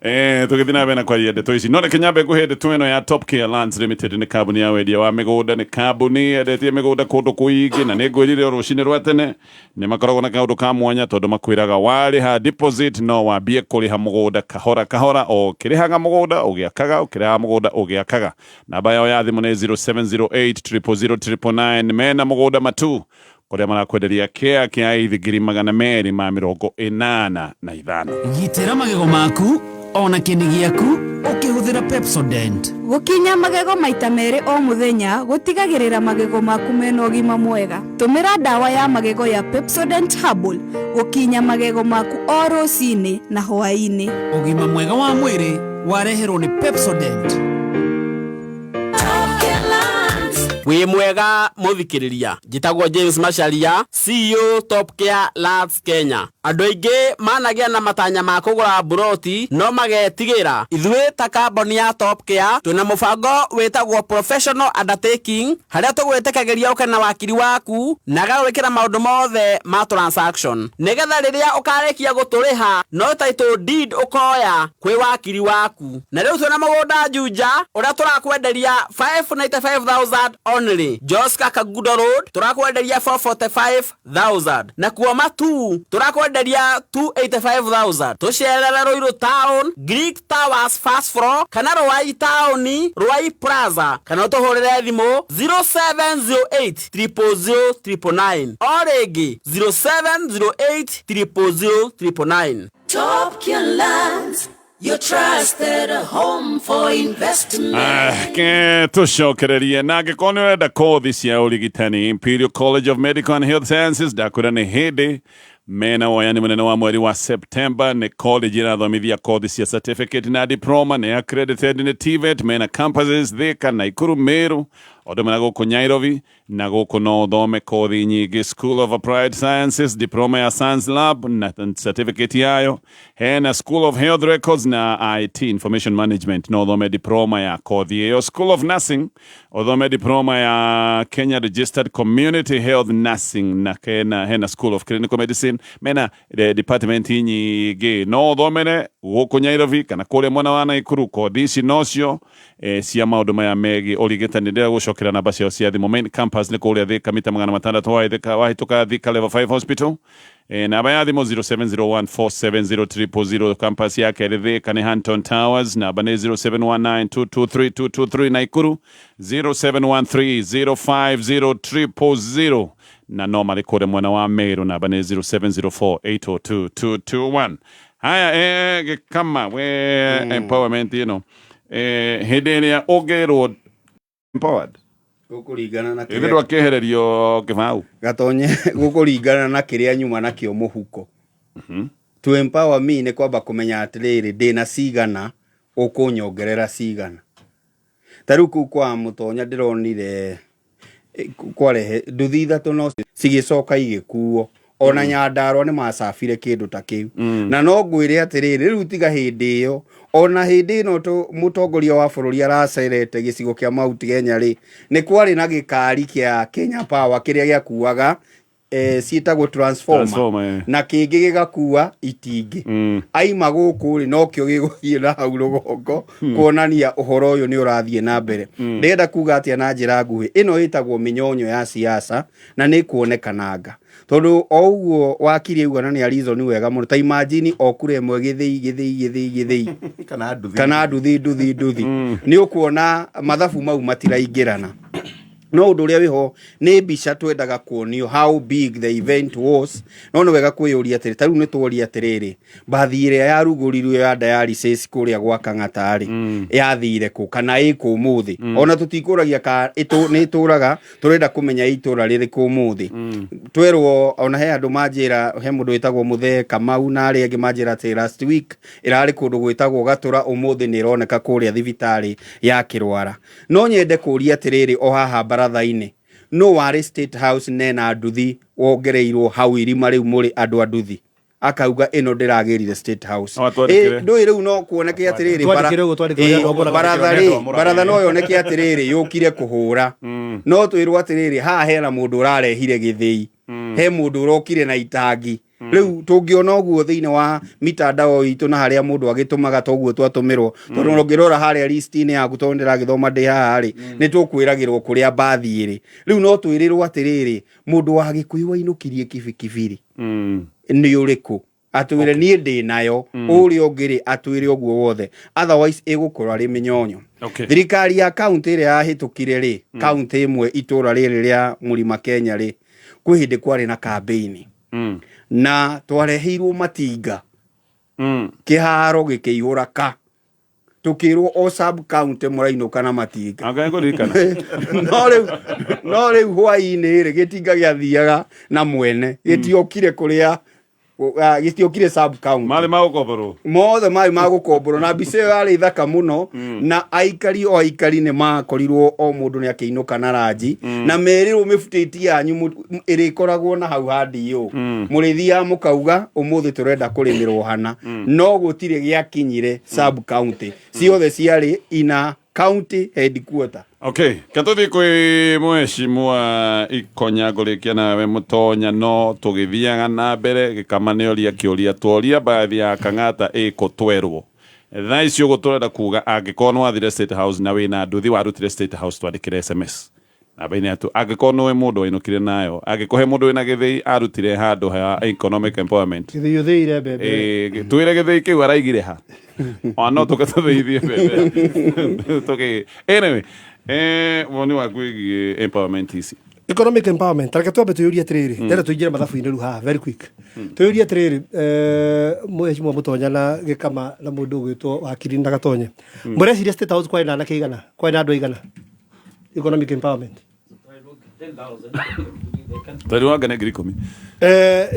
Tũgĩthiĩ na mbere na kwaria ndeto ici, no reke nyambe ngũhe ndeto ĩno ya Top Care Lands Limited. Nĩ kambuni ya wendia wa mĩgũnda, nĩ kambuni yendetie mĩgũnda kũndũ kũingĩ, na nĩ ngwĩrire o rũcinĩ rwa tene nĩ makoragwo na kaũndũ ka mwanya tondũ makwĩraga warĩha deposit no wambie kũrĩha mũgũnda kahora kahora, o ũkĩrĩhaga mũgũnda ũgĩakaga, ũkĩrĩhaga mũgũnda ũgĩakaga. Namba yao ya thimũ nĩ 0708 000 999. Mena mũgũnda matu kũrĩa marakwenderia kĩa kĩa ithi 285,000. Gitĩra magego maku ona kĩni gĩaku ũkĩhũthĩra Hũthĩra Pepsodent. Gũkinya magego maita merĩ o mũthenya gũtigagĩrĩra magego maku mena ũgima mwega. Tũmĩra ndawa ya magego ya Pepsodent Herbal gũkinya magego maku o rũcinĩ na hwaĩ-inĩ. Ũgima mwega wa mwĩrĩ wareherwo nĩ Pepsodent. Wĩ mwega mũthikĩrĩria, njĩtagwo James Macharia, CEO Top Care Lands Kenya. Andũ aingĩ managĩa na matanya ma kũgũra mburoti no magetigĩra. Ithuĩ ta kambuni ya Top Care twĩna mũbango wĩtagwo Professional Undertaking harĩa tũgwĩtĩkagĩria ũke na wakiri waku na agagwĩkĩra maũndũ mothe ma transaction nĩgetha rĩrĩa ũkarĩkia gũtũrĩha no title deed ũkoya kwĩ wakiri waku. Na rĩu twĩna mũgũnda Juja ũrĩa tũrakwenderia 595,000 only. Joska Kagudo Road turakwenderia 445,000 na kuo Matu turakwenderia 285,000. Tucerere Ruiru Town, Greek Towers first floor kana Ruai Town, Ruai Plaza kana ũtũhũrĩre thimũ 0708 000 999 o rĩngĩ 0708 000 999. Top Care Lands, your trusted home for investment. Ke tũcokererie na angĩkorwo nĩ ũrenda kothi cia ũrigitani Imperial College of Medical and Health Sciences ndakwĩra nĩ hĩndĩ mena woyani mũnene wa mweri wa September. Nĩ college ĩrathomithia kothi cia certificate na diploma, nĩ accredited nĩ TVET. Mena campuses Thika, Nakuru, Meru o ndũmwe na gũkũ Nairobi, na gũkũ no ũthome kothi nyingĩ: School of Applied Sciences, diploma ya Science Lab na certificate yayo, hena School of Health Records na IT Information Management, no ũthome diploma ya kothi ĩyo, School of Nursing, ũthome diploma ya Kenya Registered Community Health Nursing, na kena hena School of Clinical Medicine. Mena department nyingĩ no ũthomere gũkũ Nairobi kana kũrĩa mwena wa Nakuru. Kothi ici nocio cia maũndũ maya megiĩ ũrigitani. Ndĩrenda gũcokera namba ciao cia thimũ. Main campus nĩ kũrĩa Thika, mita 600 wahĩtũka Thika Level 5 Hospital. Namba ya thimũ 0701470000. Campus ya kerĩ Thika nĩ Hanton Towers, namba nĩ 0719223223. Nakuru 0713050000, na no marĩ kũrĩa mwena wa Meru, namba nĩ 0704802221. Haya, gĩkama we empowerment ĩno, hĩndĩ ĩrĩa ũngĩrwo empowered Gũkũringana na ithe kĩrĩa ndwakĩehererio kĩbau. Gatonye, gũkũringana na kĩrĩa nyuma nakĩo mũhuko. To empower me nĩ kwamba kũmenya atĩrĩrĩ, ndĩna cigana, ũkũnyongerera cigana. Ta rĩu kũu kwa Mũtonya ndĩronire kwarehe nduthi ithatũ no cigĩcoka igĩkuo ona Nyandarua nĩ macabire kĩndũ ta kĩu. Na no ngwĩre atĩrĩrĩ, rĩu tiga hĩndĩ ĩyo, ona hĩndĩ ĩno mũtongoria wa bũrũri aracerete gĩcigo kĩa Mount Kenya rĩ, nĩ kwarĩ na gĩkari kĩa Kenya Power kĩrĩa gĩakuaga ciĩtagwo transformer, Transformer, eh. na kĩngĩ gĩgakua itingĩ. Aima gũkũ rĩ, nokĩo gĩgũthiĩ na hau rũgongo kuonania ũhoro ũyũ nĩ ũrathiĩ na mbere. Ndĩrenda kuga atĩa na njĩra nguhĩ, ĩno ĩtagwo mĩnyonyo ya siasa na nĩ kuonekananga tondũ o ũguo wakiri auga na nĩ arizoni wega mũno. Ta imagine o kura ĩmwe gĩthĩi gĩthĩi gĩthĩi gĩthĩi kana nduthi kana nduthi nduthi nduthi, nĩ ũkuona mathabu mau matiraingĩrana. No ũndũ ũrĩa wĩho nĩ mbica twendaga kuonio how big the event was. No nĩ wega kwĩyũria atĩrĩ, ta rĩu nĩ tworia atĩrĩrĩ, mbathi ĩrĩa yarugũrirwo ya dialysis kũrĩa gwa Kang'ata rĩ, yathire kũ kana ĩkũ ũmũthĩ? Ona tũtikũragia ka nĩ ĩtũraga, tũrenda kũmenya itũra rĩrĩkũ ũmũthĩ. Twerwo ona he andũ manjĩra, he mũndũ wĩtagwo Mũthee Kamau na arĩa angĩ manjĩra atĩ last week ĩrarĩ kũndũ gwĩtagwo Gatũra, ũmũthĩ nĩ ĩroneka kũrĩa thibitarĩ ya Kĩrwara. No nyende kũria atĩrĩrĩ, o haha baratha-inĩ, no warĩ State House nena nduthi wongereirwo hau irima rĩu mũrĩ andũ a nduthi akauga ĩno ndĩragĩrire State House? No atwandĩkĩre. Ndũĩ rĩu no kuoneke atĩrĩrĩ, Twandĩkĩre ũguo, twandĩkĩre ũrĩa andũ a baratha Mũrang'o. rĩ, baratha no yoneke atĩrĩrĩ yũkire kũhũra. No twĩrwo atĩrĩrĩ, haha hena mũndũ ũrarehire gĩthĩi, he mũndũ ũrokire na itangi. Rĩu tũngĩona ũguo thĩinĩ wa mitandao itũ na harĩa mũndũ agĩtũmaga toguo twatũmĩrwo, tondũ ũngĩrora harĩa list-inĩ yaku, tondũ ndĩragĩthoma ndĩ haha rĩ, nĩ tũkwĩragĩrwo kũrĩa mbathi ĩrĩ. Rĩu no twĩrĩrwo atĩrĩrĩ, mũndũ wa Gĩkũyũ wainũkirie kibikibi rĩ, nĩ ũrĩkũ? Atwĩre niĩ ndĩ nayo. Ũrĩa ũngĩ rĩ, atwĩre ũguo wothe, otherwise ĩgũkorwo arĩ mĩnyonyo. Thirikari ya kaunti ĩrĩa yahĩtũkire rĩ, kaunti ĩmwe itũra rĩrĩ rĩa Mũrima Kenya rĩ, kwĩ hĩndĩ kwarĩ na kambĩini na twareheirwo matinga, kĩharo gĩkĩihũra ka. Tukirwo o sub county mũrainũka na matinga. Anga ngũririkana. No rĩu hwaĩ-inĩ rĩ, gĩtinga gĩathiaga na mwene, gĩtiokire kũrĩa, gĩtiokire sub county. Marĩ ma gũkomborwo. Mothe marĩ ma gũkomborwo, na mbica ĩyo yarĩ thaka mũno, na aikari o aikari nĩ makorirwo o mũndũ nĩ akĩinũka na ranji, na merĩrwo mĩbutĩti yanyu ĩrĩkoragwo na hau handi ũ, mũrĩthiaga mũkauga ũmũthĩ tũrenda kũrĩmĩrwo hana. No gũtirĩ gĩakinyire sub county, ciothe ciarĩ ina county headquarter. Okay, katũthiĩ kwĩ mheshimiwa Ikonya, ngũrĩkia nawe Mũtonya, no tũgĩthiaga na mbere gĩkama nĩ oria kĩũria tworia bathi ya Kang'ata ĩkũ twerwo thaa ici ũguo. Tũrenda kuga angĩkorwo nĩ wathire State House na wĩna nduthi warutire State House, twandĩkĩre SMS namba-inĩ yatu angĩkorwo nĩwe mũndũ wainũkire nayo, angĩkorwo he mũndũ wĩna gĩthĩi arutire handũ ha economic empowerment. Gĩthĩi ũthĩire mbembe. Twĩre gĩthĩi kĩu araigire ha, ona no tũke tũthĩithie mbembe tũkĩ. Anyway, woni waku wĩgiĩ empowerment ici? Economic empowerment, reke twambe twĩyũrie atĩrĩrĩ, ndĩrenda tũingĩre mathabu-inĩ rĩu haha very quick. Twĩyũrie atĩrĩrĩ, mheshimiwa Mũtonya na Gĩkama na mũndũ ũgwĩtwo Wakiri na Gatonye, mũreciria State House kwarĩ na anake aigana, kwarĩ na andũ aigana economic empowerment? Tari wanga nĩ 10,000.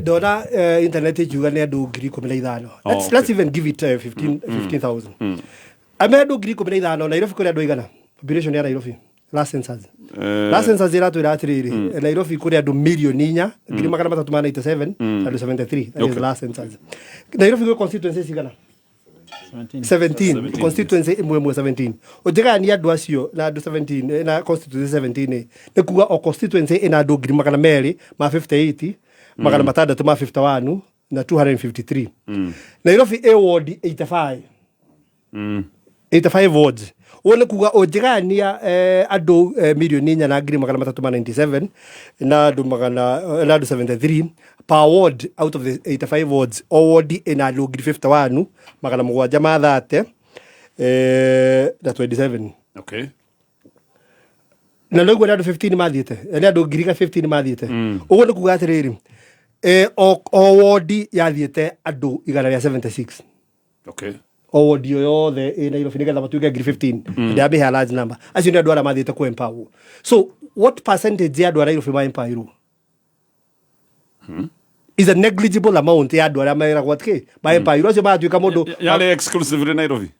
Ndona internet ikiuga nĩ andũ 15,000. Let's even give it 15 15,000. Ame andũ 15,000, Nairobi kũrĩ andũ aigana? Population ya Nairobi last census, last census ĩratwĩra atĩrĩrĩ, Nairobi kũrĩ andũ 4,397,373 andũ 73. That is last census. Nairobi gwĩ constituency cigana? 17 constituency, ĩmwe ĩmwe 17. Ũngĩgayania andũ acio na andũ 17, na constituency 17 ĩ, nĩ kuga o constituency ĩna andũ 258,651 na 253. Nairobi ĩ ward 85, 85 wards. Ũguo nĩ kuga ũngĩgayania andũ 4,397,000 na andũ magana na andũ 73 per ward out of the 85 wards, o ward ĩna andũ 51,730 na 27. Na noguo nĩ andũ 15 mathiĩte, nĩ andũ ngiri ga 15 mathiĩte. Ũguo nĩ kuga atĩrĩrĩ, o ward yathiĩte andũ 176. O ward o yothe ĩ Nairobi nĩgetha matuĩke 15,000. Ndĩramĩhe a large number. Acio nĩ andũ arĩa mathiĩte kũ empower. So what percentage ya andũ a Nairobi ma empowerwo is a negligible amount ya andũ arĩa meragwo atĩ ma empowerwo, acio maratuĩka mũndũ. Yarĩ exclusively Nairobi?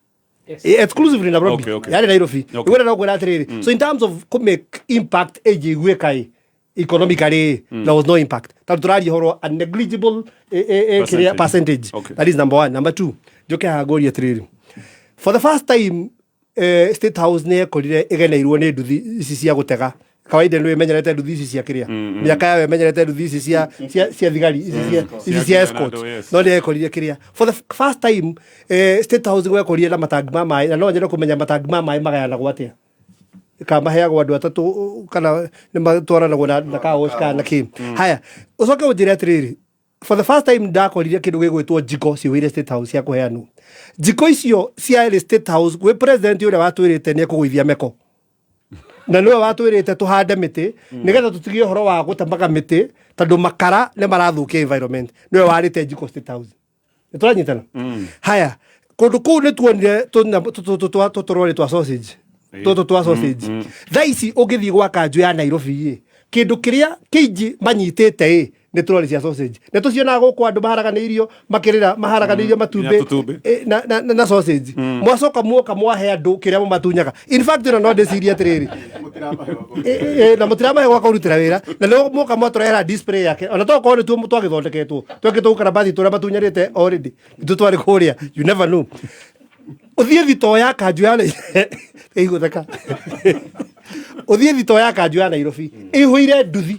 Exclusively Nairobi. Yarĩ Nairobi. Nĩguo ndĩrenda kwĩra atĩrĩrĩ, so in terms of kũ make impact ĩnjĩiguĩka ĩ economically, there was no impact tondũ tũraria ũhoro a negligible kĩrĩa percentage. Percentage. That is number one. Number two, njoke haha ngũrie atĩrĩrĩ, for the first time State House nĩ yekorire ĩgeneirwo nĩ nduthi ici cia gũtega. Kawaida nĩ ĩmenyerete nduthi ici cia kĩrĩa, mĩaka yayo ĩmenyerete nduthi ici cia thigari, ici cia cia escort. andũ, yes. No nĩ yekorire kĩrĩa, for the first time State House gwekorire na matangi ma maĩ, na no nyende kũmenya matangi ma maĩ magayanagwo atĩa, kana maheagwo andũ atatũ kana nĩ matwaranagwo na car wash kana na kĩ. Haya, ũcoke ũnjĩre atĩrĩrĩ, for the first time ndakorire kĩndũ gĩgwĩtwo njiko ciũire State House cia kũheanwo. Njiko icio ciarĩ State House gwĩ president ũrĩa watwĩrĩte nĩ ekũgũithia meko, na nĩwe watwĩrĩte tũhande mĩtĩ nĩgetha tũtige ũhoro wa gũtemaga mĩtĩ tondũ makara nĩ marathũkia environment. Nĩwe warĩte njiko State House. Nĩ tũranyitana? Haya, kũndũ kũu nĩ tuonire tũtũrori twa sausage, tũtũ twa sausage. Thaa ici ũngĩthiĩ gwa kanjũ ya Nairobi ĩ, kĩndũ kĩrĩa kĩingĩ manyitĩte ĩ nĩ troli cia sausage. Nĩ tũcionaga gũkũ andũ maharaganĩirio makĩrĩra, maharaganĩirio matumbĩ. Nginya tũtumbĩ. Na sausage. Mwacoka muoka mwahe andũ kĩrĩa mũmatunyaga. In fact, ĩno no ndĩcirie atĩrĩrĩ, na mũtiramahe gwa kũrutĩra wĩra, na nĩ muoka mwatũrehera display yake, ona tokorwo nĩ tuo twagĩthondeketwo twekĩtwo ũkarabati tũrĩa matunyanĩte already nĩtuo twarĩ kũrĩa. You never know. Ũthiĩ thitoo ya kanjũ ya ĩgũtheka, ũthiĩ thitoo ya kanjũ ya Nairobi ĩihũire nduthi.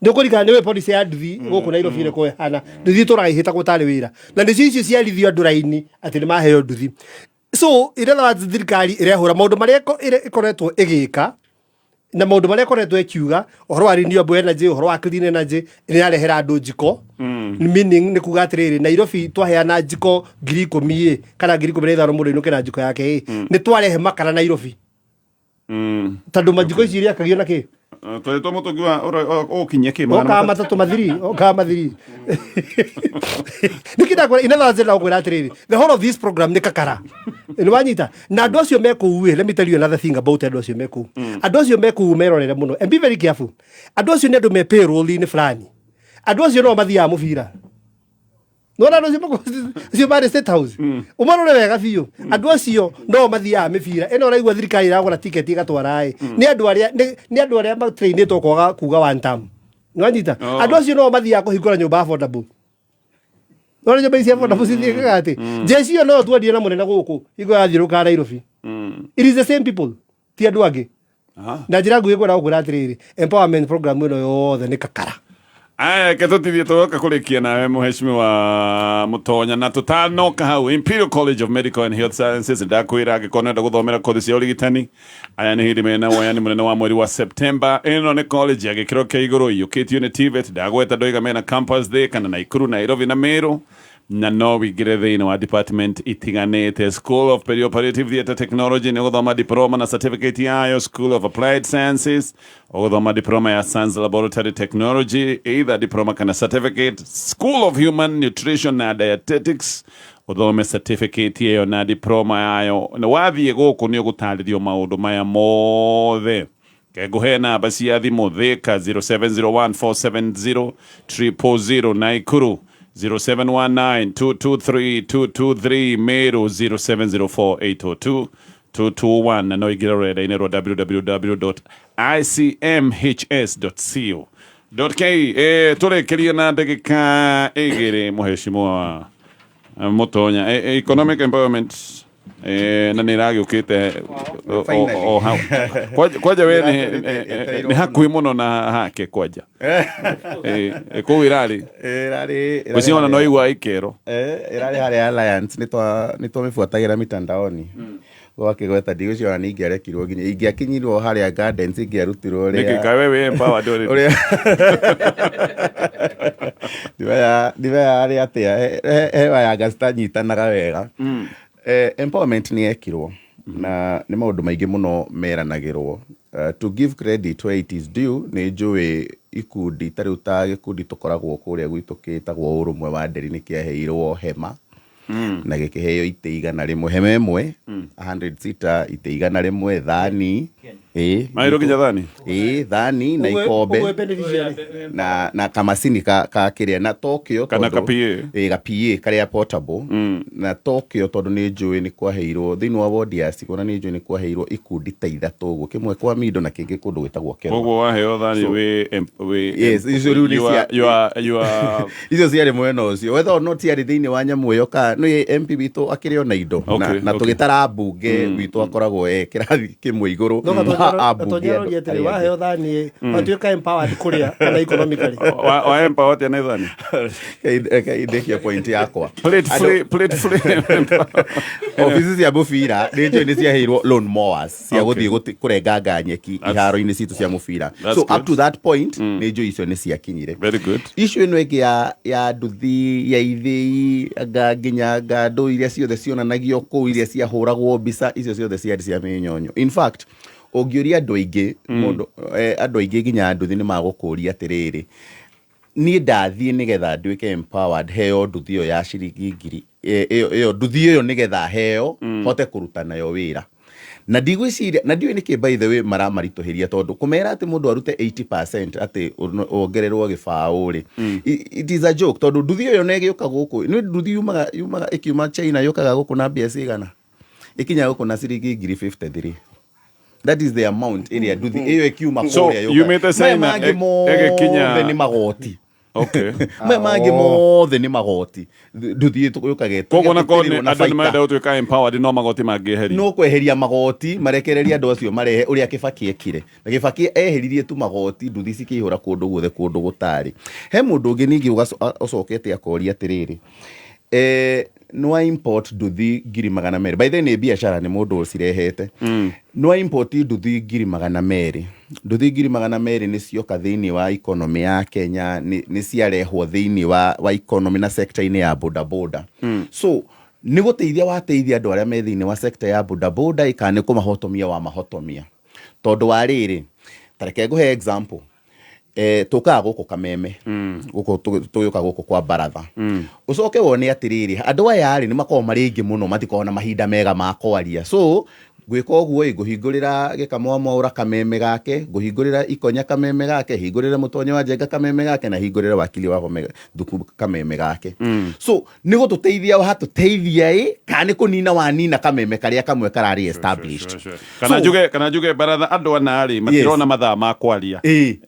Nĩ ũkũririkana nĩ policy ya nduthi gũkũ Nairobi ĩrĩkũ ĩhana? Nduthi itũraga ihĩtagwo tarĩ wĩra, na nĩcio icio ciarithio andũ raini atĩ nĩ maheo nduthi. So in other words, thirikari ĩrehũra maũndũ marĩa ĩkoretwo ĩgĩka na maũndũ marĩa ĩkoretwo ĩkiuga, ũhoro wa renewable energy, ũhoro wa clean energy, nĩ ĩrarehera andũ njiko. Meaning nĩ kuga atĩrĩrĩ, Nairobi twaheana njiko 10,000 ĩ kana 15,000, mũndũ ainũke na njiko yake ĩ, nĩ twarehe makara Nairobi, tondũ majiko ici iriakagio na kĩ? Twaretwo mũtũngi wa ũkinyia kĩ Okaga matatũ mathiri, okaga mathiri. Nĩkĩ ndakwĩra in other words ndakwĩra atĩrĩrĩ, the whole of this program nĩ kakara. Nĩ wanyita? Na andũ acio me kũu ĩ, let me tell you another thing about andũ acio me kũu. Andũ acio me kũu merorere mũno and be very careful. Andũ acio nĩ andũ me payroll-inĩ fulani. Andũ acio no mathiaga mũbira. Nona andũ acio acio marĩ State House. Ũmarore wega biũ. Andũ acio no mathiaga mĩbira. Ĩno ũraigua thirikari ĩragũra tiketi ĩgatwara ĩ. Nĩ andũ arĩa nĩ andũ arĩa matrainĩtwo kwaga kuga one term. Nĩwanyita? Oh. Andũ acio no mathiaga kũhingũra nyũmba affordable. Nona nyũmba ici affordable cithiĩkaga atĩ. Jeshi ĩyo no twendie na mũnene gũkũ hingo yathiũrũrũkaga Nairobi. It is the same people. Ti andũ angĩ. Na njĩra nguhĩ ngwenda gũkwĩra atĩrĩrĩ, empowerment program ĩno yothe nĩ kakara. Aya, reke tũtithie tũgoka kũrĩkia nawe mũheshimiwa Mũtonya na tũtanoka hau Imperial College of Medical and Health Sciences ndakwĩra angĩkorwo nĩũrenda gũthomera kothi cia ũrigitani aya nĩ hĩndĩ mena woyani mũnene wa mweri wa September ĩno nĩ college ya gĩkĩro kĩa igũrũ iyũkĩtio nĩ TVET ndagweta ndoiga mena campus Thika na Naikuru Nairobi na Meru na no wĩingĩre thĩinĩ wa department itiganĩte School of Perioperative Theatre Technology nĩ ũgũthoma diploma na certificate yayo School of Applied Sciences ũgũthoma diploma ya Science Laboratory Technology either diploma kana certificate School of Human Nutrition na Dietetics ũthome certificate ĩyo na diploma yayo na wathiĩ gũkũ nĩ ũgũtarĩrio maũndũ maya mothe Ngũhe namba cia thimũ Thika 0701 470 000 Naikuru 0719 223 223 Meru 0704 802 221 na no ingĩre rũrenda-inĩ rwa www.icmhs.co.ke. Tũrĩkĩrie na ndagĩka igĩrĩ mũheshimiwa Mũtonya. Economic empowerment na nä ĩragä å kä te Finally. o hau kwanja we nĩ hakuhĩ mũno na hake kwanja kũu ĩrarĩ Ĩrarĩ ngwĩciria ona no igua ikero ĩrarĩ harĩa Alliance nĩ twamĩbuatagĩra mitandaoni gwakĩgweta ndigwĩciria ona nĩ ingĩarekirwo nginya ingĩakinyirwo harĩa gardens ingĩarutirwo nĩkĩ ũrĩa kaĩ we wĩ empowered already? Ũrĩa ndimenya arĩ atĩa he wayanga citanyitanaga wega. Empowerment nĩ yekirwo na nĩ maũndũ maingĩ mũno meranagĩrwo. To give credit where it is due, nĩ njũĩ ikundi ta rĩu ta gĩkundi tũkoragwo kũrĩa gwitũ gĩtagwo Ũrũmwe wa Nderi nĩ kĩaheirwo hema na gĩkĩheo itĩ 100, hema ĩmwe 100 seater, itĩ 100, thani ĩĩ. Maheirwo nginya thani? Ĩĩ, thani na ikombe Ũguo beneficiary. na kamacini ka kĩrĩa na Tokyo Kana tondũ- ka PA. Ĩĩ, ga PA karĩa portable na Tokyo tondũ nĩ njũĩ nĩ kwaheirwo thĩinĩ wa wodi ya Sigona nĩ njũĩ nĩ kwaheirwo ikundi ta ithatũ ũguo, kĩmwe kwa Mindo na kĩngĩ kũndũ gwĩtagwo Kerwa. Koguo waheo thani So- wĩ Yes, icio rĩu nĩ you are- you are icio ciarĩ mwena ũcio whether or not ciarĩ thĩinĩ wa nyamũ ĩyo ka nĩ MP witũ akĩrĩ ona indo na, na tũgĩtara mbunge witũ akoragwo e kĩrathi kĩmwe igũrũ No wa ambunge gatonya roria andũ atĩrĩ arĩa angĩ. waheo thani watuĩka empowered kũrĩa kana economically. Wa empower atĩa na thani? Reke ndĩkie point yakwa. Plate Andũ- free, plate free. Obici cia mũbira nĩ njũĩ nĩ ciaheirwo lawn mowers cia Okay. gũthiĩ kũrenganga nyeki iharo-inĩ citũ cia mũbira. That's So up good. to that point nĩ njũĩ icio nĩ ciakinyire. Very good. Issue ĩno ĩngĩ ya nduthi ya ithĩi anga nginya anga ndũ iria ciothe cionanagio kũu iria ciahũragwo mbica icio ciothe ciarĩ cia mĩnyonyo. In fact ũngĩũria andũ aingĩ mũndũ andũ aingĩ nginya nduthi nĩ magũkũria atĩrĩrĩ, niĩ ndathiĩ nĩgetha nduĩke empowered heo nduthi ĩyo ya ciringi ngiri ĩyo ĩyo nduthi ĩyo nĩgetha heo hote kũruta nayo wĩra. Na ndigwĩciria na ndiũĩ nĩkĩ by the way maramaritũhĩria tondũ kũmera atĩ mũndũ arute 80% atĩ wongererwo gĩbaũ rĩ, it is a joke tondũ nduthi ĩyo na ĩgĩũka gũkũ nĩ nduthi yumaga ĩkiuma China yũkaga gũkũ na mbia cigana? Ĩkinyaga gũkũ na ciringi ngiri 53. That is the amount ĩrĩa nduthi ĩyo ĩkiuma So, kũrĩa yũkaga. yumĩte Maya China, mangĩ ĩgĩkinya- mothe nĩ magoti. Okay. Maya mangĩ mothe nĩ magoti. Nduthi yũkaga Koguo na korwo ĩtũĩrwo na andũ nĩ baita. marenda gũtuĩka empowered no magoti mangĩeherio. No kweheria magoti marekererie andũ acio marehe ũrĩa Kibaki ekire. Na Kibaki eheririe tu magoti nduthi cikĩihũra kũndũ guothe kũndũ gũtarĩ. He mũndũ ũngĩ ningĩ ũcokete akoria atĩrĩrĩ, nĩ import nduthi ngiri magana merĩ. By the way nĩ biacara nĩ mũndũ ũcirehete. Nĩ import nduthi ngiri magana merĩ. Nduthi ngiri magana merĩ nĩ cioka thĩinĩ wa economy ya Kenya, nĩ ciarehwo thĩinĩ wa economy na sector-inĩ ya bodaboda. So nĩ gũteithia wateithia andũ arĩa me thĩinĩ wa sector ya bodaboda kana nĩ kũmahotomia wamahotomia. Tondũ wa rĩrĩ, Ta reke ngũhe example. Tũkaga gũkũ Kameme, gũkũ tũgĩũka gũkũ kwa baratha, ũcoke wone atĩrĩrĩ, andũ aya rĩ nĩ makoragwo marĩ aingĩ mũno, matikoragwo na mahinda mega ma kwaria. So gwĩka ũguo ĩ, ngũhingũrĩra Gĩkamwa Mwaũra kameme gake, ngũhingũrĩra Ikonya kameme gake, hingũrĩre Mũtonyo wa Njenga kameme gake, na hingũrĩre wakili wa Home Thuku kameme gake. So nĩ gũtũteithia watũteithia ĩ, kana nĩ kũnina wanina kameme karĩa kamwe kararĩ established? Kana njuge baratha andũ ana rĩ matirona mathaa ma kwaria.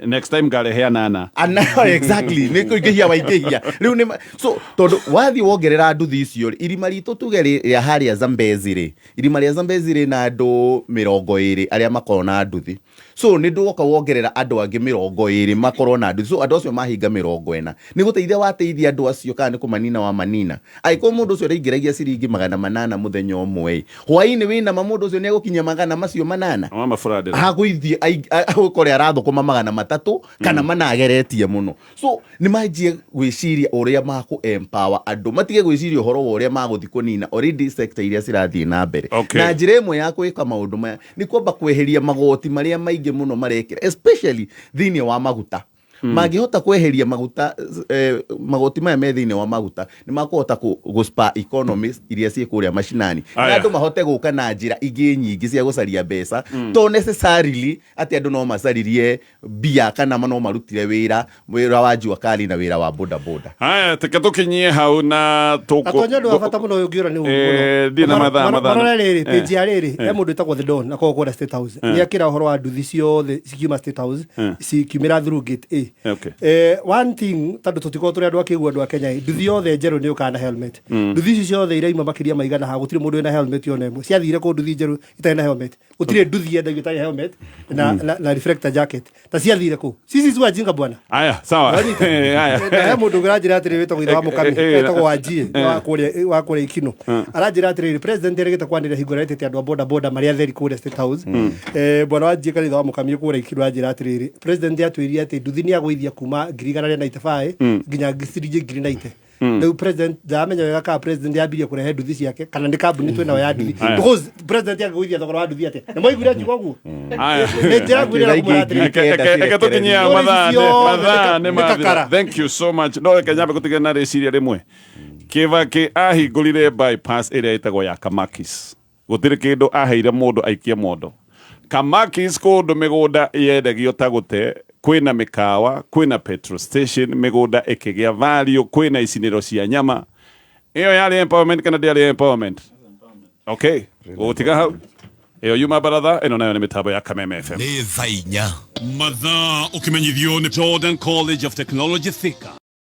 Next time ngarehe anana. Ana, exactly, nĩ kũingĩhia waingĩhia rĩu nĩ so tondũ wathiĩ wongerera nduthi icio rĩ, irima ritũ tuge rĩa harĩa Zambezi rĩ, irima rĩa Zambezi rĩ na andũ 20 arĩa makoragwo na nduthi. So nĩ ndwoka wongerera andũ angĩ 20 makorwo na nduthi, so andũ acio mahinga 40. Nĩ gũteithia wateithia andũ acio kana nĩ kũmanina wa manina? Angĩkorwo mũndũ ũcio araingĩragia ciringi 800 mũthenya ũmwe ĩ, hwaĩ-inĩ wĩna ma mũndũ ũcio nĩ egũkinyia magana macio manana? Mama Fradera. Hagũithiĩ ũkore arathũkũma 300 kana 400 ageretie mũno. So nĩ manjie gwĩciria ũrĩa makũ empower andũ, matige gwĩciria ũhoro wa ũrĩa magũthiĩ kũnina already sector iria cirathiĩ na mbere. Na njĩra ĩmwe ya gwĩka maũndũ maya nĩ kwamba kweheria magoti marĩa maingĩ mũno marekĩra, especially thĩinĩ wa maguta. Mangĩhota kweheria maguta, magoti maya me thĩinĩ wa maguta, nĩ makũhota gũ-spur economies iria ciĩ kũrĩa macinani, na andũ mahote gũka na njĩra ingĩ nyingĩ cia gũcaria mbeca, to necessarily atĩ andũ no macaririe mbia kana no marutire wĩra wa jua kali na wĩra wa boda boda. Haya, teke tũkinyie hau na tũkũ. Gatonya ũndũ wa bata mũno ũyũ ũngĩũra nĩ ũru Ndirĩ na mathaa mathaa. Marore rĩrĩ, page ya rĩrĩ, he mũndũ wĩtagwo The Don akoragwo kũrĩa State House. Nĩ akĩra ũhoro wa nduthi ciothe cikiuma State House, cikiumĩra through gate A. One thing, tondũ tũtikoragwo tũrĩ andũ akĩgu andũ a Kenya ĩ, nduthi yothe njerũ nĩ yũkaga na helmet. Nduthi ici ciothe iraima makĩria ma 100 haha, gũtirĩ mũndũ wĩna helmet ona ĩmwe. Ciathire kũ nduthi njerũ itarĩ na helmet? Gũtirĩ nduthi yendagio ĩtarĩ helmet na reflector jacket. Ta ciathire kũ? Sisi si wajinga bwana. Aya, sawa. Wanyita? Aya. Na he mũndũ ũngĩ ũranjĩra atĩrĩrĩ wĩtagwo ithe wa Mũkami, wĩtagwo Wanjie, wa kũrĩa Ikino. Aranjĩra atĩrĩrĩ, president erĩgĩte kwanĩrĩra hingo ĩrĩa etĩte andũ a boda boda marĩ atheri kũrĩa State House. Bwana Wanjie kana ithe wa Mũkami kũrĩa Ikino aranjĩra atĩrĩrĩ, president atwĩrire atĩ nduthi nĩ agũithia kuma 195,000 nginya ciringi 90,000. Rĩu president ndaramenya wega kana president yambirie kũrehe nduthi ciake kana nĩ kambuni twĩ nayo ya nduthi. Because president angĩgũithia thogora wa nduthi atĩa? Nĩ mwaiguire ngiuga ũguo? Aya. Nĩ njĩra ngwĩrĩra kũmwĩra atĩrĩrĩ. Reke tũkinyie Stories mathaa nĩ ciothe mathaa nĩ nĩ mathira. kakara. Thank you so much. No reke nyambe gũtigana na rĩciria rĩmwe. Kĩbakĩ ahingũrire bypass ĩrĩa ĩtagwo ya Kamakis. Gũtirĩ kĩndũ aheire mũndũ aikie mondo. Kamakis kũndũ mĩgũnda yendagio ta gũte, kwĩna mĩkawa, kwĩna petrol station, mĩgũnda ĩkĩgĩa value, kwĩna icinĩro cia nyama. Ĩyo yarĩ empowerment kana ndĩarĩ empowerment? Okay, gũtiga hau. Ĩyo yuma baratha, ĩno nayo nĩ mĩtambo ya Kameme FM. Nĩ thaa 4. Mathaa ũkĩmenyithio nĩ Jordan College of Technology Thika.